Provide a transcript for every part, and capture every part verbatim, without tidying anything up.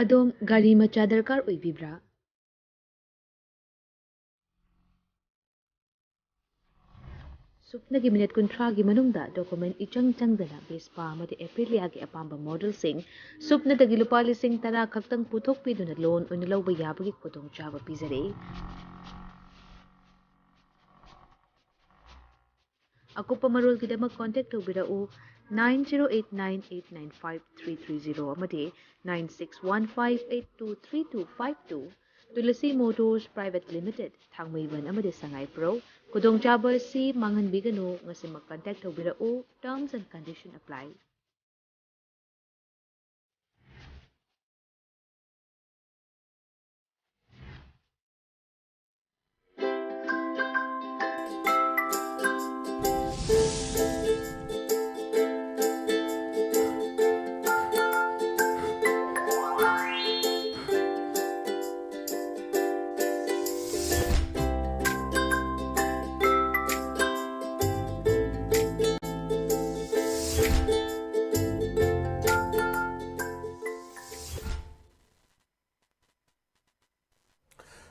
ꯑꯗꯣꯝ ꯒꯥꯔꯤ ꯃꯆꯥ ꯗꯔꯀꯥꯔ ꯑꯣꯏꯕꯤꯕ꯭ꯔꯥ? ꯁꯨꯞꯅꯒꯤ ꯃꯤꯅꯤꯠ ꯀꯨꯟꯊ꯭ꯔꯥꯒꯤ ꯃꯅꯨꯡꯗ ꯗꯣꯀꯨꯃꯦꯟ ꯏꯆꯪ ꯆꯪꯗꯅ ꯚꯦꯁꯄꯥ ꯑꯃꯗꯤ ꯑꯦꯄ꯭ꯔꯤꯂꯤꯌꯥꯒꯤ ꯑꯄꯥꯝꯕ ꯃꯣꯗꯦꯜꯁꯤꯡ ꯁꯨꯞꯅꯗꯒꯤ ꯂꯨꯄꯥ ꯂꯤꯁꯤꯡ ꯇꯔꯥ ꯈꯛꯇꯪ ꯄꯨꯊꯣꯛꯄꯤꯗꯨꯅ ꯂꯣꯟ ꯑꯣꯏꯅ ꯂꯧꯕ ꯌꯥꯕꯒꯤ ꯈꯨꯗꯣꯡꯆꯥꯕ ꯄꯤꯖꯔꯤ꯫ ꯑꯀꯨꯞꯄ ꯃꯔꯣꯜꯒꯤꯗꯃꯛ ꯀꯣꯟꯇꯦꯛ ꯇꯧꯕꯤꯔꯛꯎ, nine zero eight nine eight nine five three three zero ꯑꯃꯗꯤ nine six one five eight two three two five two꯫ Tulsi motors private limited, ꯊꯥꯡꯃꯩꯕꯟ ꯑꯃꯗꯤ ꯁꯉꯥꯏꯄ꯭ꯔꯧ꯫ ꯈꯨꯗꯣꯡꯆꯥꯕ ꯑꯁꯤ ꯃꯥꯡꯍꯟꯕꯤꯒꯅꯨ, ꯉꯁꯤꯃꯛ ꯀꯟꯇꯦꯛ ꯇꯧꯕꯤꯔꯛꯎ꯫ Terms and condition apply꯫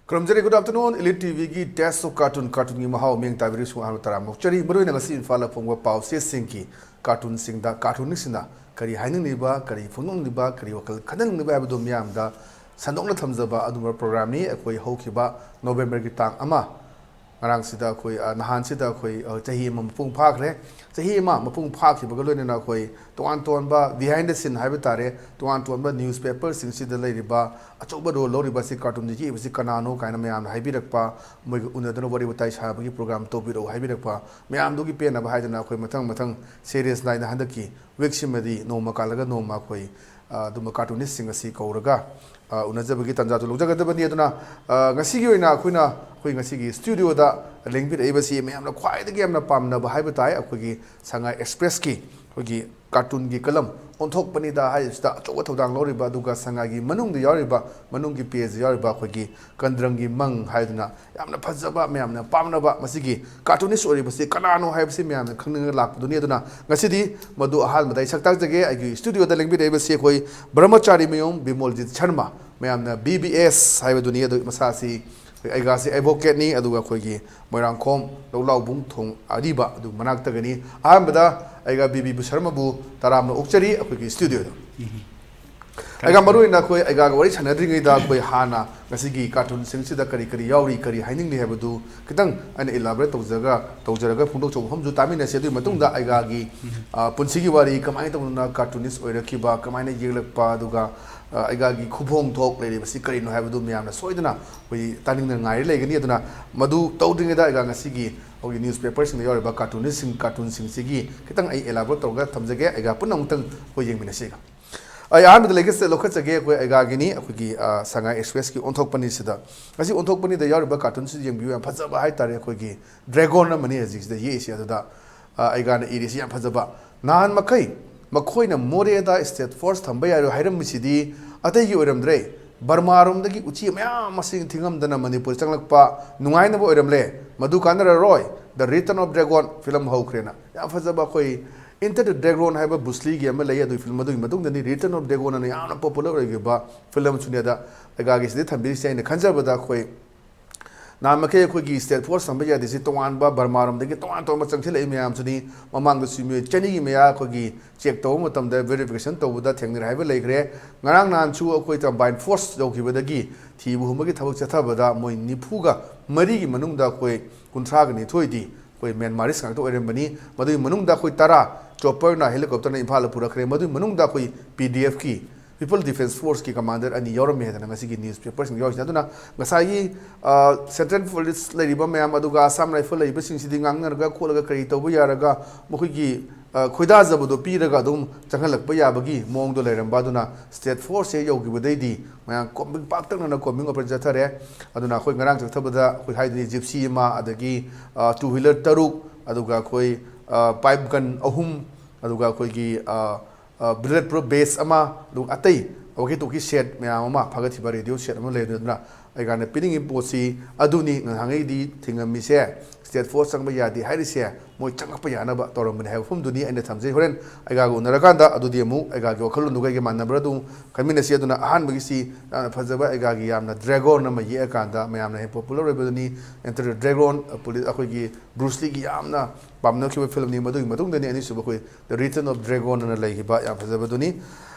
ꯈꯨꯔꯨꯝꯖꯔꯤ, good afternoon, Elite TVꯒꯤ Taste of Cartoon, ꯀꯥꯔꯇꯨꯟꯒꯤ ꯃꯍꯥꯎ ꯃꯤꯠꯌꯦꯡ ꯇꯥꯕꯤꯔꯤꯕꯁꯤꯡꯕꯨ ꯑꯍꯥꯟꯕ ꯇꯔꯥꯝꯅ ꯑꯣꯛꯆꯔꯤ꯫ ꯃꯔꯨꯑꯣꯏꯅ ꯉꯁꯤ ꯏꯝꯐꯥꯜꯗ ꯐꯣꯡꯕ ꯄꯥꯎꯆꯦꯁꯤꯡꯒꯤ ꯀꯥꯔꯇꯨꯟꯁꯤꯡꯗ ꯀꯥꯔꯇꯨꯅꯤꯁꯁꯤꯡꯅ ꯀꯔꯤ ꯍꯥꯏꯅꯤꯡꯂꯤꯕ, ꯀꯔꯤ ꯐꯣꯡꯗꯣꯛꯅꯤꯡꯂꯤꯕ, ꯀꯔꯤ ꯋꯥꯈꯜ ꯈꯟꯍꯟꯅꯤꯡꯂꯤꯕ ꯍꯥꯏꯕꯗꯨ ꯃꯤꯌꯥꯝꯗ ꯁꯟꯗꯣꯛꯅ ꯊꯝꯖꯕ ꯑꯗꯨꯒꯨꯝꯕ ꯄ꯭ꯔꯣꯒ꯭ꯔꯥꯝꯅꯤ꯫ ꯑꯩꯈꯣꯏ ꯍꯧꯈꯤꯕ ꯅꯣꯕꯦꯝꯕꯔꯒꯤ ꯇꯥꯡ ꯑꯃ, ꯉꯔꯥꯡꯁꯤꯗ ꯑꯩꯈꯣꯏ, ꯑ, ꯅꯍꯥꯟꯁꯤꯗ ꯑꯩꯈꯣꯏ, ꯑ, ꯆꯍꯤ ꯑꯃ ꯃꯄꯨꯡ ꯐꯥꯈ꯭ꯔꯦ꯫ ꯆꯍꯤ ꯑꯃ ꯃꯄꯨꯡ ꯐꯥꯈꯤꯕꯒ ꯂꯣꯏꯅꯅ ꯑꯩꯈꯣꯏ ꯇꯣꯉꯥꯟ ꯇꯣꯉꯥꯟꯕ behind the scene ꯍꯥꯏꯕ ꯇꯥꯔꯦ, ꯇꯣꯉꯥꯟ ꯇꯣꯉꯥꯟꯕ ꯅ꯭ꯌꯨꯁꯄꯦꯄꯔꯁꯤꯡꯁꯤꯗ ꯂꯩꯔꯤꯕ ꯑꯆꯧꯕ ꯔꯣꯜ ꯂꯧꯔꯤꯕ ꯑꯁꯤ ꯀꯥꯔꯇꯨꯟꯗ ꯌꯦꯛꯏꯕꯁꯤ ꯀꯅꯥꯅꯣ ꯀꯥꯏꯅ ꯃꯌꯥꯝꯅ ꯍꯥꯏꯕꯤꯔꯛꯄ, ꯃꯣꯏꯒ ꯎꯅꯗꯨꯅ ꯋꯥꯔꯤ ꯋꯥꯇꯥꯏ ꯁꯥꯕꯒꯤ ꯄ꯭ꯔꯣꯒ꯭ꯔꯥꯝ ꯇꯧꯕꯤꯔꯛꯎ ꯍꯥꯏꯕꯤꯔꯛꯄ ꯃꯌꯥꯝꯗꯨꯒꯤ ꯄꯦꯟꯅꯕ ꯍꯥꯏꯗꯅ ꯑꯩꯈꯣꯏ ꯃꯊꯪ ꯃꯊꯪ ꯁꯦꯔꯤꯁ ꯅꯥꯏꯅ ꯍꯟꯗꯛꯀꯤ ꯋꯤꯛꯁꯤꯃꯗꯤ ꯅꯣꯡꯃ ꯀꯥꯜꯂꯒ ꯅꯣꯡꯃ ꯑꯩꯈꯣꯏ, ꯑ, ꯑꯗꯨꯝꯕ ꯀꯥꯔꯇꯨꯅꯤꯁꯁꯤꯡ ꯑꯁꯤ ꯀꯧꯔꯒ, ꯑ, ꯎꯅꯖꯕꯒꯤ ꯇꯥꯟꯖꯥꯗꯨ ꯂꯧꯖꯒꯗꯕꯅꯤ꯫ ꯑꯗꯨꯅ, ꯑ, ꯉꯁꯤꯒꯤ ꯑꯣꯏꯅ ꯑꯩꯈꯣꯏꯅ, ꯑꯩꯈꯣꯏ ꯉꯁꯤꯒꯤ ꯁ꯭ꯇꯨꯗꯤꯑꯣꯗ ꯂꯦꯡꯕꯤꯔꯛꯏꯕꯁꯤ ꯃꯌꯥꯝꯅ ꯈ꯭ꯋꯥꯏꯗꯒꯤ ꯌꯥꯝꯅ ꯄꯥꯝꯅꯕ ꯍꯥꯏꯕ ꯇꯥꯏ, ꯑꯩꯈꯣꯏꯒꯤ ꯁꯉꯥꯏ ꯑꯦꯛꯁꯄ꯭ꯔꯦꯁꯀꯤ ꯑꯩꯈꯣꯏꯒꯤ ꯀꯥꯔꯇꯨꯟꯒꯤ ꯀꯂꯝ ꯑꯣꯟꯊꯣꯛꯄꯅꯤꯗ ꯍꯥꯏꯔꯤꯁꯤꯗ ꯑꯆꯧꯕ ꯊꯧꯗꯥꯡ ꯂꯧꯔꯤꯕ, ꯑꯗꯨꯒ ꯁꯉꯥꯏꯒꯤ ꯃꯅꯨꯡꯗ ꯌꯥꯎꯔꯤꯕ, ꯃꯅꯨꯡꯒꯤ ꯄꯦꯖꯇ ꯌꯥꯎꯔꯤꯕ ꯑꯩꯈꯣꯏꯒꯤ ꯀꯟꯗ꯭ꯔꯪꯒꯤ ꯃꯪ ꯍꯥꯏꯗꯨꯅ ꯌꯥꯝꯅ ꯐꯖꯕ, ꯃꯌꯥꯝꯅ ꯄꯥꯝꯅꯕ ꯃꯁꯤꯒꯤ ꯀꯥꯔꯇꯨꯅꯤꯁ ꯑꯣꯏꯔꯤꯕꯁꯤ ꯀꯅꯥꯅꯣ ꯍꯥꯏꯕꯁꯤ ꯃꯌꯥꯝꯅ ꯈꯪꯅꯤꯡꯉꯒ ꯂꯥꯛꯄꯗꯨꯅꯤ꯫ ꯑꯗꯨꯅ ꯉꯁꯤꯗꯤ ꯃꯗꯨ ꯑꯍꯥꯟꯕꯗ ꯑꯩ ꯁꯛ ꯇꯥꯛꯆꯒꯦ꯫ ꯑꯩꯒꯤ ꯁ꯭ꯇꯨꯗꯤꯑꯣꯗ ꯂꯦꯡꯕꯤꯔꯛꯏꯕꯁꯤ ꯑꯩꯈꯣꯏ ꯕ꯭ꯔꯍ꯭ꯃꯆꯥꯔꯤ ꯃꯌꯨꯝ ꯕꯤꯃꯣꯜꯖꯤꯠ ꯁꯔꯃ, ꯃꯌꯥꯝꯅ ꯕꯤ ꯕꯤ ꯑꯦꯁ ꯍꯥꯏꯕꯗꯨꯅꯤ꯫ ꯑꯗꯨ ꯃꯁꯥꯁꯤ ꯑꯩꯒꯥꯁꯤ ꯑꯦꯗꯚꯣꯀꯦꯠꯅꯤ, ꯑꯗꯨꯒ ꯑꯩꯈꯣꯏꯒꯤ ꯃꯣꯏꯔꯥꯡꯈꯣꯝ ꯂꯧꯂꯥꯎꯕꯨꯡ ꯊꯣꯡ ꯑꯔꯤꯕ ꯑꯗꯨ ꯃꯅꯥꯛꯇꯒꯅꯤ꯫ ꯑꯍꯥꯟꯕꯗ ꯑꯩꯒꯥ ꯕꯤ ꯕꯤ ꯁꯔꯃꯕꯨ ꯇꯔꯥꯝꯅ ꯑꯣꯛꯆꯔꯤ ꯑꯩꯈꯣꯏꯒꯤ ꯁ꯭ꯇꯨꯗꯤꯑꯣꯗ꯫ ꯑꯩꯒꯥ, ꯃꯔꯨꯑꯣꯏꯅ ꯑꯩꯈꯣꯏ ꯑꯩꯒꯥꯒ ꯋꯥꯔꯤ ꯁꯥꯟꯅꯗ꯭ꯔꯤꯉꯩꯗ ꯑꯩꯈꯣꯏ ꯍꯥꯟꯅ ꯉꯁꯤꯒꯤ ꯀꯥꯔꯇꯨꯟꯁꯤꯡꯁꯤꯗ ꯀꯔꯤ ꯀꯔꯤ ꯌꯥꯎꯔꯤ, ꯀꯔꯤ ꯍꯥꯏꯅꯤꯡꯂꯤ ꯍꯥꯏꯕꯗꯨ ꯈꯤꯇꯪ ꯑꯩꯅ ꯏꯂꯥꯕꯣꯔꯦꯠ ꯇꯧꯖꯔꯒ, ꯇꯧꯖꯔꯒ ꯐꯣꯡꯗꯣꯛꯆꯕ ꯃꯐꯝꯁꯨ ꯇꯥꯃꯤꯟꯅꯁꯤ꯫ ꯑꯗꯨꯒꯤ ꯃꯇꯨꯡꯗ ꯑꯩꯒꯥꯒꯤ, ꯑ, ꯄꯨꯟꯁꯤꯒꯤ ꯋꯥꯔꯤ, ꯀꯃꯥꯏꯅ ꯇꯧꯗꯅ ꯀꯥꯔꯇꯨꯅꯤꯁ ꯑꯣꯏꯔꯛꯈꯤꯕ, ꯀꯃꯥꯏꯅ ꯌꯦꯛꯂꯛꯄ, ꯑꯗꯨꯒ, ꯑ, ꯑꯩꯒꯥꯒꯤ ꯈꯨꯐꯣꯡ ꯊꯣꯛ ꯂꯩꯔꯤꯕꯁꯤ ꯀꯔꯤꯅꯣ ꯍꯥꯏꯕꯗꯨ ꯃꯌꯥꯝꯅ ꯁꯣꯏꯗꯅ ꯑꯩꯈꯣꯏ ꯇꯥꯅꯤꯡꯗꯅ ꯉꯥꯏꯔ ꯂꯩꯒꯅꯤ꯫ ꯑꯗꯨꯅ ꯃꯗꯨ ꯇꯧꯗ꯭ꯔꯤꯉꯩꯗ ꯑꯩꯒꯥ ꯉꯁꯤꯒꯤ ꯑꯩꯈꯣꯏꯒꯤ ꯅ꯭ꯌꯨꯁꯄꯦꯄꯔꯁꯤꯡꯗ ꯌꯥꯎꯔꯤꯕ ꯀꯥꯔꯇꯨꯅꯤꯁꯁꯤꯡ, ꯀꯥꯔꯇꯨꯟꯁꯤꯡꯁꯤꯒꯤ ꯈꯤꯇꯪ ꯑꯩ ꯏꯂꯥꯕꯣꯔꯦꯠ ꯇꯧꯔꯒ ꯊꯝꯖꯒꯦ꯫ ꯑꯩꯒꯥ ꯄꯨꯟꯅ ꯑꯃꯨꯛꯇꯪ ꯑꯩꯈꯣꯏ ꯌꯦꯡꯃꯤꯟꯅꯁꯤ꯫ ꯑꯩꯒꯥ, ꯑꯩ ꯑꯍꯥꯟꯕꯗ ꯂꯩꯒꯁꯦ ꯂꯧꯈꯠꯆꯒꯦ꯫ ꯑꯩꯈꯣꯏ ꯑꯩꯒꯥꯒꯤꯅꯤ, ꯑꯩꯈꯣꯏꯒꯤ, ꯑ, ꯁꯉꯥꯏ ꯑꯦꯛꯁꯄ꯭ꯔꯦꯁꯀꯤ ꯑꯣꯟꯊꯣꯛꯄꯅꯤꯁꯤꯗ꯫ ꯉꯁꯤ ꯑꯣꯟꯊꯣꯛꯄꯅꯤꯗ ꯌꯥꯎꯔꯤꯕ ꯀꯥꯔꯇꯨꯟꯁꯤ ꯌꯦꯡꯕꯤꯌꯨ, ꯌꯥꯝ ꯐꯖꯕ ꯍꯥꯏꯇꯥꯔꯦ꯫ ꯑꯩꯈꯣꯏꯒꯤ ꯗ꯭ꯔꯦꯒꯣꯟ ꯑꯃꯅꯤ ꯍꯧꯖꯤꯛꯁꯤꯗ ꯌꯦꯛꯏꯁꯤ꯫ ꯑꯗꯨꯗ, ꯑ, ꯑꯩꯒꯥꯅ ꯏꯔꯤꯁꯤ ꯌꯥꯝ ꯐꯖꯕ꯫ ꯅꯍꯥꯟ ꯃꯈꯩ ꯃꯈꯣꯏꯅ ꯃꯣꯔꯦꯗ ꯁ꯭ꯇꯦꯠ ꯐꯣꯔꯁ ꯊꯝꯕ ꯌꯥꯔꯣꯏ ꯍꯥꯏꯔꯝꯃꯤꯁꯤꯗꯤ ꯑꯇꯩꯒꯤ ꯑꯣꯏꯔꯝꯗ꯭ꯔꯦ꯫ ꯕꯔꯃꯥꯔꯣꯝꯗꯒꯤ ꯎꯆꯤ ꯃꯌꯥꯝ ꯑꯁꯤ ꯊꯤꯡꯉꯝꯗꯅ ꯃꯅꯤꯄꯨꯔ ꯆꯪꯂꯛꯄ ꯅꯨꯡꯉꯥꯏꯅꯕ ꯑꯣꯏꯔꯝꯂꯦ꯫ ꯃꯗꯨ ꯀꯥꯟꯅꯔꯔꯣꯏ꯫ The Return of Dragon film ꯍꯧꯈ꯭ꯔꯦꯅ꯫ ꯌꯥꯝ ꯐꯖꯕ ꯑꯩꯈꯣꯏ Enter the Dragon ꯍꯥꯏꯕ ꯕ꯭ꯔꯨꯁꯂꯤꯒꯤ ꯑꯃ ꯂꯩ, ꯑꯗꯨꯒꯤ ꯐꯤꯂꯝ ꯑꯗꯨꯒꯤ ꯃꯇꯨꯡꯗꯅꯤ Return of Dragon ꯑꯅ ꯌꯥꯝꯅ ꯄꯣꯄꯨꯂꯔ ꯑꯣꯏꯈꯤꯕ ꯐꯤꯂꯝꯁꯨꯅꯤ꯫ ꯑꯗ ꯑꯩꯒꯥꯒꯤꯁꯤꯗ ꯊꯝꯕꯤꯔꯤꯁꯦ ꯑꯩꯅ ꯈꯟꯖꯕꯗ ꯑꯩꯈꯣꯏ ꯅꯍꯥꯟꯃꯈꯩ ꯑꯩꯈꯣꯏꯒꯤ ꯁ꯭ꯇꯦꯠ ꯐꯣꯔꯁ ꯊꯝꯕ ꯌꯥꯗꯦꯁꯤ ꯇꯣꯉꯥꯟꯕ ꯕꯔꯃꯥꯔꯣꯝꯗꯒꯤ ꯇꯣꯉꯥꯟ ꯇꯣꯉꯥꯟꯕ ꯆꯪꯁꯤꯜꯂꯛꯏ ꯃꯌꯥꯝꯁꯤꯅꯤ꯫ ꯃꯃꯥꯡꯗꯁꯨ ꯃꯤꯑꯣꯏ ꯆꯅꯤꯒꯤ ꯃꯌꯥ ꯑꯩꯈꯣꯏꯒꯤ ꯆꯦꯛ ꯇꯧꯕ ꯃꯇꯝꯗ, ꯚꯦꯔꯤꯐꯤꯀꯦꯁꯟ ꯇꯧꯕꯗ ꯊꯦꯡꯅꯔꯦ ꯍꯥꯏꯕ ꯂꯩꯈ꯭ꯔꯦ꯫ ꯉꯔꯥꯡ ꯅꯍꯥꯟꯁꯨ ꯑꯩꯈꯣꯏ ꯀꯝꯕꯥꯏꯟ ꯐꯣꯔꯁ ꯌꯧꯈꯤꯕꯗꯒꯤ ꯊꯤꯕ ꯍꯨꯝꯕꯒꯤ ꯊꯕꯛ ꯆꯠꯊꯕꯗ ꯃꯣꯏ ꯅꯤꯐꯨꯒ ꯃꯔꯤꯒꯤ ꯃꯅꯨꯡꯗ ꯑꯩꯈꯣꯏ ꯀꯨꯟꯊ꯭ꯔꯥꯒ ꯅꯤꯊꯣꯏꯗꯤ ꯑꯩꯈꯣꯏ ꯃ꯭ꯌꯥꯟꯃꯥꯔꯤꯁ ꯉꯥꯛꯇ ꯑꯣꯏꯔꯝꯕꯅꯤ꯫ ꯃꯗꯨꯒꯤ ꯃꯅꯨꯡꯗ ꯑꯩꯈꯣꯏ ꯇꯔꯥ ꯆꯣꯄꯔꯅ, ꯍꯦꯂꯤꯀꯣꯞꯇꯔꯅ ꯏꯝꯐꯥꯜꯗ ꯄꯨꯔꯛꯈ꯭ꯔꯦ꯫ ꯃꯗꯨꯒꯤ ꯃꯅꯨꯡꯗ ꯑꯩꯈꯣꯏ ꯄꯤ ꯗꯤ ꯑꯦꯐꯀꯤ, People Defence Forceꯀꯤ ꯀꯃꯥꯟꯗꯔ ꯑꯅꯤ ꯌꯥꯎꯔꯝꯃꯤ ꯍꯥꯏꯗꯅ ꯉꯁꯤꯒꯤ ꯅ꯭ꯌꯨꯁꯄꯦꯄꯔꯁꯤꯡ ꯌꯥꯎꯔꯤꯁꯤꯅꯤ꯫ ꯑꯗꯨꯅ ꯉꯁꯥꯏꯒꯤ, ꯑ, ꯁꯦꯟꯇ꯭ꯔꯦꯜ ꯄꯨꯂꯤꯁ ꯂꯩꯔꯤꯕ ꯃꯌꯥꯝ, ꯑꯗꯨꯒ ꯑꯁꯥꯝ ꯔꯥꯏꯐꯜ ꯂꯩꯔꯤꯕꯁꯤꯡꯁꯤꯗꯤ ꯉꯥꯡꯅꯔꯒ ꯈꯣꯠꯂꯒ ꯀꯔꯤ ꯇꯧꯕ ꯌꯥꯔꯒ ꯃꯈꯣꯏꯒꯤ, ꯑ, ꯈꯣꯏꯗꯥꯖꯕꯗꯣ ꯄꯤꯔꯒ ꯑꯗꯨꯝ ꯆꯪꯍꯜꯂꯛꯄ ꯌꯥꯕꯒꯤ ꯃꯑꯣꯡꯗꯣ ꯂꯩꯔꯝꯕ꯫ ꯑꯗꯨꯅ ꯁ꯭ꯇꯦꯠ ꯐꯣꯔꯁꯁꯦ ꯌꯧꯈꯤꯕꯗꯩꯗꯤ ꯃꯌꯥꯝ ꯀꯣꯝꯕꯤꯡ, ꯄꯥꯛꯇꯛꯅꯅ ꯀꯣꯝꯕꯤꯡ ꯑꯣꯄꯔꯦꯁꯟ ꯆꯠꯊꯔꯦ꯫ ꯑꯗꯨꯅ ꯑꯩꯈꯣꯏ ꯉꯔꯥꯡ ꯆꯠꯊꯕꯗ ꯑꯩꯈꯣꯏ ꯍꯥꯏꯗꯨꯅꯤ ꯖꯤꯞꯁꯤ ꯑꯃ, ꯑꯗꯒꯤ, ꯑ, ꯇꯨ ꯋꯤꯂꯔ ꯇꯔꯨꯛ, ꯑꯗꯨꯒ ꯑꯩꯈꯣꯏ, ꯑ, ꯄꯥꯏꯞ ꯒꯟ ꯑꯍꯨꯝ, ꯑꯗꯨꯒ ꯑꯩꯈꯣꯏꯒꯤ ꯕꯨꯂꯦꯠ ꯄ꯭ꯔꯨꯐ ꯕꯦꯁ ꯑꯃ, ꯑꯗꯨꯒ ꯑꯇꯩ ꯋꯥꯀꯤ ꯇꯣꯀꯤ ꯁꯦꯠ ꯃꯌꯥꯝ ꯑꯃ, ꯐꯒꯠꯈꯤꯕ ꯔꯦꯗꯤꯑꯣ ꯁꯦꯠ ꯑꯃ ꯂꯩꯕꯅ ꯑꯩꯒꯥꯅ ꯄꯤꯅꯤꯡꯉꯤꯕ ꯄꯣꯠꯁꯤ ꯑꯗꯨꯅꯤ꯫ ꯉꯍꯥꯟꯉꯩꯗꯤ ꯊꯤꯡꯉꯝꯃꯤꯁꯦ, ꯁ꯭ꯇꯦꯠ ꯐꯣꯔꯁ ꯆꯪꯕ ꯌꯥꯗꯦ ꯍꯥꯏꯔꯤꯁꯦ ꯃꯣꯏ ꯆꯪꯉꯛꯄ ꯌꯥꯅꯕ ꯇꯧꯔꯝꯕꯅꯤ ꯍꯥꯏꯕ ꯃꯐꯝꯗꯨꯅꯤ ꯑꯩꯅ ꯊꯝꯖꯩ꯫ ꯍꯣꯔꯦꯟ ꯑꯩꯒꯥꯒ ꯎꯅꯔꯀꯥꯟꯗ ꯑꯗꯨꯗꯤ ꯑꯃꯨꯛ ꯑꯩꯒꯥꯒꯤ ꯋꯥꯈꯜꯂꯣꯟꯗꯨꯒ ꯑꯩꯒ ꯃꯥꯟꯅꯕ꯭ꯔꯥ ꯑꯗꯨ ꯈꯟꯃꯤꯟꯅꯁꯤ꯫ ꯑꯗꯨꯅ ꯑꯍꯥꯟꯕꯒꯤꯁꯤ ꯌꯥꯝꯅ ꯐꯖꯕ ꯑꯩꯒꯥꯒꯤ ꯌꯥꯝꯅ ꯗ꯭ꯔꯦꯒꯣꯟ ꯑꯃ ꯌꯦꯛꯑꯀꯥꯟꯗ ꯃꯌꯥꯝꯅ ꯍꯦꯟꯅ ꯄꯣꯄꯨꯂꯔ ꯑꯣꯏꯕꯗꯨꯅꯤ꯫ ꯑꯦꯟꯇꯔ ꯗ꯭ꯔꯦꯒꯣꯟ, ꯄꯨꯂꯤ-, ꯑꯩꯈꯣꯏꯒꯤ ꯕ꯭ꯔꯨꯁ ꯂꯤꯒꯤ ꯌꯥꯝꯅ ꯄꯥꯝꯅꯈꯤꯕ ꯐꯤꯂꯝꯅꯤ꯫ ꯃꯗꯨꯒꯤ ꯃꯇꯨꯡꯗꯅꯤ ꯑꯅꯤꯁꯨꯕ ꯑꯩꯈꯣꯏ The Return of Dragon ꯑꯅ ꯂꯩꯈꯤꯕ ꯌꯥꯝ ꯐꯖꯕꯗꯨꯅꯤ꯫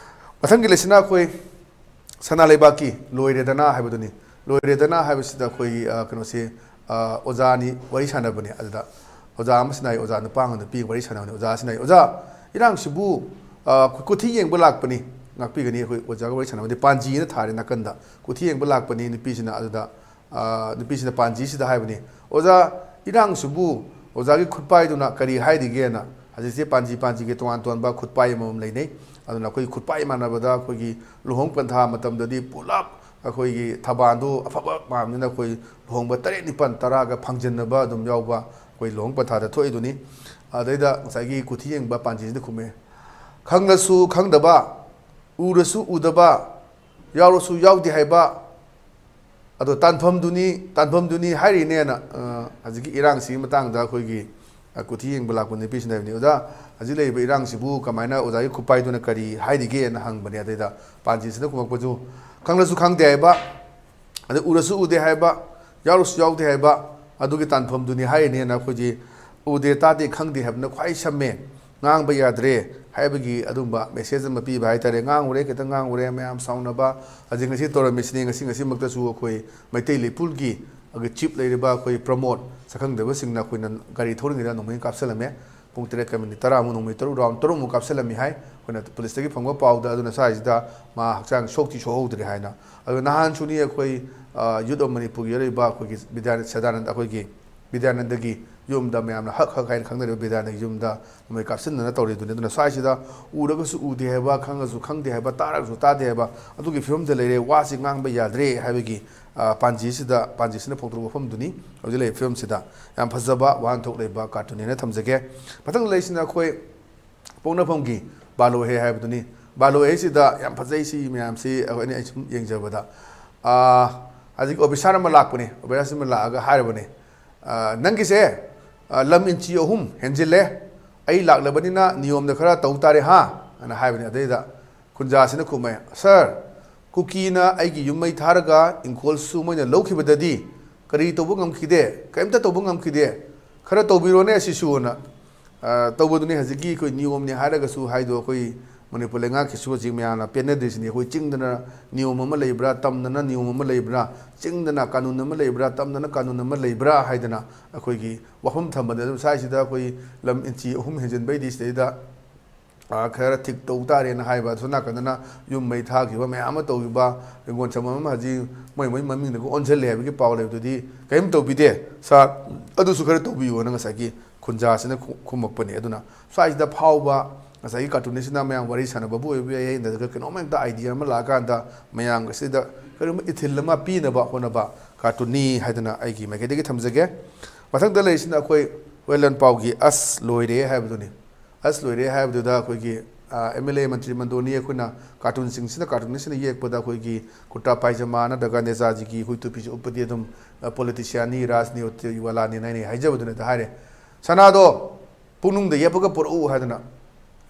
ꯃꯊꯪꯒꯤ ꯂꯩꯁꯤꯅ ꯑꯩꯈꯣꯏ ꯁꯅꯥ ꯂꯩꯕꯥꯛꯀꯤ ꯂꯣꯏꯔꯦꯗꯅ ꯍꯥꯏꯕꯗꯨꯅꯤ꯫ ꯂꯣꯏꯔꯦꯗꯅ ꯍꯥꯏꯕꯁꯤꯗ ꯑꯩꯈꯣꯏꯒꯤ, ꯑ, ꯀꯩꯅꯣꯁꯤ, ꯑ, ꯑꯣꯖꯥꯅꯤ ꯋꯥꯔꯤ ꯁꯥꯟꯅꯕꯅꯤ꯫ ꯑꯗꯨꯗ ꯑꯣꯖꯥ ꯑꯃꯁꯤꯅ ꯍꯥꯏ, ꯑꯣꯖꯥ ꯅꯨꯄꯥ ꯑꯃ ꯅꯨꯄꯤ ꯋꯥꯔꯤ ꯁꯥꯟꯅꯕꯅꯤ꯫ ꯑꯣꯖꯥꯁꯤꯅ ꯍꯥꯏ, "ꯑꯣꯖꯥ, ꯏꯔꯥꯡꯁꯤꯕꯨ, ꯑ, ꯀꯨꯊꯤ ꯌꯦꯡꯕ ꯂꯥꯛꯄꯅꯤ, ꯉꯥꯛꯄꯤꯒꯅꯤ, ꯑꯩꯈꯣꯏ ꯑꯣꯖꯥꯒ ꯋꯥꯔꯤ ꯁꯥꯟꯅꯕꯗꯤ ꯄꯥꯟꯖꯤꯅ ꯊꯥꯔꯦ ꯅꯥꯀꯟꯗ꯫ ꯀꯨꯊꯤ ꯌꯦꯡꯕ ꯂꯥꯛꯄꯅꯤ ꯅꯨꯄꯤꯁꯤꯅ"꯫ ꯑꯗꯨꯗ ꯑ, ꯅꯨꯄꯤꯁꯤꯅ ꯄꯥꯟꯖꯤꯁꯤꯗ ꯍꯥꯏꯕꯅꯤ, "ꯑꯣꯖꯥ, ꯏꯔꯥꯡꯁꯤꯕꯨ ꯑꯣꯖꯥꯒꯤ ꯈꯨꯠꯄꯥꯏꯗꯨꯅ ꯀꯔꯤ ꯍꯥꯏꯔꯤꯒꯦꯅ?" ꯍꯧꯖꯤꯛꯁꯦ ꯄꯥꯟꯖꯤ ꯄꯥꯟꯖꯤꯒꯤ ꯇꯣꯉꯥꯟ ꯇꯣꯉꯥꯟꯕ ꯈꯨꯠꯄꯥꯏ ꯑꯃꯃꯝ ꯂꯩꯅꯩ꯫ ꯑꯗꯨꯅ ꯑꯩꯈꯣꯏꯒꯤ ꯈꯨꯠꯄꯥꯏ ꯃꯥꯟꯅꯕꯗ ꯑꯩꯈꯣꯏꯒꯤ ꯂꯨꯍꯣꯡ ꯄꯟꯊꯥ ꯃꯇꯝꯗꯗꯤ ꯄꯨꯂꯞ ꯑꯩꯈꯣꯏꯒꯤ ꯊꯕꯥꯜꯗꯨ ꯑꯐꯕ ꯃꯥꯟꯕꯅꯤꯅ ꯑꯩꯈꯣꯏ ꯂꯨꯍꯣꯡꯕ ꯇꯔꯦꯠ ꯅꯤꯄꯥꯜ ꯇꯔꯥꯒ ꯐꯪꯖꯟꯅꯕ ꯑꯗꯨꯝ ꯌꯥꯎꯕ ꯑꯩꯈꯣꯏ ꯂꯨꯍꯣꯡ ꯄꯟꯊꯥꯗ ꯊꯣꯛꯏꯗꯨꯅꯤ꯫ ꯑꯗꯩꯗ ꯉꯁꯥꯏꯒꯤ ꯀꯨꯊꯤ ꯌꯦꯡꯕ ꯄꯥꯟꯖꯤꯁꯤꯅ ꯈꯨꯝꯃꯦ, "ꯈꯪꯂꯁꯨ ꯈꯪꯗꯕ, ꯎꯔꯁꯨ ꯎꯗꯕ, ꯌꯥꯎꯔꯁꯨ ꯌꯥꯎꯗꯦ ꯍꯥꯏꯕ, ꯑꯗꯣ ꯇꯥꯟꯐꯝꯗꯨꯅꯤ, ꯇꯥꯟꯐꯝꯗꯨꯅꯤ ꯍꯥꯏꯔꯤꯅꯦꯅ", ꯑ, ꯍꯧꯖꯤꯛꯀꯤ ꯏꯔꯥꯡꯁꯤꯒꯤ ꯃꯇꯥꯡꯗ ꯑꯩꯈꯣꯏꯒꯤ, ꯑ, ꯀꯨꯊꯤ ꯌꯦꯡꯕ ꯂꯥꯛꯄ ꯅꯨꯄꯤꯁꯤꯅ ꯍꯥꯏꯕꯅꯤ, "ꯑꯣꯖꯥ, ꯍꯧꯖꯤꯛ ꯂꯩꯔꯤꯕ ꯏꯔꯥꯡꯁꯤꯕꯨ ꯀꯃꯥꯏꯅ ꯑꯣꯖꯥꯒꯤ ꯈꯨꯠꯄꯥꯏꯗꯨꯅ ꯀꯔꯤ ꯍꯥꯏꯔꯤꯒꯦꯅ?" ꯍꯪꯕꯅꯦ꯫ ꯑꯗꯩꯗ ꯄꯥꯟꯖꯤꯁꯤꯅ ꯈꯨꯝꯃꯛꯄꯁꯨ, "ꯈꯪꯂꯁꯨ ꯈꯪꯗꯦ ꯍꯥꯏꯕ, ꯑꯗꯩ ꯎꯔꯁꯨ ꯎꯗꯦ ꯍꯥꯏꯕ, ꯌꯥꯎꯔꯁꯨ ꯌꯥꯎꯗꯦ ꯍꯥꯏꯕ, ꯑꯗꯨꯒꯤ ꯇꯥꯟꯐꯝꯗꯨꯅꯤ ꯍꯥꯏꯔꯤꯅꯦꯅ ꯑꯩꯈꯣꯏꯗꯤ ꯎꯗꯦ, ꯇꯥꯗꯦ, ꯈꯪꯗꯦ ꯍꯥꯏꯕꯅ ꯈ꯭ꯋꯥꯏ ꯁꯝꯃꯦ꯫ ꯉꯥꯡꯕ ꯌꯥꯗ꯭ꯔꯦ ꯍꯥꯏꯕꯒꯤ ꯑꯗꯨꯝꯕ ꯃꯦꯁꯦꯖ ꯑꯃ ꯄꯤꯕ ꯍꯥꯏꯇꯥꯔꯦ꯫ ꯉꯥꯡꯉꯨꯔꯦ, ꯈꯤꯇꯪ ꯉꯥꯡꯉꯨꯔꯦ, ꯃꯌꯥꯝ ꯁꯥꯎꯅꯕ꯫ ꯍꯧꯖꯤꯛ ꯉꯁꯤ ꯇꯧꯔꯝꯃꯤꯁꯤꯅꯤ꯫ ꯉꯁꯤ, ꯉꯁꯤꯃꯛꯇꯁꯨ ꯑꯩꯈꯣꯏ ꯃꯩꯇꯩ ꯂꯩꯄꯨꯜꯒꯤ ꯑꯩꯈꯣꯏ ꯆꯤꯞ ꯂꯩꯔꯤꯕ ꯑꯩꯈꯣꯏ ꯄ꯭ꯔꯃꯣꯗ, ꯁꯛꯈꯪꯗꯕꯁꯤꯡꯅ ꯑꯩꯈꯣꯏꯅ ꯒꯥꯔꯤ ꯊꯧꯔꯤꯉꯩꯗ ꯅꯣꯡꯃꯩ ꯀꯥꯞꯁꯤꯜꯂꯝꯃꯦ꯫ ꯄꯨꯡ ꯇꯔꯦꯠꯀ ꯃꯤꯅꯤꯠ ꯇꯔꯥꯃꯨꯛ ꯅꯣꯡꯃꯩ ꯇꯔꯨꯛ, ꯔꯥꯎꯟ ꯇꯔꯨꯛꯃꯨꯛ ꯀꯥꯞꯁꯤꯜꯂꯝꯃꯤ ꯍꯥꯏ꯫ ꯑꯩꯈꯣꯏꯅ ꯄꯨꯂꯤꯁꯇꯒꯤ ꯐꯪꯕ ꯄꯥꯎꯗ꯫ ꯑꯗꯨꯅ ꯁ꯭ꯋꯥꯏꯁꯤꯗ ꯃꯥ ꯍꯛꯆꯥꯡ ꯁꯣꯛꯇꯤ ꯁꯣꯛꯍꯧꯗ꯭ꯔꯦ ꯍꯥꯏꯅ꯫ ꯑꯗꯨꯒ ꯅꯍꯥꯟꯁꯨꯅꯤ ꯑꯩꯈꯣꯏ, ꯑ, ꯌꯨꯠ ꯑꯣꯐ ꯃꯅꯤꯄꯨꯔꯒꯤ ꯑꯣꯏꯔꯤꯕ ꯑꯩꯈꯣꯏꯒꯤ ꯕꯤꯗ꯭ꯌꯥ-, ꯁꯗꯥꯅꯟꯗ, ꯑꯩꯈꯣꯏꯒꯤ ꯕꯤꯗ꯭ꯌꯥꯅꯟꯗꯒꯤ ꯌꯨꯝꯗ, ꯃꯌꯥꯝꯅ ꯍꯛ ꯍꯛ ꯍꯥꯏꯅ ꯈꯪꯅꯔꯤꯕ ꯕꯤꯗ꯭ꯌꯥꯅꯟꯗꯒꯤ ꯌꯨꯝꯗ ꯅꯣꯡꯃꯩ ꯀꯥꯞꯁꯤꯟꯗꯅ ꯇꯧꯔꯤꯗꯨꯅꯤ꯫ ꯑꯗꯨꯅ ꯁ꯭ꯋꯥꯏꯁꯤꯗ ꯎꯔꯒꯁꯨ ꯎꯗꯦ ꯍꯥꯏꯕ, ꯈꯪꯉꯁꯨ ꯈꯪꯗꯦ ꯍꯥꯏꯕ, ꯇꯥꯔꯒꯁꯨ ꯇꯥꯗꯦ ꯍꯥꯏꯕ, ꯑꯗꯨꯒꯤ ꯐꯤꯕꯝꯗ ꯂꯩꯔꯦ꯫ ꯋꯥꯁꯤ ꯉꯥꯡꯕ ꯌꯥꯗ꯭ꯔꯦ ꯍꯥꯏꯕꯒꯤ, ꯑ, ꯄꯥꯟꯖꯤꯁꯤꯗ, ꯄꯥꯟꯖꯤꯁꯤꯅ ꯐꯣꯡꯗꯣꯔꯛꯄ ꯋꯥꯐꯝꯗꯨꯅꯤ ꯍꯧꯖꯤꯛ ꯂꯩꯔꯤꯕ ꯐꯤꯕꯝꯁꯤꯗ꯫ ꯌꯥꯝ ꯐꯖꯕ ꯋꯥꯍꯟꯊꯣꯛ ꯂꯩꯕ ꯀꯥꯔꯇꯨꯟꯅꯦꯅ ꯊꯝꯖꯒꯦ꯫ ꯃꯊꯪꯗ ꯂꯩꯔꯤꯁꯤꯅ ꯑꯩꯈꯣꯏ ꯄꯣꯛꯅꯐꯝꯒꯤ ꯕꯥꯂꯣꯍꯦ ꯍꯥꯏꯕꯗꯨꯅꯤ꯫ ꯕꯥꯂꯣꯍꯦꯁꯤꯗ ꯌꯥꯝ ꯐꯖꯩ꯫ ꯁꯤ ꯃꯌꯥꯝꯁꯤ ꯑꯩꯈꯣꯏ, ꯑꯩꯅ ꯑꯩ ꯁꯨꯝ ꯌꯦꯡꯖꯕꯗ, ꯑꯥ, ꯍꯧꯖꯤꯛ ꯑꯣꯐꯤꯁꯥꯔ ꯑꯃ ꯂꯥꯛꯄꯅꯤ꯫ ꯑꯣꯐꯤꯁꯥꯔ ꯑꯃ ꯂꯥꯛꯑꯒ ꯍꯥꯏꯔꯕꯅꯤ, "ꯑꯥ, ꯅꯪꯒꯤꯁꯦ, ꯑꯥ, ꯂꯝ ꯏꯟꯆꯤ ꯑꯍꯨꯝ ꯍꯦꯟꯖꯤꯜꯂꯦ꯫ ꯑꯩ ꯂꯥꯛꯂꯕꯅꯤꯅ ꯅꯤꯌꯣꯝꯗ ꯈꯔ ꯇꯧ ꯇꯥꯔꯦ, ꯍꯥ?" ꯑꯅ ꯍꯥꯏꯕꯅꯤ꯫ ꯑꯗꯩꯗ ꯈꯨꯟꯖꯥꯁꯤꯅ ꯈꯨꯝꯃꯦ, "ꯁꯥꯔ, ꯀꯨꯀꯤꯅ ꯑꯩꯒꯤ ꯌꯨꯝ ꯃꯩ ꯊꯥꯔꯒ ꯏꯪꯈꯣꯜꯁꯨ ꯃꯣꯏꯅ ꯂꯧꯈꯤꯕꯗꯗꯤ ꯀꯔꯤ ꯇꯧꯕ ꯉꯝꯈꯤꯗꯦ? ꯀꯔꯤꯝꯇ ꯇꯧꯕ ꯉꯝꯈꯤꯗꯦ꯫ ꯈꯔ ꯇꯧꯕꯤꯔꯣꯅꯦ ꯑꯁꯤꯁꯨ"꯫ ꯑꯅ ꯑ, ꯇꯧꯕꯗꯨꯅꯤ꯫ ꯍꯧꯖꯤꯛꯀꯤ ꯑꯩꯈꯣꯏ ꯅꯤꯌꯣꯝꯅꯤ ꯍꯥꯏꯔꯒꯁꯨ ꯍꯥꯏꯗꯣ ꯑꯩꯈꯣꯏ ꯃꯅꯤꯄꯨꯔ ꯂꯩꯉꯥꯛꯀꯤꯁꯨ ꯍꯧꯖꯤꯛ ꯃꯌꯥꯝꯅ ꯄꯦꯟꯅꯗ꯭ꯔꯤꯁꯤꯅꯤ꯫ ꯑꯩꯈꯣꯏ ꯆꯤꯡꯗꯅ ꯅꯤꯌꯣꯝ ꯑꯃ ꯂꯩꯕ꯭ꯔꯥ, ꯇꯝꯗꯅ ꯅꯤꯌꯣꯝ ꯑꯃ ꯂꯩꯕ꯭ꯔꯥ, ꯆꯤꯡꯗꯅ ꯀꯥꯅꯨꯟ ꯑꯃ ꯂꯩꯕ꯭ꯔꯥ, ꯇꯝꯗꯅ ꯀꯥꯅꯨꯟ ꯑꯃ ꯂꯩꯕ꯭ꯔꯥ ꯍꯥꯏꯗꯅ ꯑꯩꯈꯣꯏꯒꯤ ꯋꯥꯐꯝ ꯊꯝꯕꯗ ꯑꯗꯨꯝ ꯁ꯭ꯋꯥꯏꯁꯤꯗ ꯑꯩꯈꯣꯏ ꯂꯝ ꯏꯟꯆꯤ ꯑꯍꯨꯝ ꯍꯦꯟꯖꯤꯟꯕꯩꯗꯤ ꯁꯤꯗꯩꯗ, ꯑ, ꯈꯔ ꯊꯤꯛ ꯇꯧ ꯇꯥꯔꯦꯅ ꯍꯥꯏꯕ꯫ ꯑꯁꯣꯝ ꯅꯥꯀꯟꯗꯅ ꯌꯨꯝ ꯃꯩ ꯊꯥꯈꯤꯕ ꯃꯌꯥꯝ ꯑꯃ ꯇꯧꯈꯤꯕ, ꯍꯤꯡꯒꯣꯜ ꯁꯝꯕꯜ ꯑꯃ ꯍꯧꯖꯤꯛ ꯃꯣꯏ ꯃꯣꯏ ꯃꯃꯤꯡꯗꯒ ꯑꯣꯟꯁꯤꯜꯂꯦ ꯍꯥꯏꯕꯒꯤ ꯄꯥꯎ ꯂꯩꯕꯗꯨꯗꯤ ꯀꯔꯤꯝ ꯇꯧꯕꯤꯗꯦ꯫ ꯁꯥꯔ, ꯑꯗꯨꯁꯨ ꯈꯔ ꯇꯧꯕꯤꯌꯣꯅ ꯉꯁꯥꯏꯒꯤ ꯈꯨꯟꯖꯥꯁꯤꯅ ꯈꯨ-, ꯈꯨꯝꯃꯛꯄꯅꯤ꯫ ꯑꯗꯨꯅ ꯁ꯭ꯋꯥꯏꯁꯤꯗ ꯐꯥꯎꯕ ꯉꯁꯥꯏꯒꯤ ꯀꯥꯔꯇꯨꯅꯤꯁꯁꯤꯅ ꯃꯌꯥꯝ ꯋꯥꯔꯤ ꯁꯥꯟꯅꯕꯕꯨ ꯑꯣꯏꯕ ꯌꯥꯏ, ꯅꯠꯇ꯭ꯔꯒ ꯀꯩꯅꯣꯝꯃ ꯍꯦꯛꯇ ꯑꯥꯏꯗꯤꯌꯥ ꯑꯃ ꯂꯥꯛꯑꯀꯥꯟꯗ ꯃꯌꯥꯝꯒ ꯁꯤꯗ ꯀꯔꯤꯒꯨꯝꯕ ꯏꯊꯤꯜ ꯑꯃ ꯄꯤꯅꯕ ꯍꯣꯠꯅꯕ ꯀꯥꯔꯇꯨꯟꯅꯤ ꯍꯥꯏꯗꯅ ꯑꯩꯒꯤ ꯃꯥꯏꯀꯩꯗꯒꯤ ꯊꯝꯖꯒꯦ꯫ ꯃꯊꯪꯗ ꯂꯩꯔꯤꯁꯤꯅ ꯑꯩꯈꯣꯏ ꯍꯨꯔꯦꯟ ꯂꯥꯟꯄꯥꯎꯒꯤ "ꯑꯁ ꯂꯣꯏꯔꯦ" ꯍꯥꯏꯕꯗꯨꯅꯤ꯫ "ꯑꯁ ꯂꯣꯏꯔꯦ" ꯍꯥꯏꯕꯗꯨꯗ ꯑꯩꯈꯣꯏꯒꯤ, ꯑ, ꯑꯦꯝ ꯑꯦꯜ ꯑꯦ, ꯃꯟꯇ꯭ꯔꯤ ꯃꯟꯗꯣꯟꯅꯤ ꯑꯩꯈꯣꯏꯅ ꯀꯥꯔꯇꯨꯟꯁꯤꯡꯁꯤꯅ, ꯀꯥꯔꯇꯨꯟꯁꯤꯡꯁꯤꯅ ꯌꯦꯛꯄꯗ ꯑꯩꯈꯣꯏꯒꯤ ꯀꯨꯔꯇꯥ ꯄꯥꯏꯖꯃꯥ ꯅꯠꯇ꯭ꯔꯒ ꯅꯦꯖꯥꯖꯤꯒꯤ ꯍꯨꯏ ꯇꯨꯄꯤꯁꯤ ꯎꯞꯄꯗꯤ ꯑꯗꯨꯝ, ꯑ, ꯄꯣꯂꯤꯇꯤꯁꯤꯌꯥꯟꯅꯤ, ꯔꯥꯖꯅꯤꯇꯤ ꯋꯥꯂꯥꯅꯤꯅ ꯍꯥꯏꯅꯩ ꯍꯥꯏꯖꯕꯗꯨꯅ ꯍꯦꯛꯇ ꯍꯥꯏꯔꯦ꯫ "ꯁꯅꯥꯗꯣ ꯄꯨꯡꯅꯨꯡꯗ ꯌꯦꯞꯄꯒ ꯄꯨꯔꯛꯎ" ꯍꯥꯏꯗꯅ꯫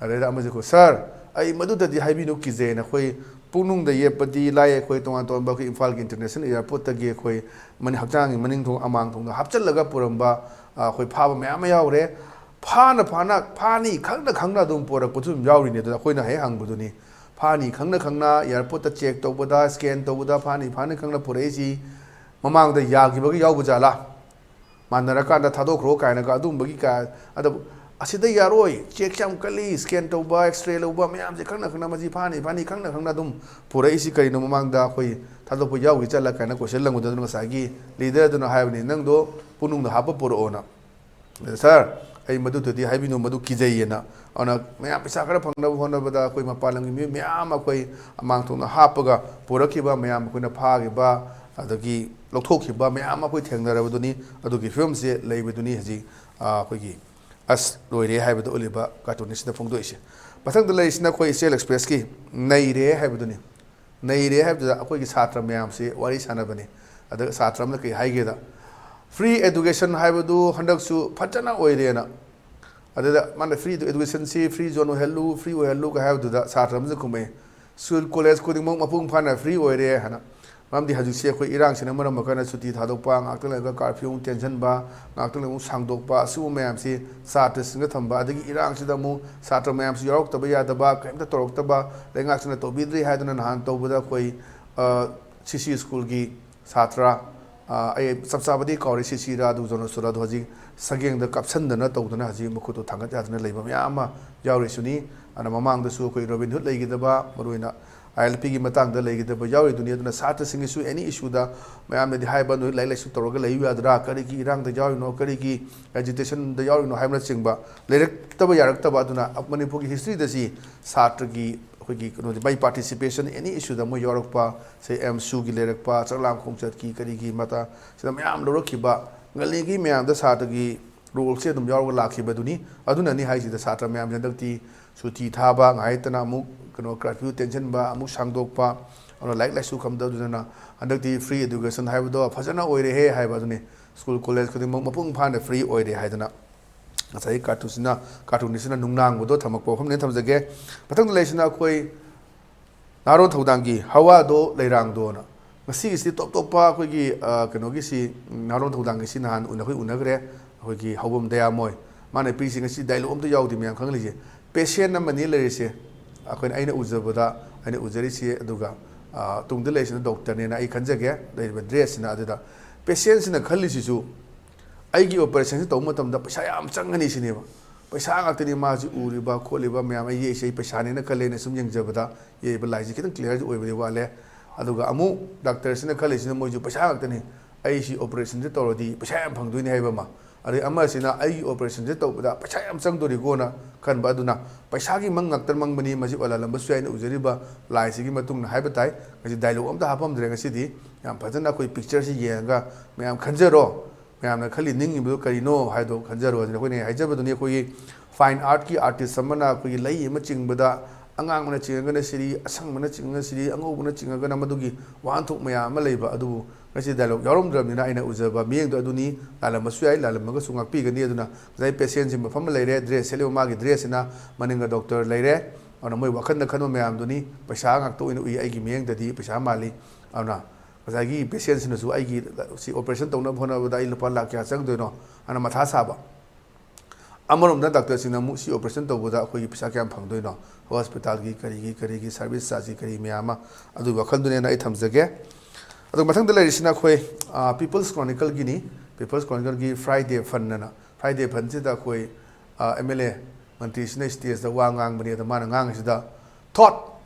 ꯑꯗꯩꯗ ꯑꯃꯁꯦ ꯑꯩꯈꯣꯏ, "ꯁꯥꯔ, ꯑꯩ ꯃꯗꯨꯗꯗꯤ ꯍꯥꯏꯕꯤꯅꯨ, ꯀꯤꯖꯩꯅ ꯑꯩꯈꯣꯏ ꯄꯨꯡꯅꯨꯡꯗ ꯌꯦꯞꯄꯗꯤ ꯂꯥꯏ, ꯑꯩꯈꯣꯏ ꯇꯣꯉꯥꯟ ꯇꯣꯉꯥꯟꯕ ꯑꯩꯈꯣꯏ ꯏꯝꯐꯥꯜꯒꯤ ꯏꯟꯇꯔꯅꯦꯁꯅꯦꯜ ꯑꯦꯌꯥꯔꯄꯣꯔꯠꯇꯒꯤ ꯑꯩꯈꯣꯏ ꯃꯅꯤ-, ꯍꯛꯆꯥꯡꯒꯤ ꯃꯅꯤꯡ ꯊꯣꯡ ꯑꯃꯥꯡ ꯊꯣꯡꯗ ꯍꯥꯞꯆꯤꯜꯂꯒ ꯄꯨꯔꯝꯕ, ꯑ, ꯑꯩꯈꯣꯏ ꯐꯥꯕ ꯃꯌꯥꯝ ꯑꯃ ꯌꯥꯎꯔꯦ꯫ ꯐꯥꯅ ꯐꯥꯅ, ꯐꯥꯅꯤ ꯈꯪꯅ ꯈꯪꯅ ꯑꯗꯨꯝ ꯄꯨꯔꯛꯄꯁꯨ ꯑꯗꯨꯝ ꯌꯥꯎꯔꯤꯅꯤ"꯫ ꯑꯗꯨꯗ ꯑꯩꯈꯣꯏꯅ ꯍꯦꯛ ꯍꯪꯕꯗꯨꯅꯤ, "ꯐꯥꯅꯤ ꯈꯪꯅ ꯈꯪꯅ ꯑꯦꯌꯥꯔꯄꯣꯔꯠꯇ ꯆꯦꯛ ꯇꯧꯕꯗ, ꯁ꯭ꯀꯦꯟ ꯇꯧꯕꯗ ꯐꯥꯅꯤ ꯐꯥꯅꯤ ꯈꯪꯅ ꯄꯨꯔꯛꯏꯁꯤ ꯃꯃꯥꯡꯗ ꯌꯥꯈꯤꯕꯒ ꯌꯥꯎꯕ ꯖꯥꯠꯂꯥ? ꯃꯥꯟꯅꯔꯀꯥꯟꯗ ꯊꯥꯗꯣꯛꯈ꯭ꯔꯣ" ꯀꯥꯏꯅꯒ ꯑꯗꯨꯝꯕꯒꯤ ꯀꯥ-, ꯑꯗꯨꯕꯨ "ꯑꯁꯤꯗ ꯌꯥꯔꯣꯏ, ꯆꯦꯛꯁꯦ ꯌꯥꯝ ꯀꯜꯂꯤ, ꯁ꯭ꯀꯦꯟ ꯇꯧꯕ, ꯑꯦꯛꯁꯔꯦ ꯂꯧꯕ ꯃꯌꯥꯝꯁꯦ ꯈꯪꯅ ꯈꯪꯅ ꯃꯁꯤ ꯐꯥꯅꯤ ꯐꯥꯅꯤ ꯈꯪꯅ ꯈꯪꯅ ꯑꯗꯨꯝ ꯄꯨꯔꯛꯏꯁꯤ ꯀꯔꯤꯅꯣ? ꯃꯃꯥꯡꯗ ꯑꯩꯈꯣꯏ ꯊꯥꯗꯣꯛꯄ ꯌꯥꯎꯈꯤ ꯆꯠꯂ" ꯀꯥꯏꯅ ꯀꯣꯏꯁꯟ ꯂꯪꯕꯗ ꯑꯗꯨꯅ ꯉꯁꯥꯏꯒꯤ ꯂꯤꯗꯔꯗꯨꯅ ꯍꯥꯏꯕꯅꯤ, "ꯅꯪꯗꯣ ꯄꯨꯡꯅꯨꯡꯗ ꯍꯥꯞꯄ ꯄꯨꯔꯛꯑꯣꯅ"꯫ "ꯁꯥꯔ, ꯑꯩ ꯃꯗꯨꯗꯗꯤ ꯍꯥꯏꯕꯤꯅꯨ, ꯃꯗꯨ ꯀꯤꯖꯩꯌꯦꯅ"꯫ ꯑꯗꯨꯅ ꯃꯌꯥꯝ ꯄꯩꯁꯥ ꯈꯔ ꯐꯪꯅꯕ ꯍꯣꯠꯅꯕꯗ ꯑꯩꯈꯣꯏ ꯃꯄꯥꯟ ꯂꯝꯒꯤ ꯃꯤꯑꯣꯏ ꯃꯌꯥꯝ ꯑꯃ ꯑꯩꯈꯣꯏ ꯑꯃꯥꯡ ꯊꯣꯡꯅ ꯍꯥꯞꯄꯒ ꯄꯨꯔꯛꯈꯤꯕ ꯃꯌꯥꯝ ꯑꯩꯈꯣꯏꯅ ꯐꯥꯈꯤꯕ ꯑꯗꯒꯤ ꯂꯧꯊꯣꯛꯈꯤꯕ ꯃꯌꯥꯝ ꯑꯃ ꯑꯩꯈꯣꯏ ꯊꯦꯡꯅꯔꯕꯗꯨꯅꯤ꯫ ꯑꯗꯨꯒꯤ ꯐꯤꯕꯝꯁꯦ ꯂꯩꯕꯗꯨꯅꯤ ꯍꯧꯖꯤꯛ, ꯑ, ꯑꯩꯈꯣꯏꯒꯤ ꯑꯁ ꯂꯣꯏꯔꯦ ꯍꯥꯏꯕꯗꯨ ꯎꯠꯂꯤꯕ ꯀꯥꯔꯇꯨꯟ ꯑꯁꯤꯗ ꯐꯣꯡꯗꯣꯛꯏꯁꯦ꯫ ꯃꯊꯪꯗ ꯂꯩꯔꯤꯁꯤꯅ ꯑꯩꯈꯣꯏ ꯏꯆꯦꯜ ꯑꯦꯛꯁꯄ꯭ꯔꯦꯁꯀꯤ ꯅꯩꯔꯦ ꯍꯥꯏꯕꯗꯨꯅꯤ꯫ ꯅꯩꯔꯦ ꯍꯥꯏꯕꯗꯨꯗ ꯑꯩꯈꯣꯏꯒꯤ ꯁꯥꯇ꯭ꯔ ꯃꯌꯥꯝꯁꯤ ꯋꯥꯔꯤ ꯁꯥꯟꯅꯕꯅꯤ꯫ ꯑꯗ ꯁꯥꯇ꯭ꯔ ꯑꯃꯅ ꯀꯩ ꯍꯥꯏꯒꯦꯗ, "ꯐ꯭ꯔꯤ ꯑꯦꯗꯨꯀꯦꯁꯟ ꯍꯥꯏꯕꯗꯨ ꯍꯟꯗꯛꯁꯨ ꯐꯖꯅ ꯑꯣꯏꯔꯦꯅ"꯫ ꯑꯗꯨꯗ ꯃꯥꯅ "ꯐ꯭ꯔꯤ ꯑꯦꯗꯨꯀꯦꯁꯟꯁꯤ ꯐ꯭ꯔꯤ ꯖꯣꯟ ꯑꯣꯏꯍꯜꯂꯨ, ꯐ꯭ꯔꯤ ꯑꯣꯏꯍꯜꯂꯨꯒ" ꯍꯥꯏꯕꯗꯨꯗ ꯁꯥꯇ꯭ꯔ ꯑꯃꯁꯨ ꯈꯨꯝꯃꯛꯑꯦ, "ꯁ꯭ꯀꯨꯜ ꯀꯣꯂꯦꯖ ꯈꯨꯗꯤꯡꯃꯛ ꯃꯄꯨꯡ ꯐꯥꯅ ꯐ꯭ꯔꯤ ꯑꯣꯏꯔꯦ" ꯍꯥꯏꯅ꯫ ꯃꯔꯝꯗꯤ ꯍꯧꯖꯤꯛꯁꯦ ꯑꯩꯈꯣꯏ ꯏꯔꯥꯡꯁꯤꯅ ꯃꯔꯝ ꯑꯣꯏꯔꯀꯥꯟꯗ ꯁꯨꯇꯤ ꯊꯥꯗꯣꯛꯄ, ꯉꯥꯛꯇꯪ ꯂꯩꯔꯒ ꯀꯥꯔꯐ꯭ꯌꯨ ꯑꯃꯨꯛ ꯇꯦꯟꯁꯤꯟꯕ, ꯉꯥꯛꯇꯪ ꯂꯩꯔꯒ ꯑꯃꯨꯛ ꯁꯥꯡꯗꯣꯛꯄ, ꯑꯁꯤꯒꯨꯝꯕ ꯃꯌꯥꯝꯁꯤ ꯁꯥꯇ꯭ꯔꯁꯤꯡꯗ ꯊꯝꯕ, ꯑꯗꯒꯤ ꯏꯔꯥꯡꯁꯤꯗ ꯑꯃꯨꯛ ꯁꯥꯇ꯭ꯔ ꯃꯌꯥꯝꯁꯤ ꯌꯥꯎꯔꯛꯇꯕ ꯌꯥꯗꯕ, ꯀꯔꯤꯝꯇ ꯇꯧꯔꯛꯇꯕ, ꯂꯩꯉꯥꯛꯁꯤꯅ ꯇꯧꯕꯤꯗ꯭ꯔꯤ ꯍꯥꯏꯗꯨꯅ ꯅꯍꯥꯟ ꯇꯧꯕꯗ ꯑꯩꯈꯣꯏ, ꯑ, ꯁꯤ ꯁꯤ ꯁ꯭ꯀꯨꯜꯒꯤ ꯁꯥꯇ꯭ꯔ, ꯑ, ꯑꯩ ꯆꯞ ꯆꯥꯕꯗꯤ ꯀꯥꯎꯔꯦ, ꯁꯤ ꯁꯤꯔꯥ ꯑꯗꯨ ꯖꯣꯅꯣꯁꯨꯔꯥ ꯑꯗꯨ ꯍꯧꯖꯤꯛ ꯁꯒꯦꯡꯗ ꯀꯥꯞꯁꯟꯗꯅ ꯇꯧꯗꯅ ꯍꯧꯖꯤꯛ ꯃꯈꯨꯠꯇꯨ ꯊꯥꯡꯒꯠ ꯌꯥꯗꯅ ꯂꯩꯕ ꯃꯌꯥꯝ ꯑꯃ ꯌꯥꯎꯔꯤꯁꯤꯅꯤ꯫ ꯑꯗꯨꯅ ꯃꯃꯥꯡꯗꯁꯨ ꯑꯩꯈꯣꯏ ꯔꯣꯕꯤꯟ ꯍꯨꯗ ꯂꯩꯈꯤꯗꯕ, ꯃꯔꯨꯑꯣꯏꯅ ꯑꯥꯏ ꯑꯦꯜ ꯄꯤꯒꯤ ꯃꯇꯥꯡꯗ ꯂꯩꯈꯤꯗꯕ ꯌꯥꯎꯔꯤꯗꯨꯅꯤ꯫ ꯑꯗꯨꯅ ꯁꯥꯇ꯭ꯔꯁꯤꯡꯒꯤꯁꯨ ꯑꯦꯅꯤ ꯏꯁꯨꯗ ꯃꯌꯥꯝꯅꯗꯤ ꯍꯥꯏꯕ, "ꯅꯣꯏ ꯂꯥꯏꯔꯤꯛ ꯂꯥꯏꯁꯨ ꯇꯧꯔꯒ ꯂꯩꯌꯨ ꯌꯥꯗ꯭ꯔꯥ? ꯀꯔꯤꯒꯤ ꯏꯔꯥꯡꯗ ꯌꯥꯎꯔꯤꯅꯣ? ꯀꯔꯤꯒꯤ ꯑꯦꯖꯤꯇꯦꯁꯟꯗ ꯌꯥꯎꯔꯤꯅꯣ?" ꯍꯥꯏꯕꯅꯆꯤꯡꯕ ꯂꯩꯔꯛꯇꯕ ꯌꯥꯔꯛꯇꯕ꯫ ꯑꯗꯨꯅ ꯃꯅꯤꯄꯨꯔꯒꯤ ꯍꯤꯁꯇ꯭ꯔꯤꯗ ꯁꯤ ꯁꯥꯇ꯭ꯔꯒꯤ ꯑꯩꯈꯣꯏꯒꯤ ꯀꯩꯅꯣꯗꯤ, ꯃꯥꯏ ꯄꯥꯔꯇꯤꯁꯤꯄꯦꯁꯟ ꯑꯦꯅꯤ ꯏꯁꯨꯗ ꯃꯣꯏ ꯌꯥꯎꯔꯛꯄ, ꯁꯦ ꯑꯦꯝꯁꯨꯒꯤ ꯂꯩꯔꯛꯄ, ꯆꯥꯛꯂꯥꯝ ꯈꯣꯡꯆꯠꯀꯤ ꯀꯔꯤꯒꯤ ꯃꯇꯥꯡ ꯁꯤꯗ ꯃꯌꯥꯝ ꯂꯧꯔꯛꯈꯤꯕ, ꯉꯜꯂꯤꯉꯩꯒꯤ ꯃꯌꯥꯝꯗ ꯁꯥꯇ꯭ꯔꯒꯤ ꯔꯣꯜꯁꯦ ꯑꯗꯨꯝ ꯌꯥꯎꯔꯒ ꯂꯥꯛꯈꯤꯕꯗꯨꯅꯤ꯫ ꯑꯗꯨꯅꯅꯤ ꯍꯥꯏꯁꯤꯗ ꯁꯥꯇ꯭ꯔ ꯃꯌꯥꯝꯁꯦ ꯍꯟꯗꯛꯇꯤ ꯁꯨꯇꯤ ꯊꯥꯕ ꯉꯥꯏꯇꯅ ꯑꯃꯨꯛ ꯀꯩꯅꯣ ꯀꯔꯐ꯭ꯌꯨ ꯇꯦꯟꯁꯤꯟꯕ, ꯑꯃꯨꯛ ꯁꯥꯡꯗꯣꯛꯄ, ꯑꯗꯨꯅ ꯂꯥꯏꯔꯤꯛ ꯂꯥꯏꯁꯨ ꯈꯪꯗꯕꯗꯨꯅ ꯍꯟꯗꯛꯇꯤ ꯐ꯭ꯔꯤ ꯑꯦꯗꯨꯀꯦꯁꯟ ꯍꯥꯏꯕꯗꯣ ꯐꯖꯅ ꯑꯣꯏꯔꯦꯍꯦ ꯍꯥꯏꯕ ꯑꯗꯨꯅꯤ꯫ ꯁ꯭ꯀꯨꯜ ꯀꯣꯂꯦꯖ ꯈꯨꯗꯤꯡꯃꯛ ꯃꯄꯨꯡ ꯐꯥꯅ ꯐ꯭ꯔꯤ ꯑꯣꯏꯔꯦ ꯍꯥꯏꯗꯅ ꯉꯁꯥꯏꯒꯤ ꯀꯥꯔꯇꯨꯟꯁꯤꯅ, ꯀꯥꯔꯇꯨꯟꯁꯤꯅ ꯅꯨꯡꯅꯥꯡꯕꯗꯣ ꯊꯝꯃꯛꯄ ꯋꯥꯐꯝꯅꯦꯅ ꯊꯝꯖꯒꯦ꯫ ꯃꯊꯪꯗ ꯂꯩꯔꯤꯁꯤꯅ ꯑꯩꯈꯣꯏ ꯅꯍꯥꯔꯣꯟ ꯊꯧꯗꯥꯡꯒꯤ ꯍꯋꯥꯗꯣ ꯂꯩꯔꯥꯡꯗꯣꯅ꯫ ꯉꯁꯤꯒꯤꯁꯤꯗꯤ ꯇꯣꯞ ꯇꯣꯞꯄ ꯑꯩꯈꯣꯏꯒꯤ, ꯑ, ꯀꯩꯅꯣꯒꯤꯁꯤ, ꯎꯝ, ꯅꯍꯥꯔꯣꯟ ꯊꯧꯗꯥꯡꯒꯤꯁꯤ ꯅꯍꯥꯟ ꯎꯅ-, ꯑꯩꯈꯣꯏ ꯎꯅꯈ꯭ꯔꯦ꯫ ꯑꯩꯈꯣꯏꯒꯤ ꯍꯧꯕꯝ ꯗꯌꯥꯃꯣꯏ꯫ ꯃꯥꯅ ꯄꯤꯔꯤꯁꯤ ꯉꯁꯤ ꯗꯥꯏꯂꯣꯛ ꯑꯝꯇ ꯌꯥꯎꯗꯦ ꯃꯌꯥꯝ ꯈꯪꯍꯜꯂꯤꯁꯦ꯫ ꯄꯦꯁꯦꯟ ꯑꯃꯅꯤ ꯂꯩꯔꯤꯁꯦ꯫ ꯑꯩꯈꯣꯏꯅ, ꯑꯩꯅ ꯎꯖꯕꯗ, ꯑꯩꯅ ꯎꯖꯔꯤꯁꯤ, ꯑꯗꯨꯒ, ꯑ, ꯇꯨꯡꯗ ꯂꯩꯔꯤꯁꯤꯅ ꯗꯣꯛꯇꯔꯅꯦꯅ ꯑꯩ ꯈꯟꯖꯒꯦ, ꯂꯩꯔꯤꯕ ꯗ꯭ꯔꯦꯁꯁꯤꯅ꯫ ꯑꯗꯨꯗ ꯄꯦꯁꯦꯟꯁꯤꯅ ꯈꯜꯂꯤꯁꯤꯁꯨ ꯑꯩꯒꯤ ꯑꯣꯄꯔꯦꯁꯟꯁꯤ ꯇꯧꯕ ꯃꯇꯝꯗ ꯄꯩꯁꯥ ꯌꯥꯝ ꯆꯪꯒꯅꯤ ꯁꯤꯅꯦꯕ꯫ ꯄꯩꯁꯥ ꯉꯥꯛꯇꯅꯤ ꯃꯥꯁꯤ ꯎꯔꯤꯕ ꯈꯣꯠꯂꯤꯕ ꯃꯌꯥꯝ, ꯑꯩ ꯌꯦꯛꯏꯁꯦ ꯑꯩ ꯄꯩꯁꯥꯅꯦꯅ ꯈꯜꯂꯦꯅ ꯁꯨꯝ ꯌꯦꯡꯖꯕꯗ, ꯌꯦꯛꯏꯕ ꯂꯥꯏꯁꯦ ꯈꯤꯇꯪ ꯀ꯭ꯂꯤꯌꯥꯔꯗꯤ ꯑꯣꯏꯕꯗꯤ ꯋꯥꯠꯂꯦ꯫ ꯑꯗꯨꯒ ꯑꯃꯨꯛ ꯗꯥꯛꯇꯔꯁꯤꯅ ꯈꯜꯂꯤꯁꯤꯅ ꯃꯣꯏꯁꯨ ꯄꯩꯁꯥ ꯉꯥꯛꯇꯅꯤ, ꯑꯩ ꯁꯤ ꯑꯣꯄꯔꯦꯁꯟꯁꯦ ꯇꯧꯔꯗꯤ ꯄꯩꯁꯥ ꯌꯥꯝ ꯐꯪꯗꯣꯏꯅꯤ ꯍꯥꯏꯕ ꯑꯃ, ꯑꯗꯩ ꯑꯃꯁꯤꯅ ꯑꯩꯒꯤ ꯑꯣꯄꯔꯦꯁꯟꯁꯦ ꯇꯧꯕꯗ ꯄꯩꯁꯥ ꯌꯥꯝ ꯆꯪꯗꯣꯔꯤꯀꯣꯅ ꯈꯟꯕ꯫ ꯑꯗꯨꯅ ꯄꯩꯁꯥꯒꯤ ꯃꯪ ꯉꯥꯛꯇ ꯃꯪꯕꯅꯤ, ꯃꯁꯤ ꯑꯣꯏꯍꯜꯂꯝꯕꯁꯨ ꯌꯥꯏꯅ ꯎꯖꯔꯤꯕ ꯂꯥꯏꯁꯤꯒꯤ ꯃꯇꯨꯡ ꯏꯟꯅ ꯍꯥꯏꯕ ꯇꯥꯏ꯫ ꯉꯁꯤ ꯗꯥꯏꯂꯣꯛ ꯑꯝꯇ ꯍꯥꯞꯄꯝꯗ꯭ꯔꯦ ꯉꯁꯤꯗꯤ꯫ ꯌꯥꯝ ꯐꯖꯅ ꯑꯩꯈꯣꯏ ꯄꯤꯛꯆꯔꯁꯤ ꯌꯦꯡꯉꯒ ꯃꯌꯥꯝ ꯈꯟꯖꯔꯣ꯫ ꯃꯌꯥꯝꯅ ꯈꯜꯂꯤ ꯅꯤꯡꯉꯤꯕꯗꯨ ꯀꯔꯤꯅꯣ ꯍꯥꯏꯗꯣ ꯈꯟꯖꯔꯣ ꯍꯥꯏꯗꯅ ꯑꯩꯈꯣꯏꯅ ꯍꯥꯏꯖꯕꯗꯨꯅꯤ꯫ ꯑꯩꯈꯣꯏꯒꯤ fine artꯀꯤ artist ꯑꯃꯅ ꯑꯩꯈꯣꯏꯒꯤ ꯂꯩ ꯑꯃ ꯆꯤꯡꯕꯗ, ꯑꯉꯥꯡꯕꯅ ꯆꯤꯡꯉꯒꯅ ꯁꯤꯔꯤ, ꯑꯁꯪꯕꯅ ꯆꯤꯡꯉꯒꯅ ꯁꯤꯔꯤ, ꯑꯉꯧꯕꯅ ꯆꯤꯡꯉꯒꯅ ꯃꯗꯨꯒꯤ ꯋꯥꯍꯟꯊꯣꯛ ꯃꯌꯥꯝ ꯑꯃ ꯂꯩꯕ ꯑꯗꯨꯕꯨ ꯉꯁꯤ dialogue ꯌꯥꯎꯔꯝꯗ꯭ꯔꯕꯅꯤꯅ ꯑꯩꯅ ꯎꯖꯕ ꯃꯤꯠꯌꯦꯡꯗꯣ ꯑꯗꯨꯅꯤ꯫ ꯂꯥꯜꯂꯝꯕꯁꯨ ꯌꯥꯏ, ꯂꯥꯜꯂꯝꯃꯒꯁꯨ ꯉꯥꯛꯄꯤꯒꯅꯤ꯫ ꯑꯗꯨꯅ ꯉꯁꯥꯏ patientꯁꯤ ꯃꯐꯝ ꯑꯃ ꯂꯩꯔꯦ, dress ꯁꯦꯠꯂꯤꯕ ꯃꯥꯒꯤ dressꯁꯤꯅ ꯃꯅꯤꯡꯗ doctor ꯂꯩꯔꯦ꯫ ꯑꯗꯨꯅ ꯃꯣꯏ ꯋꯥꯈꯜꯗ ꯈꯟꯕ ꯃꯌꯥꯝꯗꯨꯅꯤ꯫ ꯄꯩꯁꯥ ꯉꯥꯛꯇ ꯑꯣꯏꯅ ꯎꯏ, ꯑꯩꯒꯤ ꯃꯤꯠꯌꯦꯡꯗꯗꯤ ꯄꯩꯁꯥ ꯃꯥꯜꯂꯤ꯫ ꯑꯗꯨꯅ ꯉꯁꯥꯏꯒꯤ patientꯁꯤꯅꯁꯨ ꯑꯩꯒꯤ ꯁꯤ operation ꯇꯧꯅꯕ ꯍꯣꯠꯅꯕꯗ ꯑꯩ ꯂꯨꯄꯥ ꯂꯥꯈ ꯀꯌꯥ ꯆꯪꯗꯣꯏꯅꯣ ꯍꯥꯏꯅ ꯃꯊꯥ ꯁꯥꯕ꯫ ꯑꯃꯔꯣꯝꯗ doctorꯁꯤꯡꯅ ꯑꯃꯨꯛ ꯁꯤ operation ꯇꯧꯕꯗ ꯑꯩꯈꯣꯏꯒꯤ ꯄꯩꯁꯥ ꯀꯌꯥꯝ ꯐꯪꯗꯣꯏꯅꯣ, hospitalꯒꯤ ꯀꯔꯤꯒꯤ ꯀꯔꯤꯒꯤ service chargeꯀꯤ ꯀꯔꯤ ꯃꯌꯥꯝ ꯑꯃ, ꯑꯗꯨꯒꯤ ꯋꯥꯈꯜꯗꯨꯅꯦꯅ ꯑꯩ ꯊꯝꯖꯒꯦ꯫ ꯑꯗꯨꯒ ꯃꯊꯪꯗ ꯂꯩꯔꯤꯁꯤꯅ ꯑꯩꯈꯣꯏ, ꯑ, People's Chronicleꯒꯤꯅꯤ꯫ People's Chronicleꯒꯤ Friday Fund ꯑꯅ꯫ Friday Fundꯁꯤꯗ ꯑꯩꯈꯣꯏ, ꯑ, MLA ꯃꯟꯇ꯭ꯔꯤꯁꯤꯅ stageꯇ ꯋꯥ ꯉꯥꯡꯕꯅꯤ꯫ ꯑꯗ ꯃꯥꯅ ꯉꯥꯡꯉꯤꯁꯤꯗ, "Thought,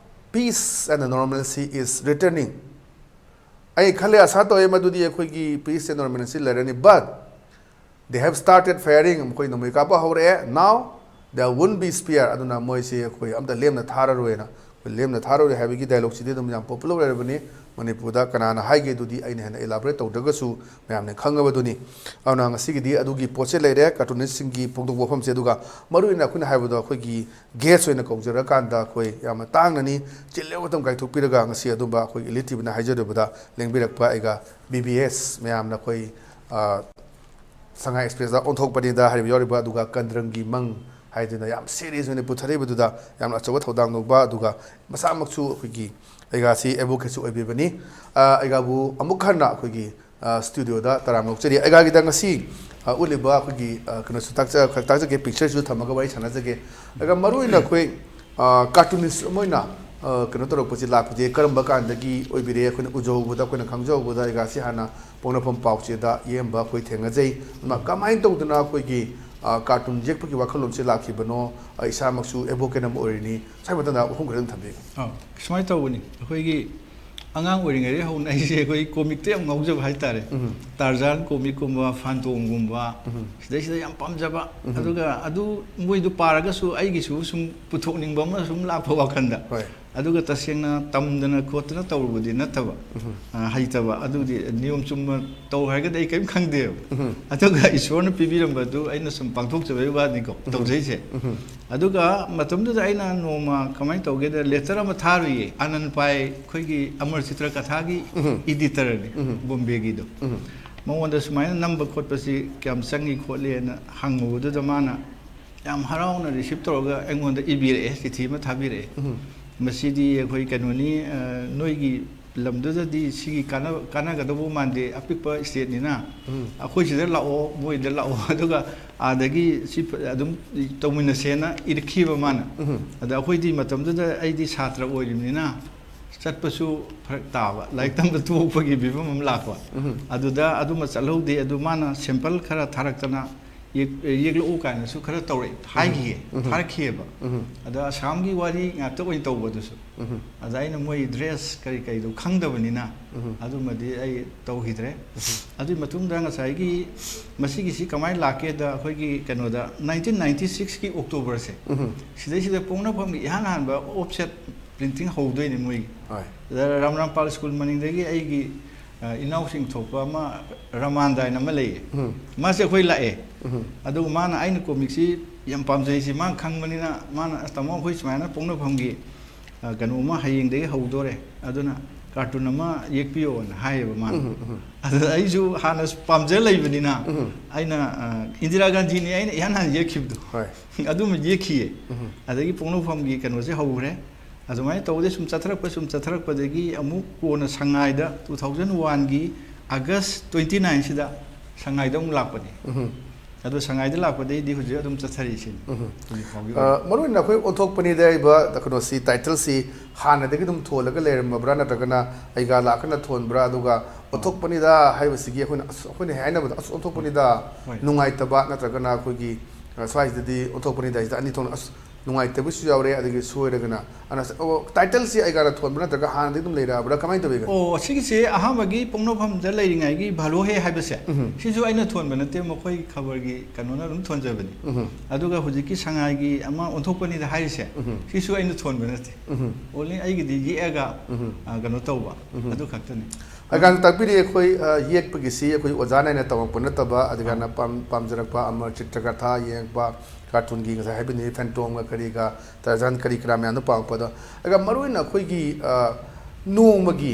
peace and normalcy is returning." ꯑꯩ ꯈꯜꯂꯦ, ꯑꯁꯥ ꯇꯧꯋꯦ ꯃꯗꯨꯗꯤ ꯑꯩꯈꯣꯏꯒꯤ peace and normalcy ꯂꯩꯔꯅꯤ, but they have started firing, ꯃꯈꯣꯏ ꯅꯣꯡꯃꯩ ꯀꯥꯞꯄ ꯍꯧꯔꯛꯑꯦ꯫ Now there won't be spare, ꯑꯗꯨꯅ ꯃꯣꯏꯁꯤ ꯑꯩꯈꯣꯏ ꯑꯝꯇ ꯂꯦꯝꯅ ꯊꯥꯔꯔꯣꯏꯅ, ꯑꯩꯈꯣꯏ ꯂꯦꯝꯅ ꯊꯥꯔꯔꯣꯏ ꯍꯥꯏꯕꯒꯤ dialogueꯁꯤꯗꯤ ꯑꯗꯨꯝ ꯌꯥꯝ popular ꯑꯣꯏꯔꯕꯅꯤ꯫ ꯃꯅꯤꯄꯨꯔꯗ ꯀꯅꯥꯅ ꯍꯥꯏꯒꯦ ꯑꯗꯨꯗꯤ ꯑꯩꯅ ꯍꯦꯟꯅ elaborate ꯇꯧꯗ꯭ꯔꯒꯁꯨ ꯃꯌꯥꯝꯅ ꯈꯪꯉꯕꯗꯨꯅꯤ꯫ ꯑꯗꯨꯅ ꯉꯁꯤꯒꯤꯗꯤ ꯑꯗꯨꯒꯤ ꯄꯣꯠꯁꯦ ꯂꯩꯔꯦ, cartoonistꯁꯤꯡꯒꯤ ꯐꯣꯡꯗꯣꯛꯄ ꯋꯥꯐꯝꯁꯦ꯫ ꯑꯗꯨꯒ ꯃꯔꯨꯑꯣꯏꯅ ꯑꯩꯈꯣꯏꯅ ꯍꯥꯏꯕꯗꯣ ꯑꯩꯈꯣꯏꯒꯤ guest ꯑꯣꯏꯅ ꯀꯧꯖꯔꯀꯥꯟꯗ ꯑꯩꯈꯣꯏ ꯌꯥꯝꯅ ꯇꯥꯡꯅꯅꯤ꯫ ꯆꯤꯜꯂꯦ ꯃꯇꯝ ꯀꯥꯏꯊꯣꯛꯄꯤꯔꯒ ꯉꯁꯤ ꯑꯗꯨꯝꯕ ꯑꯩꯈꯣꯏ Elite TVꯅ ꯍꯥꯏꯖꯔꯨꯕꯗ ꯂꯦꯡꯕꯤꯔꯛꯄ ꯑꯩꯒ BBS ꯃꯌꯥꯝꯅ ꯑꯩꯈꯣꯏ, ꯑ, ꯁꯉꯥꯏ Expressꯇ ꯑꯣꯟꯊꯣꯛꯄꯅꯤꯗ ꯍꯥꯏꯔꯤꯕ ꯌꯥꯎꯔꯤꯕ, ꯑꯗꯨꯒ ꯀꯟꯗ꯭ꯔꯪꯒꯤ ꯃꯪ ꯍꯥꯏꯗꯨꯅ ꯌꯥꯝ serious ꯑꯣꯏꯅ ꯄꯨꯊꯔꯛꯏꯕꯗꯨꯗ ꯌꯥꯝꯅ ꯑꯆꯧꯕ ꯊꯧꯗꯥꯡ ꯂꯧꯕ, ꯑꯗꯨꯒ ꯃꯁꯥꯃꯛꯁꯨ ꯑꯩꯈꯣꯏꯒꯤ ꯑꯩꯒꯥꯁꯤ advocateꯁꯨ ꯑꯣꯏꯕꯤꯕꯅꯤ꯫ ꯑ, ꯑꯩꯒꯥꯕꯨ ꯑꯃꯨꯛ ꯍꯟꯅ ꯑꯩꯈꯣꯏꯒꯤ, ꯑ, studioꯗ ꯇꯔꯥꯝꯅ ꯑꯣꯛꯆꯔꯤ꯫ ꯑꯩꯒꯥꯒꯤꯗ ꯉꯁꯤ, ꯑ, ꯎꯠꯂꯤꯕ ꯑꯩꯈꯣꯏꯒꯤ, ꯑ, ꯀꯩꯅꯣꯁꯨ ꯇꯥꯛꯆ-, ꯇꯥꯛꯆꯒꯦ, pictureꯁꯨ ꯊꯝꯃꯒ ꯋꯥꯔꯤ ꯁꯥꯟꯅꯖꯒꯦ꯫ ꯑꯗꯨꯒ ꯃꯔꯨꯑꯣꯏꯅ ꯑꯩꯈꯣꯏ, ꯑ, cartoonist ꯑꯃ ꯑꯣꯏꯅ, ꯑ, ꯀꯩꯅꯣ ꯇꯧꯔꯛꯄꯁꯤ, ꯂꯥꯛꯄꯁꯦ ꯀꯔꯝꯕ ꯀꯥꯟꯗꯒꯤ ꯑꯣꯏꯕꯤꯔꯦ? ꯑꯩꯈꯣꯏꯅ ꯎꯖꯍꯧꯕꯗ, ꯑꯩꯈꯣꯏꯅ ꯈꯪꯖꯍꯧꯕꯗ, ꯑꯩꯒꯥꯁꯤ ꯍꯥꯟꯅ ꯄꯣꯛꯅꯐꯝ ꯄꯥꯎꯆꯦꯗ ꯌꯦꯛꯑꯝꯕ ꯑꯩꯈꯣꯏ ꯊꯦꯡꯅꯖꯩ꯫ ꯑꯗꯨꯅ ꯀꯃꯥꯏꯅ ꯇꯧꯗꯅ ꯑꯩꯈꯣꯏꯒꯤ, ꯑ, cartoon ꯌꯦꯛꯄꯒꯤ ꯋꯥꯈꯜꯂꯣꯟꯁꯦ ꯂꯥꯛꯈꯤꯕꯅꯣ? ꯑ, ꯏꯁꯥꯃꯛꯁꯨ advocate ꯑꯃ ꯑꯣꯏꯔꯤꯅꯤ꯫ ꯁ꯭ꯋꯥꯏ ꯃꯇꯥꯡꯗ ꯋꯥꯐꯝ ꯈꯔꯗꯪ ꯊꯝꯕꯤꯌꯨ꯫ ꯑꯥ, ꯁꯨꯃꯥꯏꯅ ꯇꯧꯕꯅꯤ꯫ ꯑꯩꯈꯣꯏꯒꯤ ꯑꯉꯥꯡ ꯑꯣꯏꯔꯤꯉꯩꯗꯒꯤ ꯍꯧꯅ ꯑꯩꯁꯦ ꯑꯩꯈꯣꯏ comicꯇ ꯌꯥꯝ ꯉꯥꯎꯖꯕ ꯍꯥꯏꯇꯥꯔꯦ꯫ ꯎꯝ꯫ Tarzan comicꯀꯨꯝꯕ, Phantomꯒꯨꯝꯕ, ꯎꯝ꯫ ꯁꯤꯗꯩꯁꯤꯗ ꯌꯥꯝ ꯄꯥꯝꯖꯕ꯫ ꯎꯝ꯫ ꯑꯗꯨꯒ ꯑꯗꯨ ꯃꯣꯏꯗꯨ ꯄꯥꯔꯒꯁꯨ ꯑꯩꯒꯤꯁꯨ ꯁꯨꯝ ꯄꯨꯊꯣꯛꯅꯤꯡꯕ ꯑꯃ ꯁꯨꯝ ꯂꯥꯛꯄ ꯋꯥꯈꯜꯗ꯫ ꯍꯣꯏ꯫ ꯑꯗꯨꯒ ꯇꯁꯦꯡꯅ ꯇꯝꯗꯅ ꯈꯣꯠꯇꯅ ꯇꯧꯔꯨꯕꯗꯤ ꯅꯠꯇꯕ, ꯑ, ꯍꯩꯇꯕ꯫ ꯑꯗꯨꯗꯤ ꯅꯤꯌꯣꯝ ꯆꯨꯝꯕ ꯇꯧ ꯍꯥꯏꯔꯒꯗꯤ ꯑꯩ ꯀꯔꯤꯝ ꯈꯪꯗꯦꯕ꯫ ꯑꯗꯨꯒ ꯏꯁꯣꯔꯅ ꯄꯤꯕꯤꯔꯝꯕꯗꯨ ꯑꯩꯅ ꯁꯨꯝ ꯄꯥꯡꯊꯣꯛꯆꯕꯒꯤ ꯋꯥꯅꯤꯀꯣ, ꯇꯧꯖꯩꯁꯦ꯫ ꯑꯗꯨꯒ ꯃꯇꯝꯗꯨꯗ ꯑꯩꯅ ꯅꯣꯡꯃ ꯀꯃꯥꯏꯅ ꯇꯧꯒꯦꯗ, ꯂꯦꯇꯔ ꯑꯃ ꯊꯥꯔꯨꯏꯌꯦ꯫ ꯑꯅꯟ ꯄꯥꯏ, ꯑꯩꯈꯣꯏꯒꯤ ꯑꯃꯔ ꯆꯤꯇ꯭ꯔ ꯀꯊꯥꯒꯤ ꯏꯗꯤꯇꯔꯅꯤ, ꯕꯣꯝꯕꯦꯒꯤꯗꯣ꯫ ꯃꯉꯣꯟꯗ ꯁꯨꯃꯥꯏꯅ ꯅꯝꯕ ꯈꯣꯠꯄꯁꯤ ꯀꯌꯥꯝ ꯆꯪꯉꯤ ꯈꯣꯠꯂꯤꯅ ꯍꯪꯉꯨꯕꯗꯨꯗ, ꯃꯥꯅ ꯌꯥꯝ ꯍꯔꯥꯎꯅ ꯔꯤꯁꯤꯞ ꯇꯧꯔꯒ ꯑꯩꯉꯣꯟꯗ ꯏꯕꯤꯔꯛꯑꯦ, ꯆꯤꯊꯤ ꯑꯃ ꯊꯥꯕꯤꯔꯛꯑꯦ꯫ "ꯃꯁꯤꯗꯤ ꯑꯩꯈꯣꯏ ꯀꯩꯅꯣꯅꯤ, ꯑ, ꯅꯣꯏꯒꯤ ꯂꯝꯗꯨꯗꯗꯤ ꯁꯤꯒꯤ ꯀꯥꯟꯅ-, ꯀꯥꯟꯅꯒꯗꯧꯕ ꯃꯥꯟꯗꯦ, ꯑꯄꯤꯛꯄ ꯁ꯭ꯇꯦꯠꯅꯤꯅ꯫ ꯑꯩꯈꯣꯏ ꯁꯤꯗ ꯂꯥꯛꯑꯣ, ꯃꯣꯏꯗ ꯂꯥꯛꯑꯣ, ꯑꯗꯨꯒ ꯑꯥꯗꯒꯤ ꯁꯤ ꯐ-, ꯑꯗꯨꯝ ꯇꯧꯃꯤꯟꯅꯁꯦꯅ" ꯏꯔꯛꯈꯤꯕ ꯃꯥꯅ꯫ ꯑꯗ ꯑꯩꯈꯣꯏꯗꯤ ꯃꯇꯝꯗꯨꯗ ꯑꯩꯗꯤ ꯁꯥꯇ꯭ꯔ ꯑꯣꯏꯔꯤꯕꯅꯤꯅ ꯆꯠꯄꯁꯨ ꯐꯔꯛ ꯇꯥꯕ, ꯂꯥꯏꯔꯤꯛ ꯇꯝꯕ ꯇꯣꯛꯄꯒꯤ ꯐꯤꯕꯝ ꯑꯃ ꯂꯥꯛꯄ꯫ ꯑꯗꯨꯗ ꯑꯗꯨꯃ ꯆꯠꯍꯧꯗꯦ꯫ ꯑꯗꯨ ꯃꯥꯅ ꯁꯦꯝꯄꯜ ꯈꯔ ꯊꯥꯔꯛꯇꯅ, "ꯌꯦꯛ-, ꯌꯦꯛꯂꯛꯎ" ꯀꯥꯏꯅꯁꯨ ꯈꯔ ꯇꯧꯔꯛꯑꯦ, ꯍꯥꯏꯈꯤꯌꯦ, ꯊꯥꯔꯛꯈꯤꯑꯕ꯫ ꯑꯗ ꯑꯁꯥꯝꯒꯤ ꯋꯥꯔꯤ ꯉꯥꯛꯇ ꯑꯣꯏꯅ ꯇꯧꯕ ꯑꯗꯨꯁꯨ꯫ ꯑꯗ ꯑꯩꯅ ꯃꯣꯏ ꯗ꯭ꯔꯦꯁ ꯀꯔꯤ ꯀꯔꯤꯗꯣ ꯈꯪꯗꯕꯅꯤꯅ ꯑꯗꯨꯃꯗꯤ ꯑꯩ ꯇꯧꯈꯤꯗ꯭ꯔꯦ꯫ ꯑꯗꯨꯒꯤ ꯃꯇꯨꯡꯗ ꯉꯁꯥꯏꯒꯤ ꯃꯁꯤꯒꯤꯁꯤ ꯀꯃꯥꯏꯅ ꯂꯥꯛꯀꯦꯗ, ꯑꯩꯈꯣꯏꯒꯤ ꯀꯩꯅꯣꯗ, ꯅꯥꯏꯟꯇꯤꯟ ꯅꯥꯏꯟꯇꯤ ꯁꯤꯛꯁꯀꯤ ꯑꯣꯛꯇꯣꯕꯔꯁꯦ, ꯁꯤꯗꯩꯁꯤꯗ ꯄꯣꯛꯅꯐꯝꯒꯤ ꯏꯍꯥꯟ ꯍꯥꯟꯕ ꯑꯣꯐꯁꯦꯠ ꯄ꯭ꯔꯤꯟꯇꯤꯡ ꯍꯧꯗꯣꯏꯅꯦ ꯃꯣꯏꯒꯤ꯫ ꯍꯣꯏ꯫ ꯑꯗ ꯔꯥꯝꯔꯥꯝꯄꯥꯜ ꯁ꯭ꯀꯨꯜ ꯃꯅꯤꯡꯗꯒꯤ ꯑꯩꯒꯤ, ꯑ, ꯏꯅꯥꯎꯁꯤꯡ ꯊꯣꯛꯄ ꯑꯃ, ꯔꯃꯥꯟꯗ ꯍꯥꯏꯅ ꯑꯃ ꯂꯩꯌꯦ꯫ ꯃꯥꯁꯦ ꯑꯩꯈꯣꯏ ꯂꯥꯛꯑꯦ꯫ ꯑꯗꯨꯒ ꯃꯥꯅ ꯑꯩꯅ ꯀꯣꯃꯤꯛꯁꯤ ꯌꯥꯝ ꯄꯥꯝꯖꯩꯁꯤ ꯃꯥꯅ ꯈꯪꯕꯅꯤꯅ, ꯃꯥꯅ, "ꯑꯁ, ꯇꯥꯃꯣ, ꯑꯩꯈꯣꯏ ꯁꯨꯃꯥꯏꯅ ꯄꯣꯛꯅꯐꯝꯒꯤ, ꯑ, ꯀꯩꯅꯣ ꯑꯃ ꯍꯌꯦꯡꯗꯒꯤ ꯍꯧꯗꯣꯔꯦ, ꯑꯗꯨꯅ ꯀꯥꯔꯇꯨꯟ ꯑꯃ ꯌꯦꯛꯄꯤꯌꯣꯅ" ꯍꯥꯏꯌꯦꯕ ꯃꯥꯅ꯫ ꯑꯗꯨꯗ ꯑꯩꯁꯨ ꯍꯥꯟꯅ ꯄꯥꯝꯖ ꯂꯩꯕꯅꯤꯅ, ꯑꯩꯅ, ꯑ, ꯏꯟꯗꯤꯔꯥ ꯒꯥꯟꯙꯤꯅꯤ ꯑꯩꯅ ꯏꯍꯥꯟ ꯍꯥꯟꯅ ꯌꯦꯛꯈꯤꯕꯗꯣ꯫ ꯍꯣꯏ꯫ ꯑꯗꯨꯃ ꯌꯦꯛꯈꯤꯌꯦ꯫ ꯑꯗꯒꯤ ꯄꯣꯛꯅꯐꯝꯒꯤ ꯀꯩꯅꯣꯁꯦ ꯍꯧꯈ꯭ꯔꯦ꯫ ꯑꯗꯨꯃꯥꯏꯅ ꯇꯧꯗꯦ, ꯁꯨꯝ ꯆꯠꯊꯔꯛꯄ, ꯁꯨꯝ ꯆꯠꯊꯔꯛꯄꯗꯒꯤ ꯑꯃꯨꯛ ꯀꯣꯟꯅ ꯁꯉꯥꯏꯗ two thousand oneꯒꯤ August twenty nineꯁꯤꯗ ꯁꯉꯥꯏꯗ ꯑꯃꯨꯛ ꯂꯥꯛꯄꯅꯤ꯫ ꯑꯗꯣ ꯁꯉꯥꯏꯗ ꯂꯥꯛꯄꯗꯒꯤꯗꯤ ꯍꯧꯖꯤꯛ ꯑꯗꯨꯝ ꯆꯠꯊꯔꯤꯁꯤꯅꯤ, ꯍꯧꯖꯤꯛ ꯐꯥꯎꯒꯤ ꯑ, ꯑꯣꯏꯅ꯫ ꯃꯔꯨ ꯑꯣꯏꯅ ꯑꯩꯈꯣꯏ ꯑꯣꯟꯊꯣꯛꯄꯅꯤꯗ ꯍꯥꯏꯕ ꯀꯩꯅꯣꯁꯤ, ꯇꯥꯏꯇꯜꯁꯤ ꯍꯥꯟꯅꯗꯒꯤ ꯑꯗꯨꯝ ꯊꯣꯜꯂꯒ ꯂꯩꯔꯝꯃꯕ꯭ꯔꯥ, ꯅꯠꯇ꯭ꯔꯒꯅ ꯑꯩꯒ ꯂꯥꯛꯀꯅ ꯊꯣꯟꯕ꯭ꯔꯥ? ꯑꯗꯨꯒ ꯑꯣꯟꯊꯣꯛꯄꯅꯤꯗ ꯍꯥꯏꯕꯁꯤꯒꯤ ꯑꯩꯈꯣꯏꯅ, ꯑꯁ, ꯑꯩꯈꯣꯏꯅ ꯍꯦꯛ ꯍꯥꯏꯅꯕꯗ, "ꯑꯁ, ꯑꯣꯟꯊꯣꯛꯄꯅꯤꯗ", ꯍꯣꯏ꯫ ꯅꯨꯡꯉꯥꯏꯇꯕ ꯅꯠꯇ꯭ꯔꯒꯅ ꯑꯩꯈꯣꯏꯒꯤ, ꯑ, ꯁ꯭ꯋꯥꯏꯁꯤꯗꯗꯤ ꯑꯣꯟꯊꯣꯛꯄꯅꯤꯗ ꯍꯥꯏꯁꯤꯗ ꯑꯅꯤ ꯊꯣꯛꯅ, "ꯑꯁ, ꯅꯨꯡꯉꯥꯏꯇꯕꯁꯨ ꯌꯥꯎꯔꯦ, ꯑꯗꯒꯤ ꯁꯣꯏꯔꯒꯅ ꯑꯅ-, ꯑꯣ, ꯇꯥꯏꯇꯜꯁꯤ ꯑꯩꯒꯥꯅ ꯊꯣꯟꯕ ꯅꯠꯇ꯭ꯔꯒ ꯍꯥꯟꯅꯗꯤ ꯑꯗꯨꯝ ꯂꯩꯔꯛꯑꯕ꯭ꯔꯥ, ꯀꯃꯥꯏꯅ ꯇꯧꯋꯤ? ꯑꯣ, ꯁꯤꯒꯤꯁꯦ ꯑꯍꯥꯟꯕꯒꯤ ꯄꯣꯛꯅꯐꯝꯗ ꯂꯩꯔꯤꯉꯩꯒꯤ ꯚꯥꯂꯣ ꯍꯦ ꯍꯥꯏꯕꯁꯦ, ꯎꯝ꯫ ꯁꯤꯁꯨ ꯑꯩꯅ ꯊꯣꯟꯕ ꯅꯠꯇꯦ, ꯃꯈꯣꯏ ꯈꯕꯔꯒꯤ ꯀꯩꯅꯣꯅ ꯑꯗꯨꯝ ꯊꯣꯟꯖꯕꯅꯤ꯫ ꯎꯝ꯫ ꯑꯗꯨꯒ ꯍꯧꯖꯤꯛꯀꯤ ꯁꯉꯥꯏꯒꯤ ꯑꯃ ꯑꯣꯟꯊꯣꯛꯄꯅꯤꯗ ꯍꯥꯏꯔꯤꯁꯦ, ꯎꯝ꯫ ꯁꯤꯁꯨ ꯑꯩꯅ ꯊꯣꯟꯕ ꯅꯠꯇꯦ꯫ ꯎꯝ꯫ Only ꯑꯩꯒꯤꯗꯤ ꯌꯦꯛꯑꯒ, ꯎꯝ꯫ ꯑ, ꯀꯩꯅꯣ ꯇꯧꯕ, ꯎꯝ꯫ ꯑꯗꯨ ꯈꯛꯇꯅꯤ꯫ ꯑꯩꯒꯥꯅ ꯇꯥꯛꯄꯤꯔꯤ, ꯑꯩꯈꯣꯏ, ꯑ, ꯌꯦꯛꯄꯒꯤꯁꯤ ꯑꯩꯈꯣꯏ ꯑꯣꯖꯥꯅ ꯑꯩꯅ ꯇꯝꯃꯛꯄ ꯅꯠꯇꯕ, ꯑꯗꯨꯒꯥꯅ ꯑꯥ꯫ ꯄꯥꯝ-, ꯄꯥꯝꯖꯔꯛꯄ ꯑꯃꯔ ꯆꯤꯇ꯭ꯔꯒꯥꯊꯥ ꯌꯦꯡꯉꯛꯄ, ꯀꯥꯔꯇꯨꯟꯒꯤ ꯉꯁꯥꯏ ꯍꯥꯏꯕꯤꯅꯤ, ꯐꯦꯟꯇꯣꯝꯒ ꯀꯔꯤꯒ, ꯇꯔꯖꯥꯟ ꯀꯔꯤ ꯀꯔꯥ ꯃꯌꯥꯝꯗꯣ ꯄꯥꯝꯃꯛꯄꯗꯣ꯫ ꯑꯗꯨꯒ ꯃꯔꯨꯑꯣꯏꯅ ꯑꯩꯈꯣꯏꯒꯤ, ꯑ, ꯅꯣꯡꯃꯒꯤ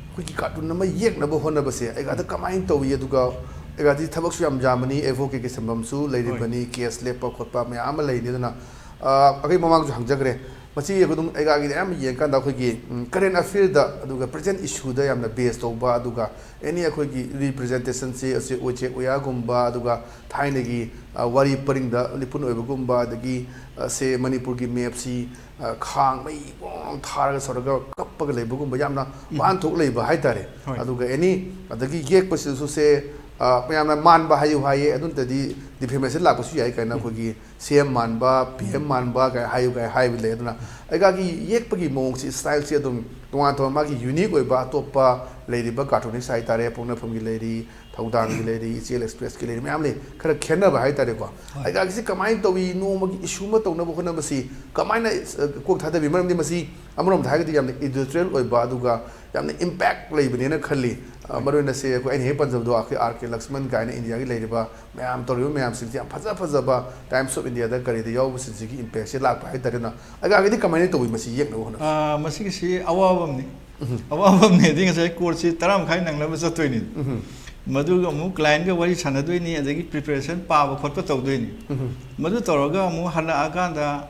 ꯑꯩꯈꯣꯏꯒꯤ ꯀꯥꯔꯇꯨꯟ ꯑꯃ ꯌꯦꯛꯅꯕ ꯍꯣꯠꯅꯕꯁꯦ ꯑꯩꯒꯥꯗ ꯀꯃꯥꯏꯅ ꯇꯧꯏ? ꯑꯗꯨꯒ ꯑꯩꯒꯥꯗꯤ ꯊꯕꯛꯁꯨ ꯌꯥꯝ ꯌꯥꯝꯕꯅꯤ, ꯑꯦꯐ ꯑꯣ ꯀꯦ ꯀꯦ ꯁꯝꯕꯝꯁꯨ ꯂꯩꯔꯤꯕꯅꯤ, ꯍꯣꯏ꯫ ꯀꯦꯁ ꯂꯦꯞꯄ ꯈꯣꯠꯄ ꯃꯌꯥꯝ ꯑꯃ ꯂꯩꯅꯤ꯫ ꯑꯗꯨꯅ, ꯑ, ꯑꯩꯈꯣꯏ ꯃꯃꯥꯡꯁꯨ ꯍꯪꯖꯈ꯭ꯔꯦ, ꯃꯁꯤ ꯑꯩꯈꯣꯏ ꯑꯗꯨꯝ ꯑꯩꯒꯥꯒꯤꯗꯤ ꯑꯌꯥꯝꯕ ꯌꯦꯡꯀꯥꯟꯗ ꯑꯩꯈꯣꯏꯒꯤ, ꯎꯝ, current affair ꯗ ꯑꯗꯨꯒ present issue ꯗ ꯌꯥꯝꯅ base ꯇꯧꯕ, ꯑꯗꯨꯒ any ꯑꯩꯈꯣꯏꯒꯤ representation ꯁꯦ ꯑꯁꯤ ꯎꯆꯦꯛ ꯎꯌꯥꯒꯨꯝꯕ, ꯑꯗꯨꯒ ꯊꯥꯏꯅꯒꯤ, ꯑ, ꯋꯥꯔꯤ ꯄꯔꯤꯡꯗ ꯂꯤꯄꯨꯟ ꯑꯣꯏꯕꯒꯨꯝꯕ, ꯑꯗꯒꯤ, ꯑ, ꯁꯦ ꯃꯅꯤꯄꯨꯔꯒꯤ map ꯁꯤ, ꯑ, ꯈꯥꯡ ꯃꯩ ꯒꯣꯡ ꯊꯥꯔꯒ ꯁꯧꯔꯒ ꯀꯞꯄꯒ ꯂꯩꯕꯒꯨꯝꯕ ꯌꯥꯝꯅ ꯎꯝ꯫ ꯋꯥꯍꯟꯊꯣꯛ ꯂꯩꯕ ꯍꯥꯏꯇꯥꯔꯦ꯫ ꯍꯣꯏ꯫ ꯑꯗꯨꯒ any ꯑꯗꯒꯤ ꯌꯦꯛꯄꯁꯤꯗꯁꯨ ꯁꯦ, ꯑ, ꯃꯌꯥꯝꯅ ꯃꯥꯟꯕ ꯍꯥꯏꯌꯨ ꯍꯥꯏꯌꯦ, ꯑꯗꯨ ꯅꯠꯇ꯭ꯔꯗꯤ defamation ꯂꯥꯛꯄꯁꯨ ꯌꯥꯏ ꯀꯥꯏꯅ ꯎꯝ꯫ ꯑꯩꯈꯣꯏꯒꯤ ꯁꯤ ꯑꯦꯝ ꯃꯥꯟꯕ, ꯄꯤ ꯑꯦꯝ ꯃꯥꯟꯕ ꯀꯥꯏ ꯍꯥꯏꯌꯨ ꯀꯥꯏ ꯍꯥꯏꯕ ꯂꯩ꯫ ꯑꯗꯨꯅ ꯑꯩꯒꯥꯒꯤ ꯌꯦꯛꯄꯒꯤ ꯃꯑꯣꯡꯁꯤ, style ꯁꯤ ꯑꯗꯨꯝ ꯇꯣꯉꯥꯟ ꯇꯣꯉꯥꯟ ꯃꯥꯒꯤ unique ꯑꯣꯏꯕ ꯑꯇꯣꯞꯄ ꯂꯩꯔꯤꯕ cartoonist ꯍꯥꯏꯇꯥꯔꯦ, ꯄꯣꯛꯅꯐꯝꯒꯤ ꯂꯩꯔꯤ, ꯊꯧꯗꯥꯡꯒꯤ ꯂꯩꯔꯤ, ꯏꯆꯦꯜ ꯑꯦꯛꯁꯄ꯭ꯔꯦꯁꯀꯤ ꯂꯩꯔꯤ, ꯃꯌꯥꯝ ꯂꯩ꯫ ꯈꯔ ꯈꯦꯠꯅꯕ ꯍꯥꯏꯇꯥꯔꯦꯀꯣ꯫ ꯍꯣꯏ꯫ ꯑꯩꯒꯥꯒꯤꯁꯤ ꯀꯃꯥꯏꯅ ꯇꯧꯏ, ꯅꯣꯡꯃꯒꯤ issue ꯑꯃ ꯇꯧꯅꯕ ꯍꯣꯠꯅꯕꯁꯤ ꯀꯃꯥꯏꯅ, ꯑ, ꯀꯣꯛ ꯊꯥꯗꯕꯤ? ꯃꯔꯝꯗꯤ ꯃꯁꯤ ꯑꯃꯔꯣꯝꯗ ꯍꯥꯏꯔꯒꯗꯤ ꯌꯥꯝꯅ editorial ꯑꯣꯏꯕ, ꯑꯗꯨꯒ ꯌꯥꯝꯅ impact ꯂꯩꯕꯅꯦꯅ ꯈꯜꯂꯤ꯫ ꯑ, ꯍꯣꯏ꯫ ꯃꯔꯨꯑꯣꯏꯅ ꯁꯦ ꯑꯩꯈꯣꯏ ꯑꯩꯅ ꯍꯦꯛ ꯄꯟꯖꯕꯗꯣ ꯑꯩꯈꯣꯏ ꯑꯥꯔ ꯀꯦ ꯂꯛꯁꯃꯟ ꯀꯥꯏꯅ ꯏꯟꯗꯤꯌꯥꯒꯤ ꯂꯩꯔꯤꯕ ꯃꯌꯥꯝ ꯇꯧꯔꯤꯕ ꯃꯌꯥꯝꯁꯤꯡꯁꯦ ꯌꯥꯝ ꯐꯖ ꯐꯖꯕ Times of India ꯗ ꯀꯔꯤꯗ ꯌꯥꯎꯕꯁꯤꯡꯁꯤꯒꯤ impact ꯁꯦ ꯂꯥꯛꯄ ꯍꯥꯏꯇꯥꯔꯦ꯫ ꯑꯗꯨꯅ ꯑꯩꯒꯥꯒꯤꯗꯤ ꯀꯃꯥꯏꯅ ꯇꯧꯏ ꯃꯁꯤ ꯌꯦꯛꯅꯕ ꯍꯣꯠꯅꯕ? ꯑ, ꯃꯁꯤꯒꯤꯁꯤ ꯑꯋꯥꯕ ꯑꯃꯅꯤ꯫ ꯎꯝ꯫ ꯑꯋꯥꯕ ꯑꯃꯅꯦꯗꯤ ꯉꯁꯥꯏ court ꯁꯤ ꯇꯔꯥ ꯃꯈꯥꯏ ꯅꯪꯅꯕ ꯆꯠꯇꯣꯏꯅꯤ꯫ ꯎꯝ꯫ ꯃꯗꯨꯒ ꯑꯃꯨꯛ client ꯀ ꯋꯥꯔꯤ ꯁꯥꯟꯅꯗꯣꯏꯅꯤ, ꯑꯗꯒꯤ preparation ꯄꯥꯕ ꯈꯣꯠꯄ ꯇꯧꯗꯣꯏꯅꯤ꯫ ꯎꯝ꯫ ꯃꯗꯨ ꯇꯧꯔꯒ ꯑꯃꯨꯛ ꯍꯜꯂꯛꯑꯀꯥꯟꯗ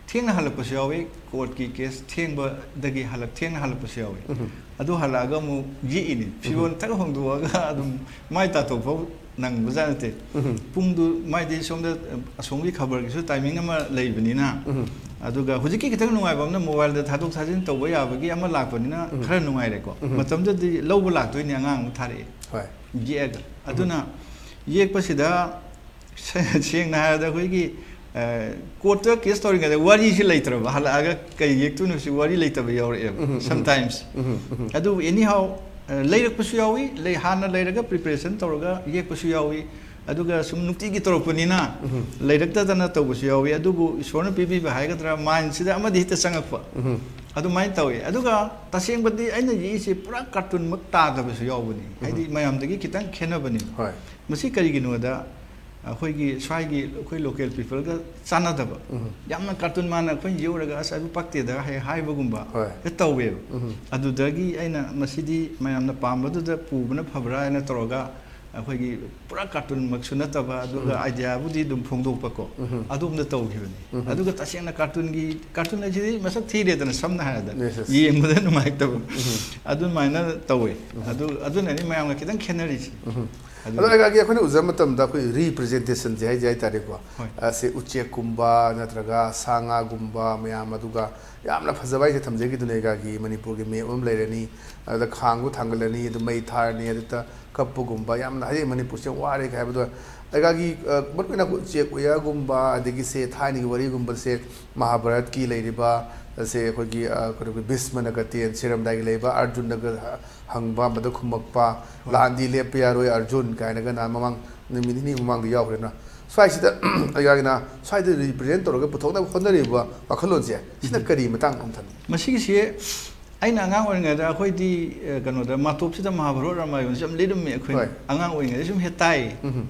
ꯊꯦꯡꯅ ꯍꯜꯂꯛꯄꯁꯨ ꯌꯥꯎꯏ, court ꯀꯤ case ꯊꯦꯡꯕꯗꯒꯤ ꯍꯜꯂꯛ-, ꯊꯦꯡꯅ ꯍꯜꯂꯛꯄꯁꯨ ꯌꯥꯎꯏ꯫ ꯎꯝ꯫ ꯑꯗꯨ ꯍꯜꯂꯛꯑꯒ ꯑꯃꯨꯛ ꯌꯦꯛꯏꯅꯤ꯫ ꯎꯝ꯫ ꯐꯤꯔꯣꯜ ꯊꯛ ꯍꯣꯡꯗꯣꯛꯑꯒ ꯑꯗꯨꯝ ꯃꯥꯏ ꯇꯥꯊꯣꯛ ꯐꯥꯎ ꯅꯪꯕꯖꯥꯠ ꯅꯠꯇꯦ꯫ ꯎꯝ꯫ ꯄꯨꯡꯗꯨ ꯃꯥꯏꯗꯤ ꯁꯣꯝꯗ, ꯑꯁꯣꯝꯒꯤ ꯈꯕꯔꯒꯤꯁꯨ timing ꯑꯃ ꯂꯩꯕꯅꯤꯅ, ꯎꯝ꯫ ꯑꯗꯨꯒ ꯍꯧꯖꯤꯛꯀꯤ ꯈꯤꯇꯪ ꯅꯨꯡꯉꯥꯏꯕ ꯑꯃꯅ mobile ꯗ ꯊꯥꯗꯣꯛ ꯊꯥꯖꯤꯟ ꯇꯧꯕ ꯌꯥꯕꯒꯤ ꯑꯃ ꯂꯥꯛꯄꯅꯤꯅ ꯎꯝ꯫ ꯈꯔ ꯅꯨꯡꯉꯥꯏꯔꯦꯀꯣ꯫ ꯎꯝ꯫ ꯃꯇꯝꯗꯨꯗꯗꯤ ꯂꯧꯕ ꯂꯥꯛꯇꯣꯏꯅꯤ, ꯑꯉꯥꯡ ꯑꯃ ꯊꯥꯔꯛꯑꯦ꯫ ꯍꯣꯏ꯫ ꯌꯦꯛꯑꯒ꯫ ꯎꯝ꯫ ꯑꯗꯨꯅ ꯌꯦꯛꯄꯁꯤꯗ ꯁꯦ-, ꯁꯦꯡꯅ ꯍꯥꯏꯔꯕꯗ ꯑꯩꯈꯣꯏꯒꯤ ꯀꯣꯔꯠꯇ ꯀꯦꯁ ꯇꯧꯔꯤꯉꯩꯗ ꯋꯥꯔꯤꯁꯤ ꯂꯩꯇ꯭ꯔꯕ, ꯍꯜꯂꯛꯑꯒ ꯀꯩ ꯌꯦꯛꯇꯣꯏꯅꯣ ꯁꯤ ꯋꯥꯔꯤ ꯂꯩꯇꯕ ꯌꯥꯎꯔꯛꯑꯦꯕ ꯎꯝ, ꯎꯝ. ꯁꯝꯇꯥꯏꯝꯁ. ꯎꯝ, ꯎꯝ. ꯑꯗꯨꯕꯨ ꯑꯦꯅꯤ ꯍꯥꯎ ꯂꯩꯔꯛꯄꯁꯨ ꯌꯥꯎꯏ, ꯂꯩ ꯍꯥꯟꯅ ꯂꯩꯔꯒ ꯄ꯭ꯔꯤꯄꯦꯔꯦꯁꯟ ꯇꯧꯔꯒ ꯌꯦꯛꯄꯁꯨ ꯌꯥꯎꯏ. ꯑꯗꯨꯒ ꯁꯨꯝ ꯅꯨꯡꯇꯤꯒꯤ ꯇꯧꯔꯛꯄꯅꯤꯅ ꯎꯝ. ꯂꯩꯔꯛꯇꯗꯅ ꯇꯧꯕꯁꯨ ꯌꯥꯎꯏ. ꯑꯗꯨꯕꯨ ꯏꯁꯣꯔꯅ ꯄꯤꯕꯤꯕ ꯍꯥꯏꯒꯗ꯭ꯔꯥ, ꯃꯥꯏꯟꯁꯤꯗ ꯑꯃꯗꯤ ꯍꯦꯛꯇ ꯆꯪꯉꯛꯄ. ꯎꯝ. ꯑꯗꯨꯃꯥꯏꯅ ꯇꯧꯋꯤ. ꯑꯗꯨꯒ ꯇꯁꯦꯡꯕꯗꯤ ꯑꯩꯅ ꯌꯦꯛꯏꯁꯦ ꯄꯨꯔꯥ ꯀꯥꯔꯇꯨꯟꯃꯛ ꯇꯥꯗꯕꯁꯨ ꯌꯥꯎꯕꯅꯤ, ꯍꯥꯏꯗꯤ ꯃꯌꯥꯝꯗꯒꯤ ꯈꯤꯇꯪ ꯈꯦꯠꯅꯕꯅꯤꯕ. ꯍꯣꯏ. ꯃꯁꯤ ꯀꯔꯤꯒꯤꯅꯣꯗ, ꯑꯩꯈꯣꯏꯒꯤ ꯁ꯭ꯋꯥꯏꯒꯤ ꯑꯩꯈꯣꯏ ꯂꯣꯀꯦꯜ ꯄꯤꯄꯜꯒ ꯆꯥꯟꯅꯗꯕ. ꯎꯝ. ꯌꯥꯝꯅ ꯀꯥꯔꯇꯨꯟ ꯃꯥꯟꯅ ꯑꯩꯈꯣꯏꯅ ꯌꯦꯛꯎꯔꯒ "ꯑꯁ, ꯑꯗꯨ ꯄꯛꯇꯦꯗ" ꯍꯥꯏ ꯍꯥꯏꯕꯒꯨꯝꯕ ꯍꯣꯏ. ꯍꯦꯛ ꯇꯧꯋꯦꯕ. ꯎꯝ. ꯑꯗꯨꯗꯒꯤ ꯑꯩꯅ ꯃꯁꯤꯗꯤ ꯃꯌꯥꯝꯅ ꯄꯥꯝꯕꯗꯨꯗ ꯄꯨꯕꯅ ꯐꯕ꯭ꯔꯥ ꯍꯥꯏꯅ ꯇꯧꯔꯒ, ꯑꯩꯈꯣꯏꯒꯤ ꯄꯨꯔꯥ ꯀꯥꯔꯇꯨꯟꯃꯛꯁꯨ ꯅꯠꯇꯕ, ꯑꯗꯨꯒ ꯎꯝ. ꯑꯥꯏꯗꯤꯌꯥꯕꯨꯗꯤ ꯑꯗꯨꯝ ꯐꯣꯡꯗꯣꯛꯄꯀꯣ. ꯎꯝ. ꯑꯗꯣꯝꯗ ꯇꯧꯈꯤꯕꯅꯤ. ꯎꯝ. ꯑꯗꯨꯒ ꯇꯁꯦꯡꯅ ꯀꯥꯔꯇꯨꯟꯒꯤ, ꯀꯥꯔꯇꯨꯟ ꯍꯥꯏꯁꯤꯗꯤ ꯃꯁꯛ ꯊꯤꯔꯦꯗꯅ, ꯁꯝꯅ ꯍꯥꯏꯔꯕꯗ Yes, yes. ꯌꯦꯡꯕꯗ ꯅꯨꯡꯉꯥꯏꯇꯕ. ꯎꯝ. ꯑꯗꯨꯃꯥꯏꯅ ꯇꯧꯋꯦ. ꯑꯗꯨ, ꯑꯗꯨꯅꯅꯤ ꯃꯌꯥꯝꯒ ꯈꯤꯇꯪ ꯈꯦꯠꯅꯔꯤꯁꯦ. ꯎꯝ. ꯑꯗꯨ ꯑꯗꯣ ꯑꯩꯒꯤ ꯑꯩꯈꯣꯏꯅ ꯎꯖꯕ ꯃꯇꯝꯗ ꯑꯩꯈꯣꯏ ꯔꯤꯄ꯭ꯔꯖꯦꯟꯇꯦꯁꯟꯁꯦ ꯍꯥꯏꯁꯦ ꯍꯥꯏꯇꯥꯔꯦꯀꯣ. ꯍꯣꯏ. ꯑꯁꯦ ꯎꯆꯦꯛꯀꯨꯝꯕ ꯅꯠꯇ꯭ꯔꯒ ꯁꯥ ꯉꯥꯒꯨꯝꯕ ꯃꯌꯥꯝ, ꯑꯗꯨꯒ ꯌꯥꯝꯅ ꯐꯖꯕ ꯍꯥꯏꯁꯦ ꯊꯝꯖꯒꯦ꯫ ꯑꯗꯨꯅ ꯑꯩꯒꯤ ꯃꯅꯤꯄꯨꯔꯒꯤ ꯃꯦꯞ ꯑꯃ ꯂꯩꯔꯅꯤ, ꯑꯗꯨꯗ ꯈꯥꯡꯗꯣ ꯊꯥꯡꯒꯠꯂꯅꯤ, ꯑꯗꯨ ꯃꯩ ꯊꯥꯔꯅꯤ, ꯑꯗꯨꯗ ꯀꯞꯄꯒꯨꯝꯕ, ꯌꯥꯝꯅ ꯍꯥꯏꯗꯤ ꯃꯅꯤꯄꯨꯔꯁꯦ ꯌꯥꯝ ꯋꯥꯔꯦ ꯀꯥꯏ ꯍꯥꯏꯕꯗꯣ. ꯑꯩꯒꯤ, ꯑ, ꯃꯔꯨꯑꯣꯏꯅ ꯑꯩꯈꯣꯏ ꯎꯆꯦꯛ ꯎꯌꯥꯒꯨꯝꯕ, ꯑꯗꯒꯤ ꯁꯦ ꯊꯥꯏꯅꯒꯤ ꯋꯥꯔꯤꯒꯨꯝꯕꯁꯦ, ꯃꯍꯥꯚꯥꯔꯠꯀꯤ ꯂꯩꯔꯤꯕ, ꯁꯦ ꯑꯩꯈꯣꯏꯒꯤ, ꯑ, ꯀꯩꯅꯣꯒꯤ ꯚꯤꯁꯃꯅꯒ ꯇꯦꯟ ꯁꯤꯔꯝꯗꯥꯏꯒꯤ ꯂꯩꯕ, ꯑꯔꯖꯨꯟꯅꯒ ꯍꯪꯕ, ꯑꯃꯗ ꯈꯨꯝꯃꯛꯄ, "ꯂꯥꯟꯗꯤ ꯂꯦꯞꯄ ꯌꯥꯔꯣꯏ ꯑꯔꯖꯨꯟ" ꯀꯥꯏꯅꯒ ꯅꯍꯥꯟ ꯃꯃꯥꯡ ꯅꯨꯃꯤꯠ ꯅꯤꯅꯤ ꯃꯃꯥꯡꯗ ꯌꯥꯎꯈ꯭ꯔꯦꯅ. ꯁ꯭ꯋꯥꯏꯁꯤꯗ ꯑꯩꯒꯤꯅ ꯁ꯭ꯋꯥꯏꯗ ꯔꯤꯄ꯭ꯔꯖꯦꯟ ꯇꯧꯔꯒ ꯄꯨꯊꯣꯛꯅꯕ ꯍꯣꯠꯅꯔꯤꯕ ꯋꯥꯈꯜꯂꯣꯟꯁꯦ, ꯁꯤꯅ ꯀꯔꯤ ꯃꯇꯥꯡꯅꯣ ꯑꯝꯇꯅꯤ? ꯃꯁꯤꯒꯤꯁꯦ ꯑꯩꯅ ꯑꯉꯥꯡ ꯑꯣꯏꯔꯤꯉꯩꯗ ꯑꯩꯈꯣꯏꯗꯤ, ꯑ, ꯀꯩꯅꯣꯗ, ꯃꯥꯇꯣꯞꯁꯤꯗ ꯃꯍꯥꯚꯥꯔꯠ ꯔꯥꯃꯥꯌꯟꯁꯦ ꯌꯥꯝ ꯂꯤꯔꯝꯃꯤ ꯑꯩꯈꯣꯏ. ꯍꯣꯏ. ꯑꯉꯥꯡ ꯑꯣꯏꯔꯤꯉꯩꯗ ꯁꯨꯝ ꯍꯦꯛ ꯇꯥꯏꯌꯦ. ꯎꯝ.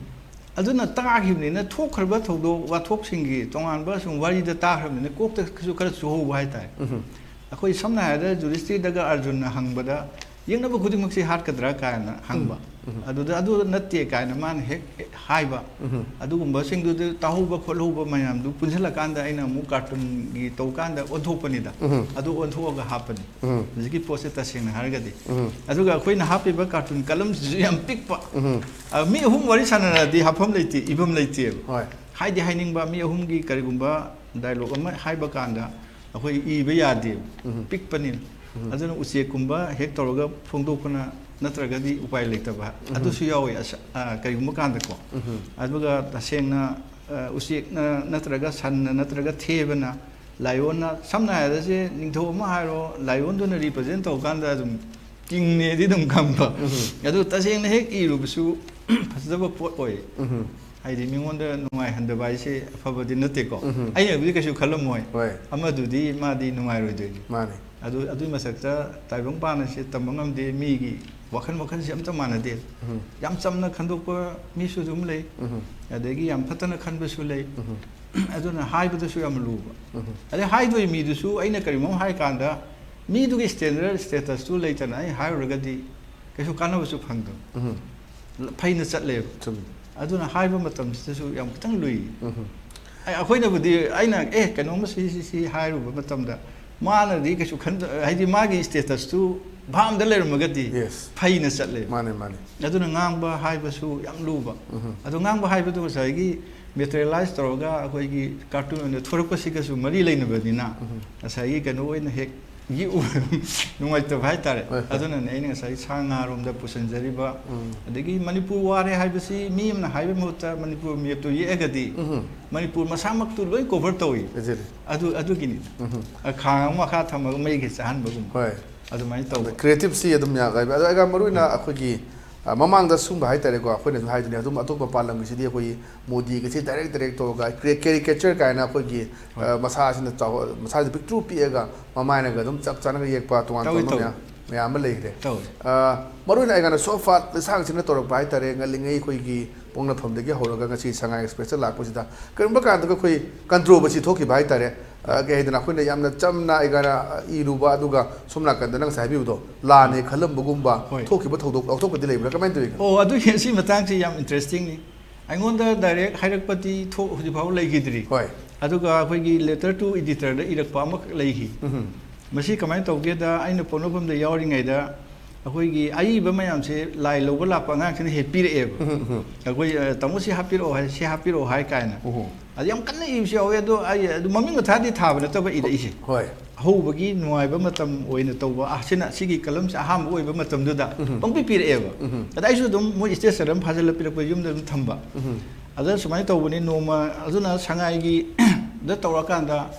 ꯑꯗꯨꯅ ꯇꯥꯈꯤꯕꯅꯤꯅ, ꯊꯣꯛꯈ꯭ꯔꯕ ꯊꯧꯗꯣꯛ ꯋꯥꯊꯣꯛꯁꯤꯡꯒꯤ ꯇꯣꯉꯥꯟꯕ ꯁꯨꯝ ꯋꯥꯔꯤꯗ ꯇꯥꯈ꯭ꯔꯕꯅꯤꯅ ꯀꯣꯛꯇꯁꯨ ꯈꯔ ꯆꯨꯍꯧꯕ ꯍꯥꯏꯇꯥꯔꯦ. ꯎꯝ. ꯑꯩꯈꯣꯏ ꯁꯝꯅ ꯍꯥꯏꯔꯕꯗ ꯖꯨꯔꯤꯁꯇꯤꯗꯒ ꯑꯔꯖꯨꯟꯅ ꯍꯪꯕꯗ, "ꯌꯦꯛꯅꯕ ꯈꯨꯗꯤꯡꯃꯛꯁꯤ ꯍꯥꯠꯀꯗ꯭ꯔꯥ?" ꯀꯥꯏꯅ ꯍꯪꯕ. ꯎꯝ. ꯑꯗꯨꯗ "ꯑꯗꯨ ꯅꯠꯇꯦ" ꯀꯥꯏꯅ ꯃꯥꯅ ꯍꯦꯛ ꯍꯥꯏꯕ. ꯎꯝ. ꯑꯗꯨꯒꯨꯝꯕꯁꯤꯡꯗꯨꯗ ꯇꯥꯍꯧꯕ ꯈꯣꯠꯍꯧꯕ ꯃꯌꯥꯝꯗꯨ ꯄꯨꯟꯁꯤꯜꯂꯀꯥꯟꯗ ꯑꯩꯅ ꯑꯃꯨꯛ ꯀꯥꯔꯇꯨꯟꯒꯤ ꯇꯧꯀꯥꯟꯗ ꯑꯣꯟꯊꯣꯛꯄꯅꯤꯗ. ꯎꯝ. ꯑꯗꯨ ꯑꯣꯟꯊꯣꯛꯑꯒ ꯍꯥꯞꯄꯅꯤ. ꯎꯝ. ꯍꯧꯖꯤꯛꯀꯤ ꯄꯣꯠꯁꯦ ꯇꯁꯦꯡꯅ ꯍꯥꯏꯔꯒꯗꯤ. ꯎꯝ. ꯑꯗꯨꯒ ꯑꯩꯈꯣꯏꯅ ꯍꯥꯞꯄꯤꯕ ꯀꯥꯔꯇꯨꯟ ꯀꯂꯝꯁꯤꯁꯨ ꯌꯥꯝ ꯄꯤꯛꯄ. ꯎꯝ. ꯑ, ꯃꯤ ꯑꯍꯨꯝ ꯋꯥꯔꯤ ꯁꯥꯟꯅꯔꯗꯤ ꯍꯥꯞꯐꯝ ꯂꯩꯇꯦ, ꯏꯐꯝ ꯂꯩꯇꯦꯕ. ꯍꯣꯏ. ꯍꯥꯏꯗꯤ ꯍꯥꯏꯅꯤꯡꯕ ꯃꯤ ꯑꯍꯨꯝꯒꯤ ꯀꯔꯤꯒꯨꯝꯕ ꯗꯥꯏꯂꯣꯒ ꯑꯃ ꯍꯥꯏꯕ ꯀꯥꯟꯗ ꯑꯩꯈꯣꯏ ꯏꯕ ꯌꯥꯗꯦꯕ, ꯎꯝ. ꯄꯤꯛꯄꯅꯤꯅ. ꯎꯝ. ꯑꯗꯨꯅ ꯎꯆꯦꯛꯀꯨꯝꯕ ꯍꯦꯛ ꯇꯧꯔꯒ ꯐꯣꯡꯗꯣꯛꯄꯅ ꯅꯠꯇ꯭ꯔꯒꯗꯤ ꯎꯄꯥꯏ ꯂꯩꯇꯕ, ꯎꯝ. ꯑꯗꯨꯁꯨ ꯌꯥꯎꯋꯤ ꯑꯁ-, ꯑ, ꯀꯔꯤꯒꯨꯝꯕ ꯀꯥꯟꯗꯀꯣ. ꯎꯝ. ꯑꯗꯨꯒ ꯇꯁꯦꯡꯅ ꯑ, ꯎꯆꯦꯛꯅ ꯅꯠꯇ꯭ꯔꯒ ꯁꯟꯅ ꯅꯠꯇ꯭ꯔꯒ ꯊꯦꯕꯅ, ꯂꯥꯏꯑꯣꯟꯅ, ꯁꯝꯅ ꯍꯥꯏꯔꯁꯦ, ꯅꯤꯡꯊꯧ ꯑꯃ ꯍꯥꯏꯔꯣ, ꯂꯥꯏꯑꯣꯟꯗꯨꯅ represent ꯇꯧꯀꯥꯟꯗ ꯑꯗꯨꯝ ꯀꯤꯡꯅꯦꯗꯤ ꯑꯗꯨꯝ ꯈꯪꯕ꯫ ꯎꯝ꯫ ꯑꯗꯨ ꯇꯁꯦꯡꯅ ꯍꯦꯛ ꯏꯔꯨꯕꯁꯨ ꯐꯖꯗꯕ ꯄꯣꯠ ꯑꯣꯏ꯫ ꯎꯝ꯫ ꯍꯥꯏꯗꯤ ꯃꯤꯉꯣꯟꯗ ꯅꯨꯡꯉꯥꯏꯍꯟꯗꯕ ꯍꯥꯏꯁꯦ ꯑꯐꯕꯗꯤ ꯅꯠꯇꯦꯀꯣ꯫ ꯎꯝ꯫ ꯑꯩꯅꯕꯨꯗꯤ ꯀꯩꯁꯨ ꯈꯜꯂꯝꯃꯣꯏ꯫ ꯍꯣꯏ꯫ ꯑꯃꯗꯨꯗꯤ ꯃꯥꯗꯤ ꯅꯨꯡꯉꯥꯏꯔꯣꯏꯗꯣꯏꯅꯤ꯫ ꯃꯥꯅꯦ꯫ ꯑꯗꯨ, ꯑꯗꯨꯒꯤ ꯃꯊꯛꯇ ꯇꯥꯏꯕꯪ ꯄꯥꯟ ꯑꯁꯤ ꯇꯝꯕ ꯉꯝꯗꯦ, ꯃꯤꯒꯤ ꯋꯥꯈꯜ ꯃꯈꯜꯁꯦ ꯑꯝꯇ ꯃꯥꯟꯅꯗꯦ꯫ ꯎꯝ꯫ ꯌꯥꯝ ꯆꯝꯅ ꯈꯟꯗꯣꯛꯄ ꯃꯤꯁꯨ ꯑꯗꯨꯝ ꯂꯩ, ꯎꯝ꯫ ꯑꯗꯒꯤ ꯌꯥꯝ ꯐꯠꯇꯅ ꯈꯟꯕꯁꯨ ꯂꯩ꯫ ꯎꯝ꯫ ꯑꯗꯨꯅ ꯍꯥꯏꯕꯗꯁꯨ ꯌꯥꯝ ꯂꯨꯕ꯫ ꯎꯝ꯫ ꯑꯗꯩ ꯍꯥꯏꯗꯣꯏ ꯃꯤꯗꯨꯁꯨ ꯑꯩꯅ ꯀꯔꯤꯒꯨꯝꯕ ꯑꯃ ꯍꯥꯏ ꯀꯥꯟꯗ ꯃꯤꯗꯨꯒꯤ standard status ꯇꯨ ꯂꯩꯇꯅ ꯑꯩ ꯍꯥꯏꯔꯨꯔꯒꯗꯤ ꯀꯩꯁꯨ ꯀꯥꯟꯅꯕꯁꯨ ꯐꯪꯗꯕ꯫ ꯎꯝ꯫ ꯐꯩꯅ ꯆꯠꯂꯦꯕ꯫ ꯆꯨꯝꯃꯤ꯫ ꯑꯗꯨꯅ ꯍꯥꯏꯕ ꯃꯇꯝꯁꯤꯗꯁꯨ ꯌꯥꯝ ꯈꯤꯇꯪ ꯂꯨꯏ꯫ ꯎꯝ꯫ ꯑꯩ, ꯑꯩꯈꯣꯏꯅꯕꯨꯗꯤ ꯑꯩꯅ, "ꯑꯦ, ꯀꯩꯅꯣꯝꯃ ꯁꯤ, ꯁꯤ, ꯁꯤ" ꯍꯥꯏꯔꯨꯕ ꯃꯇꯝꯗ ꯃꯥꯅꯗꯤ ꯀꯩꯁꯨ ꯈꯟꯗ-, ꯍꯥꯏꯗꯤ ꯃꯥꯒꯤ status ꯇꯨ ꯚꯥꯞ ꯑꯃꯗ ꯂꯩꯔꯝꯃꯒꯗꯤ Yes꯫ ꯐꯩꯅ ꯆꯠꯂꯦꯕ꯫ ꯃꯥꯅꯦ, ꯃꯥꯅꯦ꯫ ꯑꯗꯨꯅ ꯉꯥꯡꯕ ꯍꯥꯏꯕꯁꯨ ꯌꯥꯝ ꯂꯨꯕ꯫ ꯎꯝ꯫ ꯑꯗꯣ ꯉꯥꯡꯕ ꯍꯥꯏꯕꯗꯨ ꯉꯁꯥꯏꯒꯤ materialize ꯇꯧꯔꯒ ꯑꯩꯈꯣꯏꯒꯤ cartoon ꯑꯣꯏꯅ ꯊꯣꯔꯛꯄꯁꯤꯒꯁꯨ ꯃꯔꯤ ꯂꯩꯅꯕꯅꯤꯅ ꯎꯝ꯫ ꯉꯁꯥꯏꯒꯤ ꯀꯩꯅꯣ ꯑꯣꯏꯅ ꯍꯦꯛ ꯌꯦꯛꯎꯕ ꯅꯨꯡꯉꯥꯏꯇꯕ ꯍꯥꯏꯇꯥꯔꯦ꯫ ꯍꯣꯏ, ꯍꯣꯏ꯫ ꯑꯗꯨꯅꯅꯦ ꯑꯩꯅ ꯉꯁꯥꯏ ꯁꯥ ꯉꯥꯔꯣꯝꯗ ꯄꯨꯁꯤꯟꯖꯔꯤꯕ꯫ ꯎꯝ꯫ ꯑꯗꯒꯤ ꯃꯅꯤꯄꯨꯔ ꯋꯥꯔꯦ ꯍꯥꯏꯕꯁꯤ ꯃꯤ ꯑꯃꯅ ꯍꯥꯏꯕꯒꯤ ꯃꯍꯨꯠꯇ ꯃꯅꯤꯄꯨꯔ map ꯇꯨ ꯌꯦꯛꯑꯒꯗꯤ ꯎꯝ꯫ ꯃꯅꯤꯄꯨꯔ ꯃꯁꯥꯃꯛꯇꯨ ꯂꯣꯏ cover ꯇꯧꯏ꯫ Exactly꯫ ꯑꯗꯨ, ꯑꯗꯨꯒꯤꯅꯤ꯫ ꯎꯝ꯫ ꯑ, ꯈꯥꯡ ꯑꯃ ꯃꯈꯥ ꯊꯝꯃꯒ ꯃꯩꯒꯤ ꯆꯥꯍꯟꯕꯒꯨꯝꯕ꯫ ꯍꯣꯏ꯫ ꯑꯗꯨꯃꯥꯏꯅ ꯇꯧꯕ꯫ Creative ꯁꯤ ꯑꯗꯨꯝ ꯌꯥꯝ ꯂꯩꯕ꯫ ꯑꯗꯣ ꯑꯩꯒ ꯃꯔꯨ ꯑꯣꯏꯅ ꯎꯝ꯫ ꯑꯩꯈꯣꯏꯒꯤ, ꯑ, ꯃꯃꯥꯡꯗ ꯁꯨꯝꯕ ꯍꯥꯏꯇꯥꯔꯦꯀꯣ, ꯑꯩꯈꯣꯏꯅꯁꯨ ꯍꯥꯏꯗꯨꯅꯤ, ꯑꯗꯨꯝ ꯑꯇꯣꯞꯄ ꯄꯥꯟ ꯂꯝꯒꯤꯁꯤꯗꯤ ꯑꯩꯈꯣꯏꯒꯤ ꯃꯣꯗꯤꯒꯁꯦ direct direct ꯇꯧꯔꯒ caricature ꯀꯥꯏꯅ ꯑꯩꯈꯣꯏꯒꯤ, ꯍꯣꯏ꯫ ꯑ, ꯃꯁꯥꯁꯤꯅ ꯆꯥꯎ-, ꯃꯁꯥꯁꯤꯅ ꯄꯤꯛꯇ꯭ꯔꯨ ꯄꯤꯛꯑꯒ ꯃꯃꯥꯏꯅꯒ ꯑꯗꯨꯝ ꯆꯞ ꯆꯥꯅꯒ ꯌꯦꯛꯄ ꯇꯣꯉꯥꯟ ꯇꯧꯏ, ꯇꯣꯉꯥꯟꯕ ꯇꯧꯏ꯫ ꯃꯌꯥꯝ, ꯃꯌꯥꯝ ꯑꯃ ꯂꯩꯈ꯭ꯔꯦ꯫ ꯇꯧꯏ꯫ ꯑ, ꯃꯔꯨ ꯑꯣꯏꯅ ꯑꯩꯒꯥꯅ so far ꯏꯁꯥꯁꯤꯅ ꯇꯧꯔꯛꯄ ꯍꯥꯏꯇꯥꯔꯦ, ꯉꯜꯂꯤꯉꯩ ꯑꯩꯈꯣꯏꯒꯤ ꯄꯣꯛꯅꯐꯝꯗꯒꯤ ꯍꯧꯔꯒ ꯉꯁꯤ ꯁꯉꯥꯏ Express ꯇ ꯂꯥꯛꯄꯁꯤꯗ ꯀꯔꯤꯒꯨꯝꯕ ꯀꯥꯟꯗ ꯑꯩꯈꯣꯏ controversy ꯊꯣꯛꯈꯤꯕ ꯍꯥꯏꯇꯥꯔꯦ꯫ ꯑ, ꯀꯩ ꯍꯥꯏꯗꯅ ꯑꯩꯈꯣꯏꯅ ꯌꯥꯝꯅ ꯆꯝꯅ ꯑꯩꯒꯥꯅ ꯏꯔꯨꯕ, ꯑꯗꯨꯒ ꯁꯣꯝ ꯅꯥꯀꯟꯗ ꯅꯪ ꯉꯁꯥꯏ ꯍꯥꯏꯕꯤꯕꯗꯣ ꯂꯥꯟꯅꯦ ꯈꯜꯂꯝꯕꯒꯨꯝꯕ ꯍꯣꯏ꯫ ꯊꯣꯛꯈꯤꯕ ꯊꯧꯗꯣꯛ ꯋꯥꯊꯣꯛꯀꯗꯤ ꯂꯩꯕ꯭ꯔꯥ? ꯀꯃꯥꯏꯅ ꯇꯧꯏ? ꯑꯣ, ꯑꯗꯨꯒꯤ, ꯁꯤ ꯃꯇꯥꯡꯁꯤ ꯌꯥꯝ interesting ꯅꯤ꯫ ꯑꯩꯉꯣꯟꯗ direct ꯍꯥꯏꯔꯛꯄꯗꯤ ꯊꯣꯛ-, ꯍꯧꯖꯤꯛ ꯐꯥꯎꯕ ꯂꯩꯈꯤꯗ꯭ꯔꯤ꯫ ꯍꯣꯏ꯫ ꯑꯗꯨꯒ ꯑꯩꯈꯣꯏꯒꯤ letter to editor ꯗ ꯏꯔꯛꯄ ꯑꯃꯈꯛ ꯂꯩꯈꯤ꯫ ꯎꯝ꯫ ꯃꯁꯤ ꯀꯃꯥꯏꯅ ꯇꯧꯒꯦꯗ, ꯑꯩꯅ ꯄꯣꯛꯅꯐꯝꯗ ꯌꯥꯎꯔꯤꯉꯩꯗ ꯑꯩꯈꯣꯏꯒꯤ ꯑꯏꯕ ꯃꯌꯥꯝꯁꯦ ꯂꯥꯏ ꯂꯧꯕ ꯂꯥꯛꯄ ꯑꯉꯥꯡꯁꯤꯅ ꯍꯦꯛ ꯄꯤꯔꯛꯑꯦꯕ꯫ ꯎꯝ, ꯎꯝ, ꯎꯝ꯫ ꯑꯩꯈꯣꯏ, ꯑ, "ꯇꯥꯃꯣ ꯁꯤ ꯍꯥꯞꯄꯤꯔꯛꯑꯣ" ꯍꯥꯏ, "ꯁꯤ ꯍꯥꯞꯄꯤꯔꯛꯑꯣ" ꯍꯥꯏ ꯀꯥꯏꯅ꯫ ꯎꯝ꯫ ꯑꯗꯨ ꯌꯥꯝ ꯀꯟꯅ ꯏꯕꯁꯨ ꯌꯥꯎꯋꯦ, ꯑꯗꯣ ꯑꯩ ꯑꯗꯨ ꯃꯃꯤꯡ ꯃꯊꯥꯗꯤ ꯊꯥꯕ ꯅꯠꯇꯕ ꯏꯔꯛꯏꯁꯦ꯫ ꯍꯣꯏ꯫ ꯍꯧꯕꯒꯤ ꯅꯨꯡꯉꯥꯏꯕ ꯃꯇꯝ ꯑꯣꯏꯅ ꯇꯧꯕ, ꯑ, ꯁꯤꯅ, ꯁꯤꯒꯤ ꯀꯂꯝꯁꯦ ꯑꯍꯥꯟꯕ ꯑꯣꯏꯕ ꯃꯇꯝꯗꯨꯗ ꯎꯝ꯫ ꯄꯪꯄꯤ ꯄꯤꯔꯛꯑꯦꯕ꯫ ꯎꯝ꯫ ꯑꯗ ꯑꯩꯁꯨ ꯑꯗꯨꯝ ꯃꯣꯏ stationery ꯑꯃ ꯐꯥꯖꯤꯜꯂ ꯄꯤꯔꯛꯄ ꯌꯨꯝꯗ ꯑꯗꯨꯝ ꯊꯝꯕ꯫ ꯎꯝ꯫ ꯑꯗ ꯁꯨꯃꯥꯏꯅ ꯇꯧꯕꯅꯤ, ꯅꯣꯡꯃ ꯑꯗꯨꯅ ꯁꯉꯥꯏꯒꯤ ꯗ ꯇꯧꯔꯀꯥꯟꯗ,